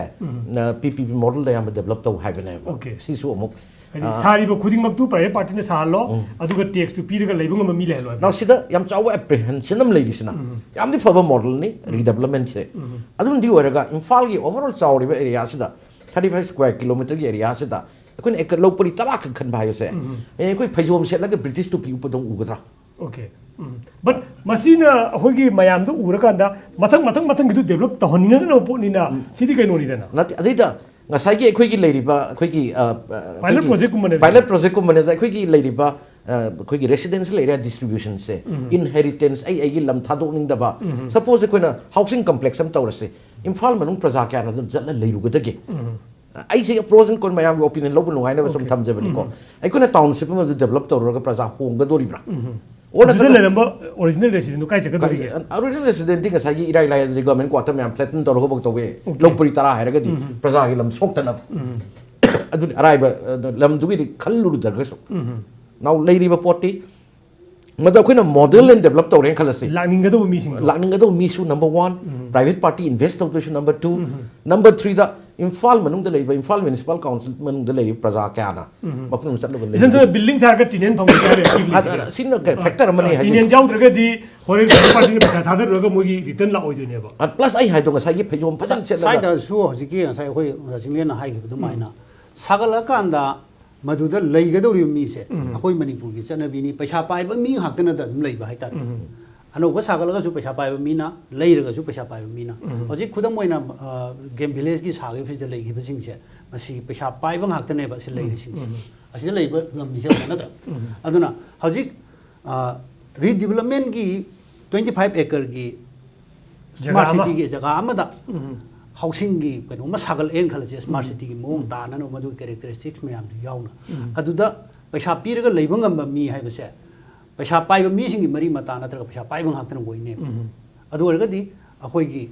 ꯄꯤ ꯄꯤ ꯄꯤ ꯃꯣꯗꯦꯜꯗ ꯑꯌꯥꯝꯕ ꯗꯦꯕꯂꯞ ꯇꯧ ꯍꯥꯏꯕꯅꯦꯕ꯫ ꯑꯣꯀꯦ꯫ ꯁꯤꯁꯨ ꯑꯃꯨꯛ, ꯍꯥꯏꯗꯤ ꯑ, ꯁꯥꯔꯤꯕ ꯈꯨꯗꯤꯡꯃꯛꯇꯨ ꯄ꯭ꯔꯥꯏꯚꯦꯠ ꯄꯥꯔꯇꯤꯅ ꯁꯥꯍꯜꯂꯣ, ꯑꯗꯨꯒ ꯇꯦꯛꯁꯇꯨ ꯄꯤꯔꯒ ꯂꯩꯕ ꯉꯝꯕ ꯃꯤ ꯂꯩꯍꯜꯂꯣ ꯍꯥꯏꯕ꯫ ꯅꯥꯎ ꯁꯤꯗ ꯌꯥꯝ ꯆꯥꯎꯕ ꯑꯦꯄ꯭ꯔꯤꯍꯦꯟꯁꯟ ꯑꯃ ꯂꯩꯔꯤꯁꯤꯅ, ꯌꯥꯝꯗꯤ ꯐꯕ ꯃꯣꯗꯦꯜꯅꯤ ꯔꯤꯗꯦꯕꯂꯞꯃꯦꯟꯁꯦ꯫ ꯑꯗꯨꯝꯗꯤ ꯑꯣꯏꯔꯒ ꯏꯝꯐꯥꯜꯒꯤ ꯑꯣꯚꯔꯑꯣꯜ ꯆꯥꯎꯔꯤꯕ ꯑꯦꯔꯤꯌꯥꯁꯤꯗ, ꯊꯥꯔꯇꯤ ꯐꯥꯏꯚ ꯁ꯭ꯀ꯭ꯋꯥꯔ ꯀꯤꯂꯣꯃꯤꯇꯔꯒꯤ ꯑꯦꯔꯤꯌꯥꯁꯤꯗ ꯑꯩꯈꯣꯏꯅ ꯑꯦꯀꯔ ꯂꯧ ꯄꯔꯤ ꯇꯔꯥ ꯈꯛ ꯈꯟꯕ ꯍꯥꯏꯕꯁꯦ, ꯍꯌꯦꯡ ꯑꯩꯈꯣꯏ ꯐꯩꯖꯣꯝ ꯁꯦꯠꯂꯒ ꯕ꯭ꯔꯤꯇꯤꯁ ꯇꯨꯄꯤ ꯎꯞꯄꯗꯧ ꯎꯒꯗ꯭ꯔꯥ? ꯑꯣꯀꯦ꯫ ꯎꯝ꯫ ꯕꯠ ꯃꯁꯤꯅ ꯑꯩꯈꯣꯏꯒꯤ ꯃꯌꯥꯝꯗꯣ ꯎꯔꯀꯥꯟꯗ ꯃꯊꯪ ꯃꯊꯪ ꯃꯊꯪꯒꯤꯗꯨ ꯗꯦꯕꯂꯞ ꯇꯧꯍꯟꯅꯤꯡꯉꯛꯅꯕ ꯄꯣꯠꯅꯤꯅ, ꯁꯤꯗꯤ ꯀꯩꯅꯣꯅꯤꯗꯅ꯫ ꯅꯠꯇꯦ, ꯑꯗꯩꯗ ꯉꯁꯥꯏꯒꯤ ꯑꯩꯈꯣꯏꯒꯤ ꯂꯩꯔꯤꯕ ꯑꯩꯈꯣꯏꯒꯤ, ꯑ, ꯑ, ꯄꯥꯏꯂꯠ ꯄ꯭ꯔꯣꯖꯦꯛꯀꯨꯝꯕꯅꯦꯕ꯫ ꯄꯥꯏꯂꯠ ꯄ꯭ꯔꯣꯖꯦꯛꯀꯨꯝꯕꯅꯦꯗ ꯑꯩꯈꯣꯏꯒꯤ ꯂꯩꯔꯤꯕ, ꯑ, ꯑꯩꯈꯣꯏꯒꯤ ꯔꯦꯁꯤꯗꯦꯟꯁꯤꯌꯦꯜ ꯑꯦꯔꯤꯌꯥ ꯗꯤꯁꯇ꯭ꯔꯤꯕ꯭ꯌꯨꯁꯟꯁꯦ, ꯏꯟꯍꯦꯔꯤꯇꯦꯟꯁ, ꯑꯩ ꯑꯩꯒꯤ ꯂꯝ ꯊꯥꯗꯣꯛꯅꯤꯡꯗꯕ, ꯁꯄꯣꯁ ꯑꯩꯈꯣꯏꯅ ꯍꯥꯎꯁꯤꯡ ꯀꯝꯄ꯭ꯂꯦꯛꯁ ꯑꯃ ꯇꯧꯔꯁꯤ, ꯏꯝꯐꯥꯜ ꯃꯅꯨꯡ ꯄ꯭ꯔꯖꯥ ꯀꯌꯥꯅ ꯑꯗꯨꯝ ꯆꯠꯂ ꯂꯩꯔꯨꯒꯗꯒꯦ? ꯑꯩꯁꯦ ꯄ꯭ꯔꯣꯁ ꯑꯦꯟ ꯀꯣꯟ ꯃꯌꯥꯝꯒꯤ ꯑꯣꯄꯤꯅꯤꯌꯟ ꯂꯧꯕ ꯅꯨꯡꯉꯥꯏꯅꯕ ꯁꯨꯝ ꯊꯝꯖꯕꯅꯤꯀꯣ꯫ ꯑꯩꯈꯣꯏꯅ ꯇꯥꯎꯟꯁꯤꯞ ꯑꯃꯗ ꯗꯦꯕꯂꯞ ꯇꯧꯔꯒ ꯄ꯭ꯔꯖꯥ ꯍꯣꯡꯒꯗꯣꯔꯤꯕ꯭ꯔꯥ? ꯑꯣꯔ ꯑꯗꯨꯗ ꯅꯠꯇ꯭ꯔꯒ ꯂꯩꯔꯝꯕ ꯑꯣꯔꯤꯖꯤꯅꯦꯜ ꯔꯦꯁꯤꯗꯦꯟꯗꯣ ꯀꯥꯏ ꯆꯠꯀꯗꯧꯔꯤꯒꯦ? ꯑꯣꯔꯤꯖꯤꯅꯦꯜ ꯔꯦꯁꯤꯗꯦꯟꯗꯤ ꯉꯁꯥꯏꯒꯤ ꯏꯔꯥꯏ ꯂꯥꯏ ꯑꯗꯨꯗꯤ ꯒꯚꯔꯟꯃꯦꯟ ꯀ꯭ꯋꯥꯇꯔ ꯃꯌꯥꯝ ꯐ꯭ꯂꯦꯇꯟ ꯇꯧꯔꯒ ꯊꯕꯛ ꯇꯧꯋꯦ꯫ ꯂꯧ ꯄꯔꯤ ꯇꯔꯥ ꯍꯥꯏꯔꯒꯗꯤ ꯄ꯭ꯔꯖꯥꯒꯤ ꯂꯝ ꯁꯣꯛꯇꯅꯕ꯫ ꯑꯗꯨꯅꯤ ꯑꯔꯥꯏꯕ, ꯑ, ꯂꯝꯗꯨꯒꯤꯗꯤ ꯈꯜꯂꯨꯗ꯭ꯔꯒꯁꯨ꯫ ꯅꯥꯎ ꯂꯩꯔꯤꯕ ꯄꯣꯠꯇꯤ ꯃꯗꯨ ꯑꯩꯈꯣꯏꯅ ꯃꯣꯗꯦꯜ ꯑꯣꯏꯅ ꯗꯦꯕꯂꯞ ꯇꯧꯔꯦꯅ ꯈꯜꯂꯁꯤ꯫ ꯂꯥꯛꯅꯤꯡꯒꯗꯧꯕ ꯃꯤꯁꯤꯡꯗꯣ꯫ ꯂꯥꯛꯅꯤꯡꯒꯗꯧꯕ ꯃꯤꯁꯨ number one, private party invest ꯇꯧꯗꯣꯏꯁꯨ number two, number threeꯗ Imphal ꯃꯅꯨꯡꯗ ꯂꯩꯔꯤꯕ, ꯏꯝꯐꯥꯜ ꯃ꯭ꯌꯨꯅꯤꯁꯤꯄꯥꯜ ꯀꯥꯎꯟꯁꯤꯜ ꯃꯅꯨꯡꯗ ꯂꯩꯔꯤꯕ ꯄ꯭ꯔꯖꯥ ꯀꯌꯥꯅ ꯃꯐꯝ ꯑꯃ ꯆꯠꯂꯨꯕ ꯂꯩ꯫ ꯏꯆꯟ ꯊꯣꯏꯅ ꯕꯤꯜꯗꯤꯡ ꯁꯥꯔꯒ ꯇꯤꯅꯦꯟ ꯐꯪꯕ ꯍꯥꯏꯕ ꯌꯥꯝ ꯊꯤꯅ ꯑ, ꯂꯩꯁꯤꯗꯤ꯫ ꯑ, ꯁꯤꯅ ꯐꯦꯛꯇꯔ ꯑꯃꯅꯤ ꯑ, ꯍꯥꯏꯖꯩ꯫ ꯇꯤꯅꯦꯟ ꯌꯥꯎꯗ꯭ꯔꯒꯗꯤ ꯐꯣꯔꯦꯟ ꯄꯥꯔꯇꯤꯅ ꯄꯩꯁꯥ ꯊꯥꯗꯔꯨꯔꯒ ꯃꯣꯏꯒꯤ ꯔꯤꯇꯔꯟ ꯂꯥꯛꯑꯣꯏꯗꯣꯏꯅꯦꯕ꯫ ꯑ, ꯄ꯭ꯂꯁ ꯑꯩ ꯍꯥꯏꯗꯣ ꯉꯁꯥꯏꯒꯤ ꯐꯩꯖꯣꯝ ꯐꯖꯅ ꯁꯦꯠꯂꯒ ꯁ꯭ꯋꯥꯏꯗꯁꯨ ꯍꯧꯖꯤꯛꯀꯤ ꯉꯁꯥꯏ ꯑꯩꯈꯣꯏ ꯑꯣꯖꯥ ꯆꯤꯡꯂꯦꯟꯅ ꯍꯥꯏꯈꯤꯕ ꯑꯗꯨꯃꯥꯏꯅ ꯁꯥꯒꯠꯂꯛꯑꯀꯥꯟꯗ ꯃꯗꯨꯗ ꯂꯩꯒꯗꯧꯔꯤꯕ ꯃꯤꯁꯦ ꯑꯩꯈꯣꯏ ꯃꯅꯤꯄꯨꯔꯒꯤ ꯆꯠꯅꯕꯤꯅꯤ, ꯄꯩꯁꯥ ꯄꯥꯏꯕ ꯃꯤ ꯉꯥꯛꯇꯅꯗ ꯑꯗꯨꯝ ꯂꯩꯕ ꯍꯥꯏꯇꯥꯔꯦ꯫ ꯑꯅꯧꯕ ꯁꯥꯒꯠꯂꯒꯁꯨ ꯄꯩꯁꯥ ꯄꯥꯏꯕ ꯃꯤꯅ, ꯂꯩꯔꯒꯁꯨ ꯄꯩꯁꯥ ꯄꯥꯏꯕ ꯃꯤꯅ꯫ ꯍꯧꯖꯤꯛ ꯈꯨꯗꯝ ꯑꯣꯏꯅ, ꯑ, ꯒꯦꯝ ꯚꯤꯂꯦꯖꯀꯤ ꯁꯥꯈꯤꯕꯁꯤꯗ ꯂꯩꯈꯤꯕꯁꯤꯡꯁꯦ, ꯃꯁꯤ ꯄꯩꯁꯥ ꯄꯥꯏꯕ ꯉꯥꯛꯇꯅꯦꯕ ꯁꯤ ꯂꯩꯔꯤꯁꯤꯡꯁꯦ꯫ ꯑꯁꯤꯗ ꯂꯩꯕ ꯂꯝꯃꯤꯁꯦ ꯑꯃ ꯅꯠꯇ꯭ꯔꯥ? ꯑꯗꯨꯅ ꯍꯧꯖꯤꯛ, ꯑ, ꯔꯤꯗꯤꯕꯂꯞꯃꯦꯟꯒꯤ twenty five acreꯒꯤ ꯖꯒꯥ ꯁ꯭ꯃꯥꯔꯠ ꯑꯃ꯫ ꯁꯤꯇꯤꯒꯤ ꯖꯒꯥ ꯑꯃꯗ ꯍꯥꯎꯁꯤꯡꯒꯤ ꯀꯩꯅꯣꯝꯃ ꯁꯥꯒꯠꯂꯛꯑꯦꯅ ꯈꯜꯂꯁꯦ, ꯁ꯭ꯃꯥꯔꯠ ꯁꯤꯇꯤꯒꯤ ꯃꯑꯣꯡ ꯇꯥꯅꯅꯕ, ꯃꯗꯨꯒꯤ ꯀꯦꯔꯦꯛꯇꯔꯤꯁꯇꯤꯛꯁ ꯃꯌꯥꯝꯗꯨ ꯌꯥꯎꯅ꯫ ꯑꯗꯨꯗ ꯄꯩꯁꯥ ꯄꯤꯔꯒ ꯂꯩꯕ ꯉꯝꯕ ꯃꯤ ꯍꯥꯏꯕꯁꯦ ꯄꯩꯁꯥ ꯄꯥꯏꯕ ꯃꯤꯁꯤꯡꯒꯤ ꯃꯔꯤ ꯃꯇꯥ ꯅꯠꯇ꯭ꯔꯒ ꯄꯩꯁꯥ ꯄꯥꯏꯕ ꯉꯥꯛꯇꯅ ꯑꯣꯏꯅꯦꯕ꯫ ꯑꯗꯨ ꯑꯣꯏꯔꯒꯗꯤ ꯑꯩꯈꯣꯏꯒꯤ,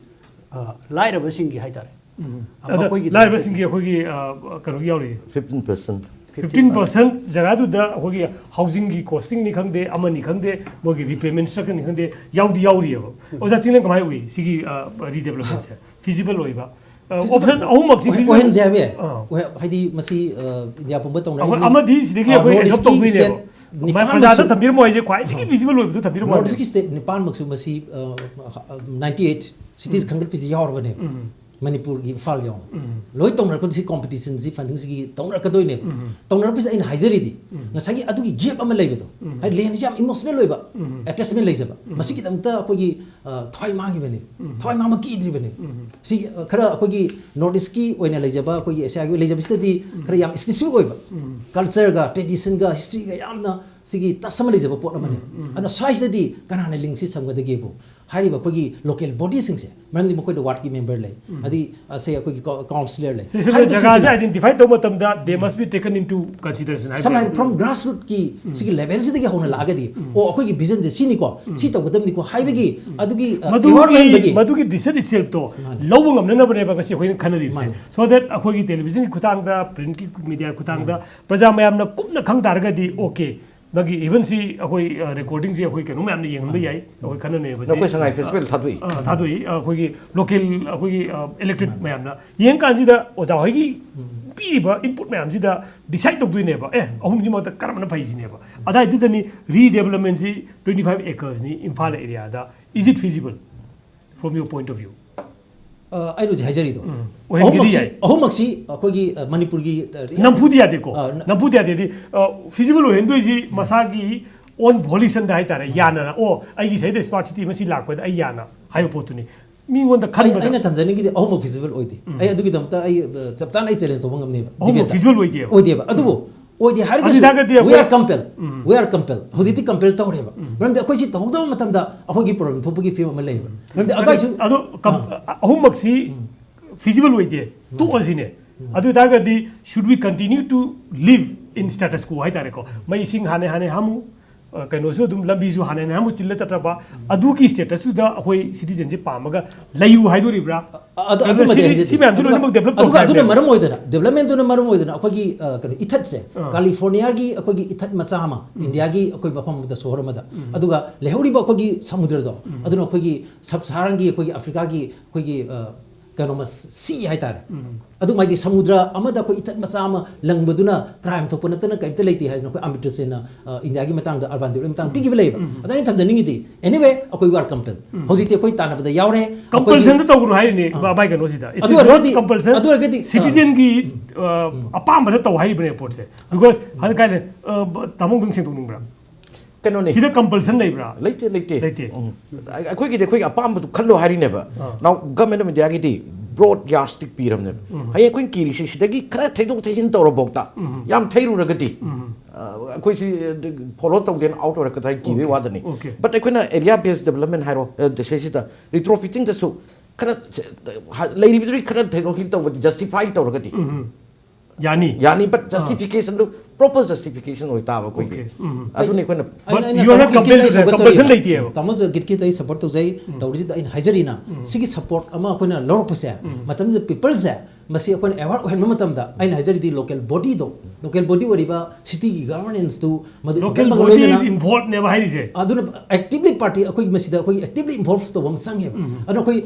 ꯑ, ꯂꯥꯏꯔꯕꯁꯤꯡꯒꯤ ꯍꯥꯏꯇꯥꯔꯦ, ꯑ, ꯑꯗ ꯃꯈꯣꯏꯒꯤ ꯂꯥꯏꯔꯕꯁꯤꯡꯒꯤ ꯑꯩꯈꯣꯏꯒꯤ, ꯑ, ꯀꯩꯅꯣꯒꯤ ꯌꯥꯎꯔꯤ꯫ Fifteen percent꯫ Fifteen percent ꯖꯒꯥꯗꯨꯗ ꯑꯩꯈꯣꯏꯒꯤ ꯍꯥꯎꯁꯤꯡꯒꯤ ꯀꯣꯁꯇꯤꯡꯅꯤ ꯈꯪꯗꯦ, ꯑꯃꯅꯤ ꯈꯪꯗꯦ, ꯃꯣꯏꯒꯤ ꯔꯤꯄꯦꯃꯦꯟ ꯁ꯭ꯇ꯭ꯔꯛꯆꯔꯅꯤ ꯈꯪꯗꯦ, ꯌꯥꯎꯗꯤ ꯌꯥꯎꯔꯤꯑꯕ꯫ ꯑꯣꯖꯥ ꯆꯤꯡꯂꯦꯟ ꯀꯃꯥꯏꯅ ꯎꯏ ꯁꯤꯒꯤ, ꯑ, ꯔꯤꯗꯦꯕꯂꯞꯃꯦꯟꯁꯦ? ꯐꯤꯖꯤꯕꯜ ꯑꯣꯏꯕ, ꯑ, ꯐꯤꯖꯤꯕꯜ ꯑꯣꯞꯁꯟ ꯑꯍꯨꯝꯃꯛꯁꯤ ꯑꯣꯏ-, ꯐꯤꯖꯤꯕꯜ ꯑꯣꯏꯍꯟꯁꯦ ꯍꯥꯏꯕ ꯌꯥꯏ꯫ ꯑꯥ꯫ ꯑꯣꯏ-, ꯍꯥꯏꯗꯤ ꯃꯁꯤ, ꯑ, ꯏꯟꯗꯤꯌꯥ ꯄꯨꯝꯕ ꯇꯧꯅꯔꯤꯕꯅꯤ꯫ ꯑꯩꯈꯣꯏ ꯑꯃꯗꯤ ꯁꯤꯗꯒꯤ ꯑ, ꯑꯩꯈꯣꯏ ꯅꯣꯔꯠ ꯍꯦꯜꯞ ꯏꯁꯀꯤ ꯇꯧꯗꯣꯏꯅꯦꯕ꯫ ꯁ꯭ꯇꯦꯠ ꯃꯥꯏ ꯅꯤꯄꯥꯟꯃꯛꯁꯨ ꯄ꯭ꯔꯖꯥꯗ ꯊꯝꯕꯤꯔꯝꯃꯣ ꯍꯥꯏꯁꯦ ꯈ꯭ꯋꯥꯏꯗꯒꯤ ꯐꯤꯖꯤꯕꯜ ꯑꯣꯏꯕꯗꯨ ꯊꯝꯕꯤꯔꯝꯃꯣ ꯅꯣꯔꯠ ꯍꯥꯏꯕꯅꯦ꯫ ꯏꯁꯀꯤ ꯁ꯭ꯇꯦꯠ ꯅꯤꯄꯥꯟꯃꯛꯁꯨ ꯃꯁꯤ, ꯑ, ninety eight cities ꯈꯟꯒꯠꯄꯁꯤ ꯌꯥꯎꯔꯕꯅꯦꯕ꯫ ꯃꯅꯤꯄꯨꯔꯒꯤ ꯏꯝꯐꯥꯜ ꯌꯥꯎꯅ꯫ ꯂꯣꯏ ꯇꯧꯅꯔꯛꯄꯗ ꯁꯤ ꯀꯣꯝꯄꯤꯇꯤꯁꯟꯁꯤ ꯐꯟꯗꯤꯡꯁꯤꯒꯤ ꯇꯧꯅꯔꯛꯀꯗꯣꯏꯅꯦꯕ꯫ ꯇꯧꯅꯔꯛꯄꯁꯤꯗ ꯑꯩꯅ ꯍꯥꯏꯖꯔꯤꯗꯤ ꯉꯁꯥꯏꯒꯤ ꯑꯗꯨꯒꯤ ꯒꯦꯞ ꯑꯃ ꯂꯩꯕꯗꯣ, ꯍꯥꯏꯗꯤ ꯂꯦꯟꯁꯤ ꯌꯥꯝ ꯏꯃꯣꯁꯅꯦꯜ ꯑꯣꯏꯕ ꯑꯦꯇꯦꯆꯃꯦꯟ ꯂꯩꯖꯕ, ꯃꯁꯤꯒꯤꯗꯃꯛꯇ ꯑꯩꯈꯣꯏꯒꯤ, ꯑ, ꯊꯋꯥꯏ ꯃꯥꯡꯈꯤꯕꯅꯦ꯫ ꯊꯋꯥꯏ ꯃꯥꯡꯕ ꯀꯤꯗ꯭ꯔꯤꯕꯅꯦ꯫ ꯁꯤ, ꯑ, ꯈꯔ ꯑꯩꯈꯣꯏꯒꯤ ꯅꯣꯔꯠ ꯏꯁꯀꯤ ꯑꯣꯏꯅ ꯂꯩꯖꯕ, ꯑꯩꯈꯣꯏꯒꯤ ꯑꯦꯁꯤꯌꯥꯒꯤ ꯑꯣꯏꯅ ꯂꯩꯖꯕꯁꯤꯗꯗꯤ ꯈꯔ ꯌꯥꯝ ꯁ꯭ꯄꯦꯁꯤꯐꯤꯛ ꯑꯣꯏꯕ, ꯀꯜꯆꯔꯒ ꯇ꯭ꯔꯦꯗꯤꯁꯟꯒ ꯍꯤꯁꯇ꯭ꯔꯤꯒ ꯌꯥꯝꯅ ꯁꯤꯒꯤ ꯇꯁ ꯑꯃ ꯂꯩꯖꯕ ꯄꯣꯠ ꯑꯃꯅꯦ꯫ ꯑꯗꯨꯅ ꯁ꯭ꯋꯥꯏꯁꯤꯗꯗꯤ ꯀꯅꯥꯅ ꯂꯤꯡꯁꯤ ꯁꯝꯒꯗꯒꯦꯕꯨ ꯍꯥꯏꯔꯤꯕ ꯑꯩꯈꯣꯏꯒꯤ ꯂꯣꯀꯦꯜ ꯕꯣꯗꯤꯁꯤꯡꯁꯦ, ꯃꯔꯝꯗꯤ ꯃꯈꯣꯏꯗ ꯋꯥꯔꯗꯀꯤ ꯃꯦꯝꯕꯔ ꯂꯩ, ꯑꯗꯩ ꯑꯁꯦ ꯑꯩꯈꯣꯏꯒꯤ ꯀꯥꯎꯟꯁꯤꯂꯔ ꯂꯩ, ꯁꯤꯁꯤꯅ ꯖꯒꯥꯁꯦ identify ꯇꯧꯕ ꯃꯇꯝꯗ they must be taken into consideration ꯍꯥꯏꯕ ꯁꯝꯅ ꯍꯥꯏꯔꯕꯗ from grassrootꯀꯤ ꯁꯤꯒꯤ ꯂꯦꯚꯦꯜꯁꯤꯗꯒꯤ ꯍꯧꯅ ꯂꯥꯛꯑꯒꯗꯤ, ꯑꯣ, ꯑꯩꯈꯣꯏꯒꯤ ꯚꯤꯖꯟꯁꯦ ꯁꯤꯅꯤꯀꯣ, ꯁꯤ ꯇꯧꯒꯗꯕꯅꯤꯀꯣ ꯍꯥꯏꯕꯒꯤ ꯑꯗꯨꯒꯤ ꯑ, aware ꯃꯗꯨꯒꯤ ꯑꯣꯏꯍꯟꯕꯒꯤ ꯃꯗꯨꯒꯤ decision itselfꯇꯣ ꯃꯥꯅꯦ꯫ ꯂꯧꯕ ꯉꯝꯅꯅꯕꯅꯦꯕ ꯉꯁꯤ ꯑꯩꯈꯣꯏꯅ ꯈꯟꯅꯔꯤꯕꯁꯦ꯫ ꯃꯥꯅꯦ꯫ So that ꯑꯩꯈꯣꯏꯒꯤ ꯇꯦꯂꯤꯚꯤꯖꯟꯒꯤ ꯈꯨꯊꯥꯡꯗ, ꯄ꯭ꯔꯤꯟꯠꯀꯤ ꯃꯦꯗꯤꯌꯥꯒꯤ ꯈꯨꯊꯥꯡꯗ ꯄ꯭ꯔꯖꯥ ꯃꯌꯥꯝꯅ ꯀꯨꯞꯅ ꯈꯪ ꯇꯥꯔꯒꯗꯤ, okay, ꯅꯪꯒꯤ even ꯁꯤ ꯑꯩꯈꯣꯏ ꯔꯦꯀꯣꯔꯗꯤꯡꯁꯤ ꯑꯩꯈꯣꯏ ꯀꯩꯅꯣ ꯃꯌꯥꯝꯅ ꯌꯦꯡꯍꯟꯕ ꯌꯥꯏ, ꯑꯩꯈꯣꯏ ꯈꯟꯅꯅꯦꯕꯁꯦ꯫ ꯅꯈꯣꯏ ꯁꯉꯥꯏ ꯐꯦꯁꯇꯤꯚꯦꯜ ꯊꯥꯗꯣꯛꯏ꯫ ꯑ, ꯊꯥꯗꯣꯛꯏ꯫ ꯑꯩꯈꯣꯏꯒꯤ ꯂꯣꯀꯦꯜ, ꯑꯩꯈꯣꯏꯒꯤ ꯏꯂꯦꯛꯇꯦꯗ ꯃꯌꯥꯝꯅ ꯌꯦꯡꯀꯥꯟꯁꯤꯗ ꯑꯣꯖꯥ ꯍꯣꯏꯒꯤ ꯄꯤꯔꯤꯕ ꯏꯟꯄꯨꯠ ꯃꯌꯥꯝꯁꯤꯗ ꯗꯤꯁꯥꯏꯠ ꯇꯧꯗꯣꯏꯅꯦꯕ, ꯑꯦ, ꯑꯍꯨꯝꯁꯤꯃꯛꯇ ꯀꯔꯝꯕꯅ ꯐꯩꯁꯤꯅꯦꯕ꯫ ꯑꯗꯥꯏꯗꯨꯗꯅꯤ ꯔꯤꯗꯦꯕꯂꯞꯃꯦꯟꯁꯤ twenty five acresꯅꯤ ꯏꯝꯐꯥꯜ ꯑꯦꯔꯤꯌꯥꯗ, is it feasible from your point of view? ꯑ, ꯑꯩꯅ ꯍꯧꯖꯤꯛ ꯍꯥꯏꯖꯔꯤꯗꯣ, ꯎꯝ, ꯑꯣꯏꯍꯟꯒꯦꯗꯤ ꯑꯍꯨꯝꯃꯛꯁꯤ ꯌꯥꯏ꯫ ꯑꯍꯨꯝꯃꯛꯁꯤ ꯑꯩꯈꯣꯏꯒꯤ ꯑ, ꯃꯅꯤꯄꯨꯔꯒꯤ ꯑ, ꯅꯝꯐꯨꯗꯤ ꯌꯥꯗꯦꯀꯣ꯫ ꯑ, ꯅ- ꯅꯝꯐꯨꯗꯤ ꯌꯥꯗꯦꯗꯤ, ꯐꯤꯖꯤꯕꯜ ꯑꯣꯏꯍꯟꯗꯣꯏꯁꯤ ꯃꯁꯥꯒꯤ ꯑꯣꯟ ꯚꯣꯂꯤꯁꯟꯗ ꯍꯥꯏꯇꯥꯔꯦ, ꯌꯥꯅꯅ, ꯑꯣ, ꯑꯩꯒꯤ ꯁꯤꯗ ꯁ꯭ꯃꯥꯔꯠ ꯁꯤꯇꯤ ꯑꯃ ꯁꯤ ꯂꯥꯛꯄꯗ ꯑꯩ ꯌꯥꯅ ꯍꯥꯏꯕ ꯄꯣꯠꯇꯨꯅꯤ꯫ ꯃꯤꯉꯣꯟꯗ ꯑꯩ- ꯈꯟꯕꯗ ꯑꯩꯅ ꯊꯝꯖꯅꯤꯡꯉꯤꯗꯤ ꯑꯍꯨꯝꯃꯛ ꯐꯤꯖꯤꯕꯜ ꯑꯣꯏꯗꯦ꯫ ꯑꯩ ꯑꯗꯨꯒꯤꯗꯃꯛꯇ ꯑꯩ ꯑ, ꯆꯞ ꯆꯥꯅ ꯑꯩ ꯆꯦꯂꯦꯟꯖ ꯇꯧꯕ ꯉꯝꯅꯦꯕ, ꯑꯍꯨꯝꯃꯛ debate ꯇ꯫ ꯐꯤꯖꯤꯕꯜ ꯑꯣꯏꯗꯦꯕ꯫ ꯑꯣꯏꯗꯦꯕ꯫ ꯑꯗꯨꯕꯨ ꯑꯣꯏꯗꯦ ꯍꯥꯏꯔꯒꯁꯨ, ꯑꯗꯨ ꯇꯥꯔꯒꯗꯤ we ꯑꯩꯈꯣꯏ are compelled, we are compelled, ꯍꯧꯖꯤꯛꯇꯤ ꯀꯝꯄꯦꯜ ꯇꯧꯔꯦꯕ꯫ ꯃꯔꯝꯗꯤ ꯑꯩꯈꯣꯏꯁꯤ ꯇꯧꯍꯧꯗꯕ ꯃꯇꯝꯗ ꯑꯩꯈꯣꯏꯒꯤ ꯄ꯭ꯔꯣꯕ꯭ꯂꯦꯝ ꯊꯣꯛꯄꯒꯤ ꯐꯤꯕꯝ ꯑꯃ ꯂꯩꯌꯦꯕ꯫ ꯃꯔꯝꯗꯤ ꯑꯗꯨꯋꯥꯏꯁꯨ ꯑꯗꯣ ꯀꯝ- ꯑꯍꯨꯝꯃꯛꯁꯤ ꯐꯤꯖꯤꯕꯜ ꯑꯣꯏꯗꯦ, ꯇꯣꯛꯑꯁꯤꯅꯦ꯫ ꯑꯗꯨ ꯑꯣꯏꯇꯥꯔꯒꯗꯤ should we continue to live in status quo ꯍꯥꯏꯇꯥꯔꯦꯀꯣ? ꯃꯩ ꯏꯁꯤꯡ ꯍꯥꯟꯅ ꯍꯥꯟꯅ ꯍꯥꯝꯃꯨ, ꯑ, ꯀꯩꯅꯣꯁꯨ ꯑꯗꯨꯝ ꯂꯝꯕꯤꯁꯨ ꯍꯥꯟꯅ ꯍꯥꯟꯅ ꯍꯥꯝꯃꯨ, ꯆꯤꯜꯂ ꯆꯠꯇ꯭ꯔꯕ, ꯑꯗꯨꯒꯤ ꯁ꯭ꯇꯦꯇꯁꯇꯨꯗ ꯑꯩꯈꯣꯏ ꯁꯤꯇꯤꯖꯟꯁꯦ ꯄꯥꯝꯃꯒ ꯂꯩꯌꯨ ꯍꯥꯏꯗꯣꯔꯤꯕ꯭ꯔꯥ? ꯑ-, ꯑꯗꯨ- ꯑꯗꯨꯅ ꯑꯗꯨꯃꯗꯤ ꯁꯤ- ꯑꯩ ꯍꯥꯏꯖꯗꯦ꯫ ꯁꯤ ꯃꯌꯥꯝꯁꯤ ꯑꯗꯨꯒ- ꯂꯣꯏꯅꯃꯛ ꯗꯦꯕꯂꯞ ꯑꯗꯨꯒ ꯇꯧꯁꯦ ꯑꯗꯨꯅ ꯍꯥꯏꯕꯅꯦ꯫ ꯃꯔꯝ ꯑꯣꯏꯗꯅ, ꯗꯦꯕꯂꯞꯃꯦꯟꯗꯨꯅ ꯃꯔꯝ ꯑꯣꯏꯗꯅ ꯑꯩꯈꯣꯏꯒꯤ ꯑ, ꯀꯩꯅꯣ, ꯏꯊꯠꯁꯦ, ꯑꯥ꯫ ꯀꯥꯂꯤꯐꯣꯔꯅꯤꯌꯥꯒꯤ ꯑꯩꯈꯣꯏꯒꯤ ꯏꯊꯠ ꯃꯆꯥ ꯑꯃ, ꯏꯟꯗꯤꯌꯥꯒꯤ ꯑꯩꯈꯣꯏ ꯃꯐꯝ ꯑꯃꯗ ꯁꯣꯍꯔ ꯑꯃꯗ, ꯑꯗꯨꯒ ꯂꯩꯍꯧꯔꯤꯕ ꯑꯩꯈꯣꯏꯒꯤ ꯁꯃꯨꯗ꯭ꯔꯗꯣ, ꯑꯗꯨꯅ ꯑꯩꯈꯣꯏꯒꯤ ꯁꯕ ꯁꯍꯥꯔꯥꯟꯒꯤ ꯑꯩꯈꯣꯏꯒꯤ ꯑꯐ꯭ꯔꯤꯀꯥꯒꯤ ꯑꯩꯈꯣꯏꯒꯤ ꯑ, ꯀꯩꯅꯣꯃ ꯁꯤ ꯍꯥꯏꯇꯥꯔꯦ꯫ ꯑꯗꯨꯃꯥꯏꯗꯤ ꯁꯃꯨꯗ꯭ꯔ ꯑꯃꯗ ꯑꯩꯈꯣꯏ ꯏꯊꯠ ꯃꯆꯥ ꯑꯃ ꯂꯪꯕꯗꯨꯅ ꯀ꯭ꯔꯥꯏꯝ ꯊꯣꯛꯄ ꯅꯠꯇꯅ ꯀꯔꯤꯝꯇ ꯂꯩꯇꯦ ꯍꯥꯏꯗꯅ ꯑꯩꯈꯣꯏ ꯑꯃꯔꯇ꯭ꯌꯥ ꯁꯦꯟꯅ ꯑ, ꯏꯟꯗꯤꯌꯥꯒꯤ ꯃꯇꯥꯡꯗ, ꯑꯔꯕꯥꯟ ꯗꯦꯕꯂꯞꯃꯦꯟ ꯃꯇꯥꯡꯗ ꯄꯤꯈꯤꯕ ꯂꯩꯌꯦꯕ꯫ ꯑꯗ ꯑꯩꯅ ꯊꯝꯖꯅꯤꯡꯉꯤꯗꯤ, anyway, ꯑꯩꯈꯣꯏ we are compelled꯫ ꯍꯧꯖꯤꯛꯇꯤ ꯑꯩꯈꯣꯏ ꯇꯥꯟꯅꯕꯗ ꯌꯥꯎꯔꯦ꯫ ꯑꯩꯈꯣꯏꯒꯤ ꯀꯝꯄꯜꯁꯟꯗ ꯇꯧꯒꯅꯨ ꯍꯥꯏꯔꯤꯅꯦ, ꯃꯥꯏ ꯀꯩꯅꯣꯁꯤꯗ꯫ It ꯑꯗꯨ is not ꯑꯣꯏꯔꯒꯗꯤ- compulsion. ꯑꯗꯨ ꯑꯣꯏꯔꯒꯗꯤ, ꯑ, ꯁꯤꯇꯤꯖꯟꯒꯤ ꯑ, ꯑꯄꯥꯝꯕꯗ ꯇꯧ ꯍꯥꯏꯔꯤꯕꯅꯦ ꯄꯣꯠꯁꯦ꯫ Because ꯍꯥꯏꯅ ꯀꯥꯏ ꯂꯩ, ꯑ, ꯕ-, ꯇꯥꯃꯣ ꯑꯝꯇꯪ ꯁꯦꯡꯗꯣꯛꯅꯤꯡꯕ꯭ꯔꯥ? ꯀꯩꯅꯣꯅꯦ꯫ ꯁꯤꯗ ꯀꯝꯄꯜꯁꯟ ꯂꯩꯕ꯭ꯔꯥ? ꯂꯩꯇꯦ, ꯂꯩꯇꯦ꯫ ꯂꯩꯇꯦ꯫ ꯎꯝ꯫ ꯑꯩꯈꯣꯏꯒꯤꯗꯤ ꯑꯩꯈꯣꯏꯒꯤ ꯑꯄꯥꯝꯕꯗꯨ ꯈꯜꯂꯣ ꯍꯥꯏꯔꯤꯅꯦꯕ꯫ ꯑꯥ꯫ Now, Government of Indiaꯒꯤꯗꯤ ꯕ꯭ꯔꯣꯗ ꯌꯥꯔꯁꯇꯤꯛ ꯄꯤꯔꯕꯅꯦꯕ꯫ ꯍꯌꯦꯡ ꯑꯩꯈꯣꯏꯅ ꯀꯤꯔꯤꯁꯦ ꯁꯤꯗꯒꯤ ꯈꯔ ꯊꯩꯗꯣꯛ ꯊꯩꯖꯤꯟ ꯇꯧꯔꯐꯥꯎꯗ ꯌꯥꯝ ꯊꯩꯔꯨꯔꯒꯗꯤ, ꯑ, ꯑꯩꯈꯣꯏꯁꯤ ꯐꯣꯂꯣ ꯇꯧꯗꯦꯅ ꯑꯥꯎꯠ ꯑꯣꯏꯔꯛꯀꯗ꯭ꯔꯥ ꯍꯥꯏꯅ ꯀꯤꯕꯩ ꯋꯥꯗꯅꯤ꯫ Okay. But ꯑꯩꯈꯣꯏꯅ ꯑꯦꯔꯤꯌꯥ ꯕꯦꯁ ꯗꯦꯕꯂꯞꯃꯦꯟ ꯍꯥꯏꯔꯣ, ꯑ, ꯁꯤꯗꯩꯁꯤꯗ ꯔꯤꯇ꯭ꯔꯣꯐꯤꯇꯤꯡꯗꯁꯨ ꯈꯔ ꯂꯩꯔꯤꯕꯗꯨꯗꯒꯤ ꯈꯔ ꯊꯩꯗꯣꯛ ꯊꯩꯖꯤꯟ ꯇꯧꯕꯗꯤ ꯖꯁꯇꯤꯐꯥꯏ ꯇꯧꯔꯒꯗꯤ ꯌꯥꯅꯤ꯫ ꯌꯥꯅꯤ, but ꯖꯁꯇꯤꯐꯤꯀꯦꯁꯟꯗꯨ ꯄ꯭ꯔꯣꯄꯔ ꯖꯁꯇꯤꯐꯤꯀꯦꯁꯟ ꯑꯣꯏꯇꯥꯕ ꯑꯩꯈꯣꯏꯒꯤ꯫ Okay. ꯎꯝ. ꯑꯗꯨꯅꯤ ꯑꯩꯈꯣꯏꯅ ꯑꯩꯅ- ꯑꯩꯅ You are not ꯇꯥꯃꯣ ꯒꯤꯠꯀꯤꯗ compelled ꯑꯩ to ꯁꯄꯣꯔꯠ compulsion ꯇꯧꯖꯩ꯫ ꯂꯩꯇꯦꯕ꯫ ꯇꯥꯃꯣ ꯒꯤꯠꯀꯤꯗ ꯑꯩ ꯁꯄꯣꯔꯠ ꯇꯧꯖꯩ꯫ ꯇꯧꯔꯤꯁꯤꯗ ꯑꯩꯅ ꯍꯥꯏꯖꯔꯤꯅ, ꯁꯤꯒꯤ ꯁꯄꯣꯔꯠ ꯑꯃ ꯑꯩꯈꯣꯏꯅ ꯂꯧꯔꯛꯄꯁꯦ, ꯃꯇꯝꯁꯤꯗ ꯄꯤꯄꯜꯁꯦ ꯃꯁꯤ ꯑꯩꯈꯣꯏꯅ ꯑꯦꯋꯥꯔ ꯑꯣꯏꯍꯟꯕ ꯃꯇꯝꯗ, ꯑꯩꯅ ꯍꯥꯏꯖꯔꯤꯗꯤ ꯂꯣꯀꯦꯜ ꯕꯣꯗꯤꯗꯣ, ꯂꯣꯀꯦꯜ ꯕꯣꯗꯤ ꯑꯣꯏꯔꯤꯕ ꯁꯤꯇꯤꯒꯤ ꯒꯚꯔꯅꯦꯟꯁꯇꯨ ꯃꯗꯨ ꯂꯣꯀꯦꯜ ꯐꯒꯠꯄꯒ ꯕꯣꯗꯤ ꯂꯣꯏꯅꯅ ꯏꯁ ꯏꯟꯚꯣꯜꯕꯅꯦꯕ ꯍꯥꯏꯔꯤꯁꯦ꯫ ꯑꯗꯨꯅ ꯑꯦꯛꯇꯤꯚꯂꯤ ꯄꯥꯔꯇꯤ ꯑꯩꯈꯣꯏ ꯃꯁꯤꯗ ꯑꯩꯈꯣꯏ ꯑꯦꯛꯇꯤꯚꯂꯤ ꯏꯟꯚꯣꯜꯕ ꯇꯧꯕ ꯑꯃ ꯆꯪꯉꯦꯕ꯫ ꯑꯗꯨꯅ ꯑꯩꯈꯣꯏ,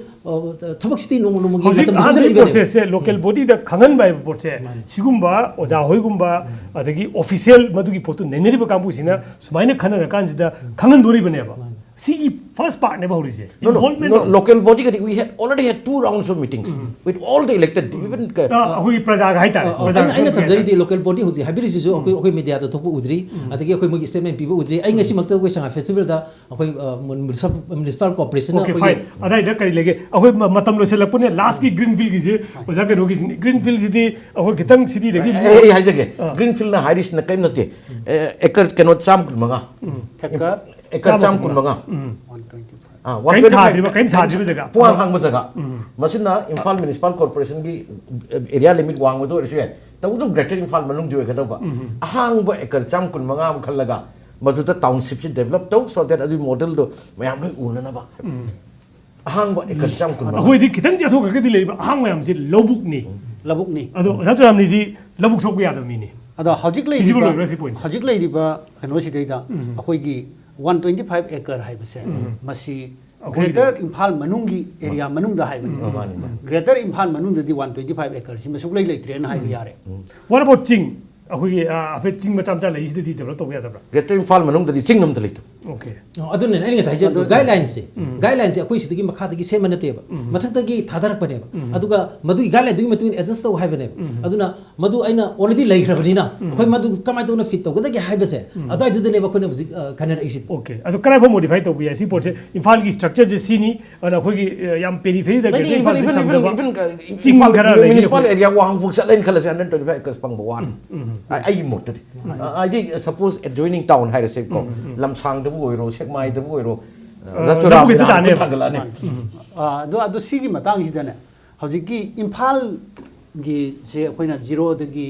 ꯑ, ꯊꯕꯛꯁꯤꯗꯤ ꯅꯣꯡꯃ ꯅꯣꯡꯃꯒꯤ ꯍꯧꯖꯤꯛ ꯃꯇꯝ ꯑꯍꯥꯟꯕꯒꯤ ꯍꯧꯖꯤꯜꯂꯛꯏꯕꯅꯦ꯫ ꯄ꯭ꯔꯣꯁꯦꯁꯁꯦ ꯂꯣꯀꯦꯜ ꯕꯣꯗꯤꯗ ꯈꯪꯍꯟꯕ ꯍꯥꯏꯕ ꯄꯣꯠꯁꯦ, ꯁꯤꯒꯨꯝꯕ ꯑꯣꯖꯥ ꯍꯣꯏꯒꯨꯝꯕ, ꯑꯗꯒꯤ ꯑꯣꯐꯤꯁꯤꯌꯦꯜ ꯃꯗꯨꯒꯤ ꯄꯣꯠꯇꯨ ꯅꯩꯅꯔꯤꯕ ꯀꯥꯡꯕꯨꯁꯤꯅ ꯁꯨꯃꯥꯏꯅ ꯈꯟꯅꯔꯀꯥꯟꯁꯤꯗ ꯈꯪꯍꯟꯗꯣꯔꯤꯕꯅꯦꯕ꯫ ꯁꯤꯒꯤ first ꯄꯥꯔꯠꯅꯦꯕ ꯍꯧꯔꯤꯁꯦ꯫ No, no, Involvement no, of local body ꯀꯗꯤ, we had already had two rounds of meetings with all the elected, even, uh, ꯑ, ꯑꯩꯈꯣꯏꯒꯤ ꯄ꯭ꯔꯖꯥꯒ ꯍꯥꯏꯇꯥꯔꯦ꯫ ꯑ, ꯑ, ꯄ꯭ꯔꯖꯥꯒ ꯑꯩꯅ ꯑꯩꯅ ꯈꯪꯍꯟꯕ ꯊꯝꯖꯔꯤꯗꯤ ꯂꯣꯀꯦꯜ ꯕꯣꯗꯤ ꯍꯧꯖꯤꯛ ꯍꯥꯏꯕꯤꯔꯤꯁꯤꯁꯨ ꯑꯩꯈꯣꯏ ꯑꯩꯈꯣꯏ ꯃꯦꯗꯤꯌꯥꯗ ꯊꯣꯛꯄ ꯎꯗ꯭ꯔꯤ, ꯑꯗꯒꯤ ꯑꯩꯈꯣꯏ ꯃꯣꯏꯒꯤ ꯁ꯭ꯇꯦꯠꯃꯦꯟ ꯄꯤꯕ ꯎꯗ꯭ꯔꯤ꯫ ꯑꯩ ꯉꯁꯤꯃꯛꯇ ꯑꯩꯈꯣꯏ ꯁꯉꯥꯏ ꯐꯦꯁꯇꯤꯚꯦꯜꯗ ꯑꯩꯈꯣꯏ, ꯑ, ꯃꯨꯅꯤꯁꯤꯄꯥꯜ ꯀꯣꯔꯄꯣꯔꯦꯁꯟꯅ Okay, ꯑꯩꯈꯣꯏꯒꯤ fine. ꯑꯗꯥꯏꯗ ꯀꯔꯤ ꯂꯩꯒꯦ? ꯑꯩꯈꯣꯏ ꯃ-, ꯃꯇꯝ ꯂꯣꯏꯁꯤꯜꯂꯛꯄꯅꯦ꯫ ꯂꯥꯁꯀꯤ ꯒ꯭ꯔꯤꯟ ꯐꯤꯜꯒꯤꯁꯦ ꯑꯣꯖꯥ ꯀꯩꯅꯣꯒꯤꯁꯤꯅꯤ꯫ ꯒ꯭ꯔꯤꯟ ꯐꯤꯜꯁꯤꯗꯤ ꯑꯩꯈꯣꯏ ꯈꯤꯇꯪ ꯁꯤꯇꯤꯗꯒꯤ ꯑꯩ ꯑꯩ ꯍꯥꯏꯖꯒꯦ, ꯑꯥ꯫ ꯒ꯭ꯔꯤꯟ ꯐꯤꯜꯅ ꯍꯥꯏꯔꯤꯁꯤꯅ ꯀꯔꯤꯝ ꯅꯠꯇꯦ꯫ ꯑꯦ, ꯑꯦꯀꯔ ꯀꯩꯅꯣ ꯆꯥꯝ ꯀꯨꯟ ꯃꯉꯥ꯫ ꯑꯦꯀꯔ ꯑꯦꯀꯔ ꯆꯥꯝ ꯆꯥꯝ ꯀꯨꯟ ꯃꯉꯥ꯫ ꯎꯝ꯫ One twenty five. ꯑꯥ, ꯀꯔꯤꯝ ꯋꯥꯟ ꯇ꯭ꯋꯦꯟꯇꯤ ꯐꯥꯏꯚ꯫ ꯊꯥꯗ꯭ꯔꯤꯕ, ꯀꯔꯤꯝ ꯁꯥꯗ꯭ꯔꯤꯕ ꯖꯒꯥ꯫ ꯄꯨꯡꯍꯥꯡ ꯍꯥꯡꯕ ꯖꯒꯥ꯫ ꯎꯝ꯫ ꯃꯁꯤꯅ ꯏꯝꯐꯥꯜ ꯃ꯭ꯌꯨꯅꯤꯁꯤꯄꯥꯜ ꯀꯣꯔꯄꯣꯔꯦꯁꯟꯒꯤ ꯑꯦꯔꯤꯌꯥ ꯂꯤꯃꯤꯠ ꯋꯥꯡꯃꯗ ꯑꯣꯏꯔꯁꯨ ꯌꯥꯏ, ꯇꯧꯕꯇꯕꯨ ꯒ꯭ꯔꯦꯇꯔ ꯏꯝꯐꯥꯜ ꯃꯅꯨꯡꯗꯤ ꯑꯣꯏꯒꯗꯧꯕ꯫ ꯑꯍꯥꯡꯕ ꯑꯦꯀꯔ ꯆꯥꯝ ꯀꯨꯟ ꯃꯉꯥ ꯑꯃ ꯈꯜꯂꯒ ꯃꯗꯨꯗ ꯇꯥꯎꯟꯁꯤꯞꯁꯤ ꯗꯦꯕꯂꯞ ꯇꯧ, so that ꯑꯗꯨꯒꯤ ꯃꯣꯗꯦꯜꯗꯣ ꯃꯌꯥꯝ ꯂꯣꯏ ꯎꯅꯅꯕ꯫ ꯑꯍꯥꯡꯕ ꯑꯦꯀꯔ ꯆꯥꯝ ꯀꯨꯟ ꯃꯉꯥ꯫ ꯑꯩꯈꯣꯏꯗꯤ ꯈꯤꯇꯪ ꯆꯠꯊꯣꯛꯈ꯭ꯔꯒꯗꯤ ꯂꯩꯔꯤꯕ ꯑꯍꯥꯡꯕ ꯃꯌꯥꯝꯁꯤ ꯂꯧꯕꯨꯛꯅꯤ꯫ ꯂꯧꯕꯨꯛꯅꯤ꯫ ꯑꯗꯣ ꯑꯣꯖꯥ ꯆꯨꯔꯥꯝꯅꯤꯗꯤ ꯂꯧꯕꯨꯛ ꯁꯣꯛꯄ ꯌꯥꯗꯕ ꯃꯤꯅꯤ꯫ ꯑꯗꯣ ꯍꯧꯖꯤꯛ Feasible ꯂꯩꯔꯤꯕ ꯑꯣꯏꯕ꯭ꯔꯥ ꯁꯤ point ꯁꯦ? ꯍꯧꯖꯤꯛ ꯂꯩꯔꯤꯕ ꯀꯩꯅꯣꯁꯤꯗꯩꯗ ꯎꯝ꯫ ꯑꯩꯈꯣꯏꯒꯤ ꯋꯥꯟ ꯇ꯭ꯋꯦꯟꯇꯤ ꯐꯥꯏꯚ ꯑꯦꯀꯔ ꯍꯥꯏꯕꯁꯦ, ꯎꯝ꯫ ꯃꯁꯤ ꯑꯩꯈꯣꯏꯒꯤ ꯒ꯭ꯔꯦꯇꯔ ꯏꯝꯐꯥꯜ ꯃꯅꯨꯡꯒꯤ ꯑꯦꯔꯤꯌꯥ ꯃꯅꯨꯡꯗ ꯍꯥꯏꯕꯅꯤ꯫ ꯎꯝ, ꯃꯥꯅꯤ, ꯃꯥꯅꯤ꯫ ꯒ꯭ꯔꯦꯇꯔ ꯏꯝꯐꯥꯜ ꯃꯅꯨꯡꯗꯗꯤ ꯋꯥꯟ ꯇ꯭ꯋꯦꯟꯇꯤ ꯐꯥꯏꯚ ꯑꯦꯀꯔꯁꯤꯃ ꯁꯨꯛꯂꯩ ꯂꯩꯇ꯭ꯔꯦꯅ ꯍꯥꯏꯕ ꯌꯥꯔꯦ꯫ What about ꯆꯤꯡ? ꯑꯩꯈꯣꯏꯒꯤ, ꯑ, ꯍꯥꯏꯐꯦꯠ ꯆꯤꯡ ꯃꯆꯥ ꯃꯆꯥ ꯂꯩꯁꯤꯗꯗꯤ ꯗꯦꯕꯂꯞ ꯇꯧꯕ ꯌꯥꯗꯕ꯭ꯔꯥ? ꯒ꯭ꯔꯦꯇꯔ ꯏꯝꯐꯥꯜ ꯃꯅꯨꯡꯗꯗꯤ ꯆꯤꯡ ꯑꯝꯇ ꯂꯩꯇꯦ꯫ Okay. ꯑꯗꯨꯅꯅꯦ ꯑꯩꯅ ꯉꯁꯥꯏ ꯍꯥꯏꯖꯕꯗꯣ, guideline ꯁꯦ guideline ꯁꯦ ꯑꯩꯈꯣꯏ ꯁꯤꯗꯒꯤ ꯃꯈꯥꯗꯒꯤ ꯁꯦꯝꯕ ꯅꯠꯇꯦꯕ, ꯃꯊꯛꯇꯒꯤ ꯊꯥꯗꯔꯛꯄꯅꯦꯕ꯫ ꯑꯗꯨꯒ ꯃꯗꯨꯒꯤ guideline ꯗꯨꯒꯤ ꯃꯇꯨꯡ ꯏꯟꯅ adjust ꯇꯧ ꯍꯥꯏꯕꯅꯦꯕ꯫ ꯑꯗꯨꯅ ꯃꯗꯨ ꯑꯩꯅ already ꯂꯩꯈ꯭ꯔꯕꯅꯤꯅ ꯑꯩꯈꯣꯏ ꯃꯗꯨ ꯀꯃꯥꯏꯅ ꯇꯧꯅ fit ꯇꯧꯒꯗꯒꯦ ꯍꯥꯏꯕꯁꯦ ꯑꯗꯨꯋꯥꯏꯗꯨꯗꯅꯦꯕ ꯑꯩꯈꯣꯏꯅ ꯍꯧꯖꯤꯛ ꯑ, ꯈꯟꯅꯔꯛꯏꯁꯤꯗꯤ꯫ Okay. ꯑꯗꯣ ꯀꯗꯥꯏꯐꯥꯎ modify ꯇꯧꯕ ꯌꯥꯏ ꯁꯤ ꯄꯣꯠꯁꯦ? ꯏꯝꯐꯥꯜꯒꯤ structure ꯁꯦ ꯁꯤꯅꯤ, ꯑꯗꯨꯅ ꯑꯩꯈꯣꯏꯒꯤ ꯑ, ꯌꯥꯝ periphery ꯗ ꯂꯩꯅꯤ, Greater even, ꯏꯝꯐꯥꯜꯗ even, even, ꯆꯪꯗꯕ even, ꯆꯤꯡ ꯏꯝꯐꯥꯜ ꯈꯔ ꯂꯩꯅꯤ municipal ꯑꯩꯈꯣꯏ꯫ Area ꯋꯥꯍꯪꯕꯣꯛ ꯆꯠꯂꯦꯅ ꯈꯜꯂꯁꯦ, hundred twenty five acres ꯐꯪꯕ ꯋꯥꯅꯤ꯫ ꯑꯩ- ꯑꯩꯒꯤ ꯃꯣꯠꯇꯗꯤ꯫ ꯑ, ꯍꯥꯏꯗꯤ suppose adjoining town ꯍꯥꯏꯔꯁꯦꯕꯀꯣ, ꯂꯝꯁꯥꯡꯗꯕꯨ ꯑꯣꯏꯔꯣ, ꯁꯦꯛꯃꯥꯏꯗꯕꯨ ꯑꯣꯏꯔꯣ, ꯑ, ꯔꯆꯨꯔꯥꯝ ꯂꯧꯕꯨꯛ ꯍꯦꯛꯇ ꯏꯔꯥꯡ ꯇꯥꯅꯦꯕ꯫ ꯊꯥꯡꯒꯠꯂꯛꯑꯅꯤ꯫ ꯑꯥ, ꯑꯗꯣ ꯑꯗꯣ ꯁꯤꯒꯤ ꯃꯇꯥꯡꯁꯤꯗꯅꯦ, ꯍꯧꯖꯤꯛꯀꯤ ꯏꯝꯐꯥꯜꯒꯤꯁꯦ ꯑꯩꯈꯣꯏꯅ ꯖꯤꯔꯣꯗꯒꯤ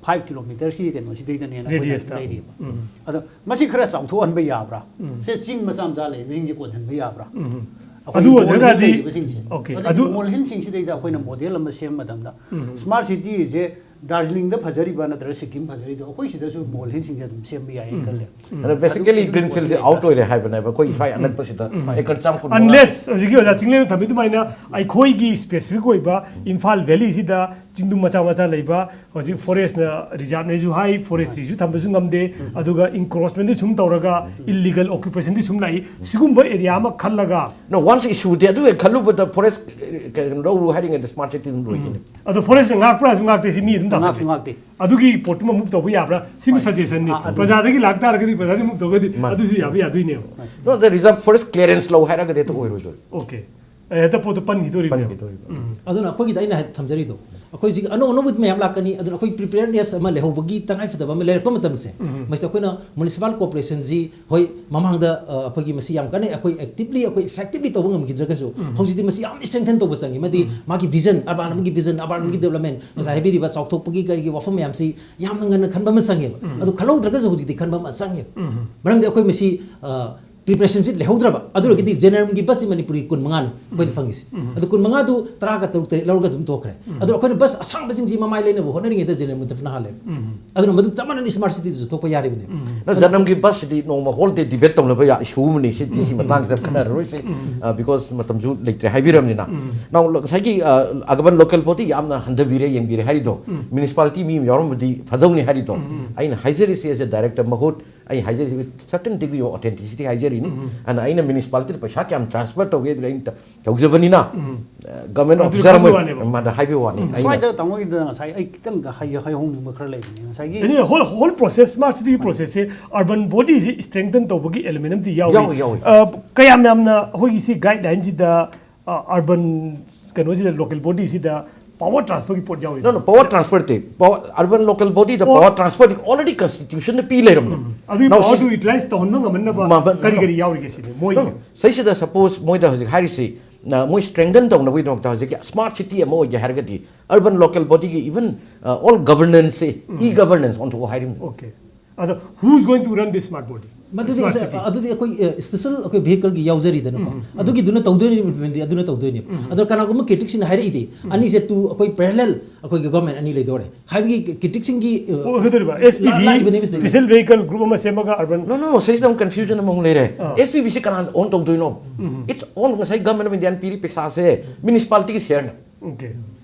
ꯐꯥꯏꯚ ꯀꯤꯂꯣꯃꯤꯇꯔꯁꯤ ꯀꯩꯅꯣꯁꯤꯗꯩꯗꯅꯦꯅ ꯑꯩꯈꯣꯏꯅ Radius ꯇ꯫ ꯂꯩꯔꯤꯕ꯫ ꯎꯝ꯫ ꯑꯗꯣ ꯃꯁꯤ ꯈꯔ ꯆꯥꯎꯊꯣꯛꯍꯟꯕ ꯌꯥꯕ꯭ꯔꯥ? ꯁꯦ ꯆꯤꯡ ꯃꯆꯥ ꯃꯆꯥ ꯂꯩꯕꯁꯤꯡꯁꯦ ꯀꯣꯟꯍꯟꯕ ꯌꯥꯕ꯭ꯔꯥ? ꯎꯝ꯫ ꯑꯩꯈꯣꯏ ꯑꯗꯨ ꯃꯣꯜ ꯑꯣꯏꯖꯔꯒꯗꯤ, ꯂꯩꯔꯤꯕꯁꯤꯡꯁꯦ꯫ Okay. ꯑꯗꯨ ꯑꯗꯨ ꯃꯣꯜ ꯍꯤꯜꯁꯤꯡꯁꯤꯗꯩꯗ ꯑꯩꯈꯣꯏꯅ ꯃꯣꯗꯦꯜ ꯑꯃ ꯁꯦꯝꯕ ꯃꯇꯝꯗ ꯁ꯭ꯃꯥꯔꯠ ꯁꯤꯇꯤꯁꯦ ꯗꯥꯔꯖꯤꯂꯤꯡꯗ ꯐꯖꯔꯤꯕ ꯅꯠꯇ꯭ꯔꯒ ꯁꯤꯛꯀꯤꯝ ꯐꯖꯔꯤꯗꯣ ꯑꯩꯈꯣꯏ ꯁꯤꯗꯁꯨ ꯃꯣꯜ ꯍꯤꯜꯁꯤꯡꯁꯦ ꯑꯗꯨꯝ ꯁꯦꯝꯕ ꯌꯥꯏꯌꯦꯅ ꯈꯜꯂꯦ꯫ ꯑꯗꯣ basically ꯑꯗꯨ- Greenfield ꯁꯦ out ꯑꯣꯏꯔꯦ ꯍꯥꯏꯕꯅꯦꯕ, ꯑꯩꯈꯣꯏ ꯁ꯭ꯋꯥꯏ ꯑꯅꯛꯄꯁꯤꯗ ꯑꯦꯀꯔ ꯆꯥꯝ ꯀꯨꯟ꯫ Unless ꯍꯧꯖꯤꯛꯀꯤ ꯑꯣꯖꯥ ꯆꯤꯡꯂꯦꯟꯅ ꯊꯝꯕꯤ ꯑꯗꯨꯃꯥꯏꯅ ꯑꯩꯈꯣꯏꯒꯤ specific ꯑꯣꯏꯕ ꯏꯝꯐꯥꯜ ꯚꯦꯂꯤꯁꯤꯗ ꯆꯤꯡꯗꯨꯝ ꯃꯆꯥ ꯃꯆꯥ ꯂꯩꯕ, ꯍꯧꯖꯤꯛ forest ꯅ reserve ꯅꯦꯁꯨ ꯍꯥꯏ, forest ꯁꯤꯁꯨ ꯊꯝꯕꯁꯨ ꯉꯝꯗꯦ, ꯑꯗꯨꯒ encroachment ꯁꯨꯝ ꯇꯧꯔꯒ illegal occupation ꯗꯤ ꯁꯨꯝ ꯂꯥꯛꯏ, ꯁꯤꯒꯨꯝꯕ area ꯑꯃ ꯈꯜꯂꯒ No, once issue ꯗꯤ ꯑꯗꯨ ꯍꯦꯛ ꯈꯜꯂꯨꯕꯗ forest ꯀꯩꯅꯣ ꯂꯧꯔꯨ ꯍꯥꯏꯔꯤꯉꯩꯗ ꯁ꯭ꯃꯥꯔꯠ ꯁꯤꯇꯤ ꯑꯗꯨꯝ ꯂꯣꯏꯈꯤꯅꯤ꯫ ꯑꯗꯣ forest ꯅ ꯉꯥꯛꯄ꯭ꯔꯥꯁꯨ ꯉꯥꯛꯇꯦ, ꯁꯤ ꯃꯤ ꯑꯗꯨꯝ ꯉꯥꯛꯁꯨ ꯇꯥꯁꯜꯂꯤ꯫ ꯉꯥꯛꯇꯦ꯫ ꯑꯗꯨꯒꯤ ꯄꯣꯠꯇꯨꯃ move ꯇꯧꯕ ꯌꯥꯕ꯭ꯔꯥ? ꯁꯤꯃ suggestion ꯅꯤ꯫ ꯑꯥ, ꯑꯗꯨ- ꯄ꯭ꯔꯖꯥꯗꯒꯤ ꯂꯥꯛꯇꯥꯔꯒꯗꯤ, ꯄ꯭ꯔꯖꯥꯗꯒꯤ move ꯇꯧꯔꯒꯗꯤ ꯃꯥꯅꯤ꯫ ꯑꯗꯨꯁꯨ ꯌꯥꯕ ꯌꯥꯗꯣꯏꯅꯦꯕ꯫ No, the reserve forest clearance ꯂꯧ ꯍꯥꯏꯔꯒꯗꯤ ꯍꯦꯛꯇ ꯑꯣꯏꯔꯣꯏꯗꯣꯏ꯫ Okay. ꯑꯦ, ꯍꯦꯛꯇ ꯄꯣꯠꯇꯣ ꯄꯟꯈꯤꯗꯣꯔꯤꯕꯅꯦꯕ꯫ ꯄꯟꯈꯤꯗꯣꯔꯤꯕ꯫ ꯎꯝ꯫ ꯑꯗꯨꯅ ꯑꯩꯈꯣꯏꯒꯤꯗ ꯑꯩꯅ ꯍꯥꯏ- ꯊꯝꯖꯔꯤꯗꯣ, ꯑꯩꯈꯣꯏ ꯍꯧꯖꯤꯛ ꯑꯅꯧ ꯑꯅꯧꯕ ꯃꯌꯥꯝ ꯂꯥꯛꯀꯅꯤ꯫ ꯑꯗꯨꯅ ꯑꯩꯈꯣꯏ preparedness ꯑꯃ ꯂꯩꯍꯧꯕꯒꯤ ꯇꯉꯥꯏ ꯐꯗꯕ ꯑꯃ ꯂꯩꯔꯛꯄ ꯃꯇꯝꯁꯦ, ꯃꯁꯤꯗ ꯑꯩꯈꯣꯏꯅ municipal corporation ꯁꯤ, ꯍꯣꯏ, ꯃꯃꯥꯡꯗ ꯑ, ꯑꯩꯈꯣꯏꯒꯤ ꯃꯁꯤ ꯌꯥꯝ ꯀꯟꯅ ꯑꯩꯈꯣꯏ actively, ꯑꯩꯈꯣꯏ effectively ꯇꯧꯕ ꯉꯝꯈꯤꯗ꯭ꯔꯒꯁꯨ, ꯍꯧꯖꯤꯛꯇꯤ ꯃꯁꯤ ꯌꯥꯝ strengthen ꯇꯧꯕ ꯆꯪꯉꯤ꯫ ꯑꯃꯗꯤ ꯃꯥꯒꯤ vision, urban ꯑꯃꯒꯤ vision, urban ꯑꯃꯒꯤ development, ꯉꯁꯥꯏ ꯍꯥꯏꯕꯤꯔꯤꯕ ꯆꯥꯎꯊꯣꯛꯄꯒꯤ ꯀꯔꯤꯒꯤ ꯋꯥꯐꯝ ꯃꯌꯥꯝꯁꯤ ꯌꯥꯝꯅ ꯉꯟꯅ ꯈꯟꯕ ꯑꯃ ꯆꯪꯉꯦꯕ꯫ ꯑꯗꯨ ꯈꯜꯍꯧꯗ꯭ꯔꯒꯁꯨ ꯍꯧꯖꯤꯛꯇꯤ ꯈꯟꯕ ꯑꯃ ꯆꯪꯉꯦꯕ꯫ ꯃꯔꯝꯗꯤ ꯑꯩꯈꯣꯏ ꯃꯁꯤ ꯑ, preparation ꯁꯤ ꯂꯩꯍꯧꯗ꯭ꯔꯕ꯫ ꯑꯗꯨ ꯑꯣꯏꯔꯒꯗꯤ general ꯒꯤ bus ꯁꯤ ꯃꯅꯤꯄꯨꯔꯒꯤ ꯀꯨꯟ ꯃꯉꯥ ꯅꯤ ꯑꯩꯈꯣꯏꯅ ꯐꯪꯉꯤꯁꯦ꯫ ꯑꯗꯨ ꯀꯨꯟ ꯃꯉꯥ ꯗꯨ ꯇꯔꯥꯒ ꯇꯔꯨꯛ ꯇꯔꯦꯠ ꯂꯧꯔꯒ ꯑꯗꯨꯝ ꯇꯣꯛꯈ꯭ꯔꯦ꯫ ꯑꯗꯣ ꯑꯩꯈꯣꯏꯅ bus ꯑꯁꯥꯡꯕꯁꯤꯡꯁꯤ ꯃꯃꯥꯏ ꯂꯩꯅꯕ ꯍꯣꯠꯅꯔꯤꯉꯩꯗ general ꯃꯨꯠꯇ ꯐꯅ ꯍꯥꯜꯂꯦꯕ꯫ ꯑꯗꯨꯅ ꯃꯗꯨ ꯆꯞ ꯃꯥꯟꯅꯅ smart city ꯗꯁꯨ ꯊꯣꯛꯄ ꯌꯥꯔꯤꯕꯅꯤꯕ꯫ ꯅ ꯖꯅꯝꯒꯤ bus ꯁꯤꯗꯤ ꯅꯣꯡꯃ whole day debate ꯇꯧꯅꯕ ꯌꯥ- issue ꯑꯃꯅꯤ꯫ ꯁꯤ DC ꯃꯇꯥꯡꯁꯤꯗ ꯈꯟꯅꯔꯔꯣꯏꯁꯤ꯫ ꯑ, because ꯃꯇꯝꯁꯨ ꯂꯩꯇ꯭ꯔꯦ ꯍꯥꯏꯕꯤꯔꯕꯅꯤꯅ꯫ Now, ꯉꯁꯥꯏꯒꯤ, ꯑ, ꯑꯒꯕꯟ local body ꯌꯥꯝꯅ ꯍꯟꯊꯕꯤꯔꯦ, ꯌꯦꯡꯕꯤꯔꯦ ꯍꯥꯏꯔꯤꯗꯣ, municipality ꯃꯤ ꯑꯃ ꯌꯥꯎꯔꯝꯕꯗꯤ ꯐꯗꯧꯅꯤ ꯍꯥꯏꯔꯤꯗꯣ, ꯑꯩꯅ ꯍꯥꯏꯖꯔꯤꯁꯦ as a director ꯃꯍꯨꯠ, ꯑꯩ ꯍꯥꯏꯖꯔꯤꯁꯤ with certain degree of authenticity ꯍꯥꯏꯖꯔꯤꯅꯤ꯫ ꯑꯗꯨꯅ ꯑꯩꯅ ꯃ꯭ꯌꯨꯅꯤꯁꯤꯄꯥꯂꯤꯇꯤꯗ ꯄꯩꯁꯥ ꯀꯌꯥꯝ ꯇ꯭ꯔꯥꯟꯁꯐꯔ ꯇꯧꯒꯦ ꯑꯗꯨꯗ ꯑꯩꯅ ꯇꯧꯖꯕꯅꯤꯅ, ꯒꯚꯔꯟꯃꯦꯟ ꯑꯗꯨꯗꯤ ꯑꯣꯐꯤꯁꯥꯔ ꯑꯃ ꯈꯪꯕ ꯋꯥꯅꯦꯕ꯫ ꯑꯣꯏꯅ ꯃꯥꯗ ꯍꯥꯏꯕ ꯋꯥꯅꯤ꯫ ꯑꯩꯅ ꯁ꯭ꯋꯥꯏꯗ ꯇꯥꯃꯣꯒꯤꯗ ꯉꯁꯥꯏ ꯑꯩ ꯈꯤꯇꯪ ꯍꯥꯏ-, ꯍꯥꯏꯍꯧꯅꯤꯡꯕ ꯈꯔ ꯂꯩꯕꯅꯤ꯫ ꯉꯁꯥꯏꯒꯤ ꯑꯦꯅꯤ ꯍꯣꯜ, ꯍꯣꯜ ꯄ꯭ꯔꯣꯁꯦꯁ, ꯁ꯭ꯃꯥꯔꯠ ꯁꯤꯇꯤꯒꯤ ꯄ꯭ꯔꯣꯁꯦꯁꯁꯦ ꯑꯔꯕꯟ ꯕꯣꯗꯤꯁꯤ ꯁ꯭ꯇ꯭ꯔꯦꯡꯊꯟ ꯇꯧꯕꯒꯤ ꯑꯦꯂꯤꯃꯦꯟ ꯑꯃꯗꯤ ꯌꯥꯎꯏ꯫ ꯌꯥꯎꯏ, ꯌꯥꯎꯏ꯫ ꯑ, ꯀꯌꯥꯝ ꯌꯥꯝꯅ ꯑꯩꯈꯣꯏꯒꯤ ꯁꯤ ꯒꯥꯏꯗꯂꯥꯏꯟꯁꯤꯗ, ꯑ, ꯑꯔꯕꯟ ꯀꯩꯅꯣꯁꯤꯗ, ꯂꯣꯀꯦꯜ ꯕꯣꯗꯤꯁꯤꯗ ꯄꯥꯋꯔ ꯇ꯭ꯔꯥꯟꯁꯐꯔꯒꯤ ꯄꯣꯠ ꯌꯥꯎꯔꯤ? No, no, power transfer ꯇꯦ꯫ Power, urban local body ꯗ ꯑꯣ꯫ Power transfer ꯗꯤ already constitution ꯗ ꯄꯤ ꯂꯩꯔꯝꯅꯦ꯫ ꯎꯝ꯫ ꯑꯗꯨꯒꯤ Now, ꯄꯥꯋꯔꯗꯨ ꯁꯤ ꯌꯨꯇꯤꯂꯥꯏꯁ ꯇꯧꯍꯟꯕ ꯉꯝꯍꯟꯅꯕ ꯃ-, ꯃ-, ꯀꯔꯤ no꯫ ꯀꯔꯤ ꯌꯥꯎꯔꯤꯒꯦ ꯁꯤꯅꯤ ꯃꯣꯏꯒꯤ? No, no꯫ ꯁꯤꯗꯩꯁꯤꯗ ꯁꯄꯣꯁ ꯃꯣꯏꯗ ꯍꯧꯖꯤꯛ ꯍꯥꯏꯔꯤꯁꯤ, ꯅ, ꯃꯣꯏ ꯁ꯭ꯇ꯭ꯔꯦꯡꯊꯟ ꯇꯧꯅꯕꯒꯤꯗꯃꯛꯇ ꯍꯧꯖꯤꯛꯀꯤ ꯁ꯭ꯃꯥꯔꯠ ꯁꯤꯇꯤ ꯑꯃ ꯑꯣꯏꯒꯦ ꯍꯥꯏꯔꯒꯗꯤ urban local body ꯒꯤ even, ꯑ, all governance ꯁꯦ, ꯎꯝ꯫ E governance ꯑꯣꯟꯊꯣꯛꯑꯣ ꯍꯥꯏꯔꯤꯕꯅꯤ꯫ ꯑꯣꯀꯦ꯫ ꯑꯗꯣ who is going to run this smart body? ꯃꯗꯨꯗꯤ ꯁ꯭ꯃꯥꯔꯠ ꯏꯁ-, ꯁꯤꯇꯤ꯫ ꯑꯗꯨꯗꯤ ꯑꯩꯈꯣꯏ, ꯑ, ꯁ꯭ꯄꯦꯁꯦꯜ ꯑꯩꯈꯣꯏ ꯚꯤꯍꯤꯀꯜꯒꯤ ꯌꯥꯎꯖꯔꯤꯗꯅꯀꯣ꯫ ꯎꯝ, ꯎꯝ, ꯎꯝ꯫ ꯑꯗꯨꯒꯤꯗꯨꯅ ꯇꯧꯗꯣꯏꯅꯦ, implement ꯗꯤ ꯑꯗꯨꯅ ꯇꯧꯗꯣꯏꯅꯦ꯫ ꯎꯝ, ꯎꯝ꯫ ꯑꯗꯣ ꯀꯅꯥꯒꯨꯝꯕ ꯀ꯭ꯔꯤꯇꯤꯛꯁꯤꯡꯅ ꯍꯥꯏꯔꯛꯏꯗꯤ, ꯎꯝ꯫ ꯑꯅꯤꯁꯦ ꯇꯨ ꯑꯩꯈꯣꯏ ꯄꯦꯔꯦꯂꯦꯜ ꯑꯩꯈꯣꯏꯒꯤ ꯒꯚꯔꯟꯃꯦꯟ ꯑꯅꯤ ꯂꯩꯗꯧꯔꯦ ꯍꯥꯏꯕꯒꯤ ꯀ꯭ꯔꯤꯇꯤꯛꯁꯤꯡꯒꯤ, ꯑ, ꯑꯣꯏꯒꯗꯧꯔꯤꯕ, ꯂꯥ-, ꯑꯦꯁ ꯄꯤ ꯚꯤ, ꯂꯥꯛꯏꯕꯅꯦꯕ ꯁꯤꯗꯩꯗ꯫ ꯁ꯭ꯄꯦꯁꯦꯜ ꯚꯤꯍꯤꯀꯜ ꯒ꯭ꯔꯨꯞ ꯑꯃ ꯁꯦꯝꯃꯒ ꯑꯔꯕꯟ No, no, ꯁꯤꯗꯩꯁꯤꯗ ꯑꯃꯨꯛ ꯀꯟꯐ꯭ꯌꯨꯖꯟ ꯑꯃꯃꯨꯛ ꯂꯩꯔꯦ꯫ ꯑꯥ꯫ ꯑꯦꯁ ꯄꯤ ꯚꯤ ꯁꯤ ꯀꯅꯥ ꯑꯣꯟ ꯇꯧꯗꯣꯏꯅꯣ? ꯎꯝ, ꯎꯝ꯫ It's own, ꯉꯁꯥꯏ ꯒꯚꯔꯟꯃꯦꯟ ꯑꯣꯐ ꯏꯟꯗꯤꯌꯥꯅ ꯄꯤꯔꯤ ꯄꯩꯁꯥꯁꯦ ꯃ꯭ꯌꯨꯅꯤꯁꯤꯄꯥꯂꯤꯇꯤꯒꯤ ꯁꯦꯌꯔꯅꯦ꯫ Okay.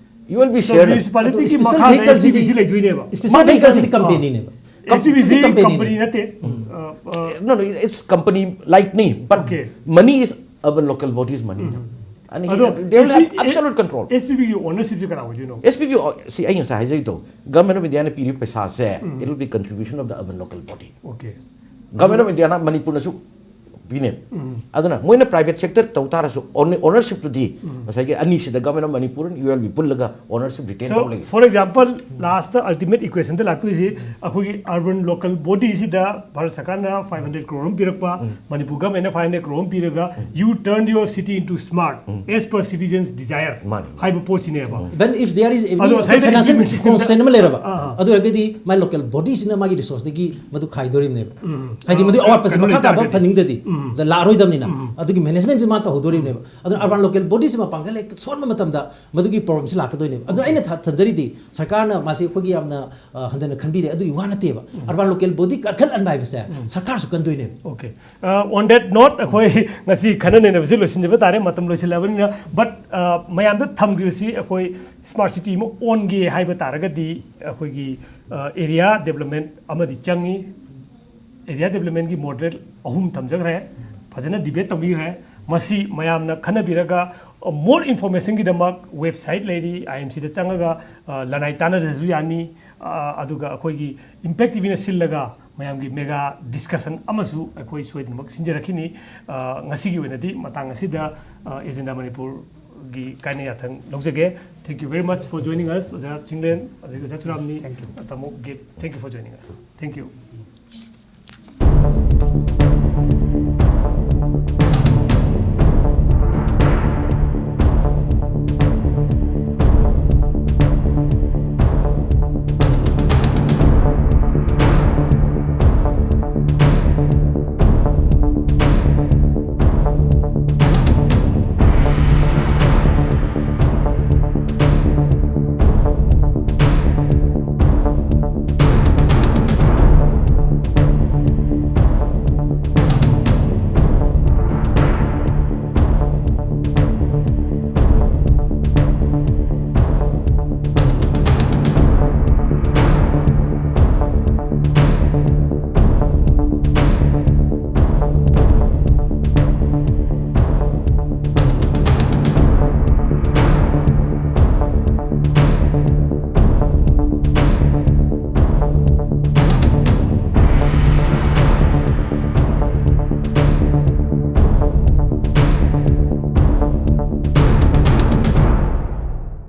You will be So, shared. ꯃ꯭ꯌꯨꯅꯤꯁꯤꯄꯥꯂꯤꯇꯤꯒꯤ ꯑꯗꯨ ꯁ꯭ꯄꯦꯁꯦꯜ ꯃꯈꯥꯗ ꯚꯤꯍꯤꯀꯜꯁꯤꯗꯤ, ꯑꯦꯁ ꯄꯤ ꯚꯤ ꯁꯤ ꯂꯩꯗꯣꯏꯅꯦꯕ꯫ ꯁ꯭ꯄꯦꯁꯦꯜ ꯃꯥꯅꯦ, ꯚꯤꯍꯤꯀꯜꯁꯤꯗꯤ ꯃꯥꯅꯦ꯫ ꯀꯝꯄꯦꯅꯤꯅꯦꯕ꯫ ꯑꯦꯁ ꯄꯤ ꯚꯤ ꯁꯤ ꯁꯤꯗꯤ ꯀꯝꯄꯦꯅꯤꯅꯦ꯫ ꯀꯝꯄꯅꯤ ꯅꯠꯇꯦ꯫ ꯎꯝ꯫ ꯑ, ꯑ, No, no, it's company like me, but Okay. Money is urban local bodies' money. Um. And he, ꯑꯗꯣ they will have S P V, absolute control. S P ꯚꯤꯒꯤ ꯑꯣꯅꯔꯁꯤꯞꯁꯦ ꯀꯅꯥ ꯑꯣꯏꯗꯣꯏꯅꯣ? S P V, ꯑꯣ, ꯁꯤ ꯑꯩ ꯉꯁꯥꯏ ꯍꯥꯏꯖꯔꯤꯗꯣ, ꯒꯚꯔꯟꯃꯦꯟ ꯑꯣꯐ ꯏꯟꯗꯤꯌꯥꯅ ꯄꯤꯔꯤꯕ ꯄꯩꯁꯥꯁꯦ, ꯎꯝ꯫ It will be contribution of the urban local body. Okay. Government of ꯏꯟꯗꯤꯌꯥꯅ ꯃꯅꯤꯄꯨꯔꯅꯁꯨ ꯄꯤꯅꯦꯕ꯫ ꯎꯝ꯫ ꯑꯗꯨꯅ ꯃꯣꯏꯅ ꯄ꯭ꯔꯥꯏꯚꯦꯠ ꯁꯦꯛꯇꯔ ꯇꯧ ꯇꯥꯔꯁꯨ, ꯑꯣꯅ-, ꯑꯣꯅꯔꯁꯤꯞꯇꯨꯗꯤ ꯎꯝ꯫ ꯉꯁꯥꯏꯒꯤ ꯑꯅꯤꯁꯤꯗ government of Manipur, U L B ꯄꯨꯜꯂꯒ ꯑꯣꯅꯔꯁꯤꯞ ꯔꯤꯇꯦꯟ So, ꯇꯧ ꯂꯩ꯫ For example, um. Last ultimate equation ꯗ ꯂꯥꯛꯇꯣꯏꯁꯤ ꯎꯝ꯫ ꯑꯩꯈꯣꯏꯒꯤ ꯑꯔꯕꯟ ꯂꯣꯀꯦꯜ ꯕꯣꯗꯤꯁꯤꯗ ꯚꯥꯔꯠ ꯁꯔꯀꯥꯔꯅ five hundred crore ꯑꯃ ꯄꯤꯔꯛꯄ, ꯎꯝ꯫ ꯃꯅꯤꯄꯨꯔ ꯒꯚꯔꯟꯃꯦꯟꯅ five hundred crore ꯑꯃ ꯄꯤꯔꯒ, ꯎꯝ꯫ You turn your city into smart um. As per citizens' desire ꯃꯥꯅꯤ꯫ ꯍꯥꯏꯕ ꯄꯣꯠꯁꯤꯅꯦꯕ꯫ ꯎꯝ꯫ Then if there is ꯑꯗꯣ every ꯉꯁꯥꯏꯗ financial implementation ꯗ constraint ꯑꯃ ꯂꯩꯔꯕ, ꯑꯥ, ꯑꯥ꯫ ꯑꯗꯨ ꯑꯣꯏꯔꯒꯗꯤ my local body ꯁꯤꯅ ꯃꯥꯒꯤ ꯔꯤꯁꯣꯔꯁꯇꯒꯤ ꯃꯗꯨ ꯈꯥꯏꯗꯣꯔꯤꯕꯅꯦꯕ꯫ ꯎꯝ꯫ ꯍꯥꯏꯗꯤ ꯃꯗꯨꯒꯤ ꯑꯥ, ꯑꯋꯥꯠꯄꯁꯤ ꯀꯩꯅꯣ ꯃꯈꯥ ꯇꯥꯕ ꯂꯩꯇꯥꯔꯒꯗꯤ꯫ ꯐꯟꯅꯤꯡꯗꯗꯤ ꯎꯝ꯫ ꯗ ꯂꯥꯛꯑꯔꯣꯏꯗꯕꯅꯤꯅ꯫ ꯎꯝ꯫ ꯑꯗꯨꯒꯤ ꯃꯦꯅꯦꯖꯃꯦꯟꯠꯁꯤ ꯃꯥ ꯇꯧꯍꯧꯗꯣꯔꯤꯕꯅꯦꯕ꯫ ꯑꯗꯨꯅ ꯑꯔꯕꯥꯟ ꯂꯣꯀꯦꯜ ꯕꯣꯗꯤꯁꯤ ꯃꯄꯥꯡꯒꯜ ꯍꯦꯛ ꯁꯣꯟꯕ ꯃꯇꯝꯗ ꯃꯗꯨꯒꯤ ꯄ꯭ꯔꯣꯕ꯭ꯂꯦꯝꯁꯤ ꯂꯥꯛꯀꯗꯣꯏꯅꯦꯕ꯫ ꯑꯗꯣ ꯑꯩꯅ ꯊ-, ꯊꯝꯖꯔꯤꯗꯤ ꯁꯔꯀꯥꯔꯅ ꯃꯥꯁꯤ ꯑꯩꯈꯣꯏꯒꯤ ꯌꯥꯝꯅ, ꯑ, ꯍꯟꯊꯅ ꯈꯟꯕꯤꯔꯦ꯫ ꯑꯗꯨꯒꯤ ꯋꯥ ꯅꯠꯇꯦꯕ꯫ ꯎꯝ꯫ ꯑꯔꯕꯥꯟ ꯂꯣꯀꯦꯜ ꯕꯣꯗꯤ ꯀꯟꯈꯠꯍꯟꯕ ꯍꯥꯏꯕꯁꯦ ꯎꯝ꯫ ꯁꯔꯀꯥꯔꯁꯨ ꯀꯟꯗꯣꯏꯅꯦꯕ꯫ ꯑꯣꯀꯦ꯫ ꯑ, on that note, ꯑꯩꯈꯣꯏ ꯉꯁꯤ ꯈꯟꯅ ꯅꯩꯅꯕꯁꯤ ꯂꯣꯏꯁꯤꯟꯖꯕ ꯇꯥꯔꯦ, ꯃꯇꯝ ꯂꯣꯏꯁꯤꯜꯂꯕꯅꯤꯅ꯫ But, ꯑ, ꯃꯌꯥꯝꯗ ꯊꯝꯈ꯭ꯔꯤꯕꯁꯤ ꯑꯩꯈꯣꯏ ꯁ꯭ꯃꯥꯔꯠ ꯁꯤꯇꯤ ꯑꯃ ꯑꯣꯟꯒꯦ ꯍꯥꯏꯕ ꯇꯥꯔꯒꯗꯤ ꯑꯩꯈꯣꯏꯒꯤ, ꯑ, ꯑꯦꯔꯤꯌꯥ ꯗꯦꯕꯂꯞꯃꯦꯟꯠ ꯑꯃꯗꯤ ꯆꯪꯉꯤ꯫ ꯑꯦꯔꯤꯌꯥ ꯗꯦꯕꯂꯞꯃꯦꯟꯒꯤ ꯃꯣꯗꯦꯜ ꯑꯍꯨꯝ ꯊꯝꯖꯈ꯭ꯔꯦ, ꯐꯖꯅ ꯗꯤꯕꯦꯠ ꯇꯧꯕꯤꯈ꯭ꯔꯦ꯫ ꯃꯁꯤ ꯃꯌꯥꯝꯅ ꯈꯟꯅꯕꯤꯔꯒ, ꯃꯣꯔ ꯏꯟꯐꯣꯔꯃꯦꯁꯟꯒꯤꯗꯃꯛ ꯋꯦꯕꯁꯥꯏꯠ ꯂꯩꯔꯤ, ꯑꯥꯏ ꯑꯦꯝ ꯁꯤꯗ ꯆꯪꯉꯒ ꯑ, ꯂꯅꯥꯏ ꯇꯥꯟꯅꯔꯁꯨ ꯌꯥꯅꯤ꯫ ꯑ, ꯑꯗꯨꯒ ꯑꯩꯈꯣꯏꯒꯤ ꯏꯝꯄꯦꯛ ꯇꯤꯚꯤꯅ ꯁꯤꯜꯂꯒ ꯃꯌꯥꯝꯒꯤ ꯃꯦꯒꯥ ꯗꯤꯁꯀꯁꯟ ꯑꯃꯁꯨ ꯑꯩꯈꯣꯏ ꯁꯣꯏꯗꯅꯃꯛ ꯁꯤꯟꯖꯔꯛꯈꯤꯅꯤ꯫ ꯑ, ꯉꯁꯤꯒꯤ ꯑꯣꯏꯅꯗꯤ ꯃꯇꯥꯡ ꯑꯁꯤꯗ ꯑꯦꯖꯦꯟꯗꯥ ꯃꯅꯤꯄꯨꯔꯒꯤ ꯀꯥꯏꯅ ꯌꯥꯊꯪ ꯂꯧꯖꯒꯦ꯫ Thank you very much for joining us, ꯑꯣꯖꯥ ꯆꯤꯡꯂꯦꯟ, ꯑꯗꯒꯤ ꯑꯣꯖꯥ ꯆꯨꯔꯥꯝꯅꯤ, Thank you. ꯇꯥꯃꯣ ꯒꯤꯠ, thank you for joining us. Thank you.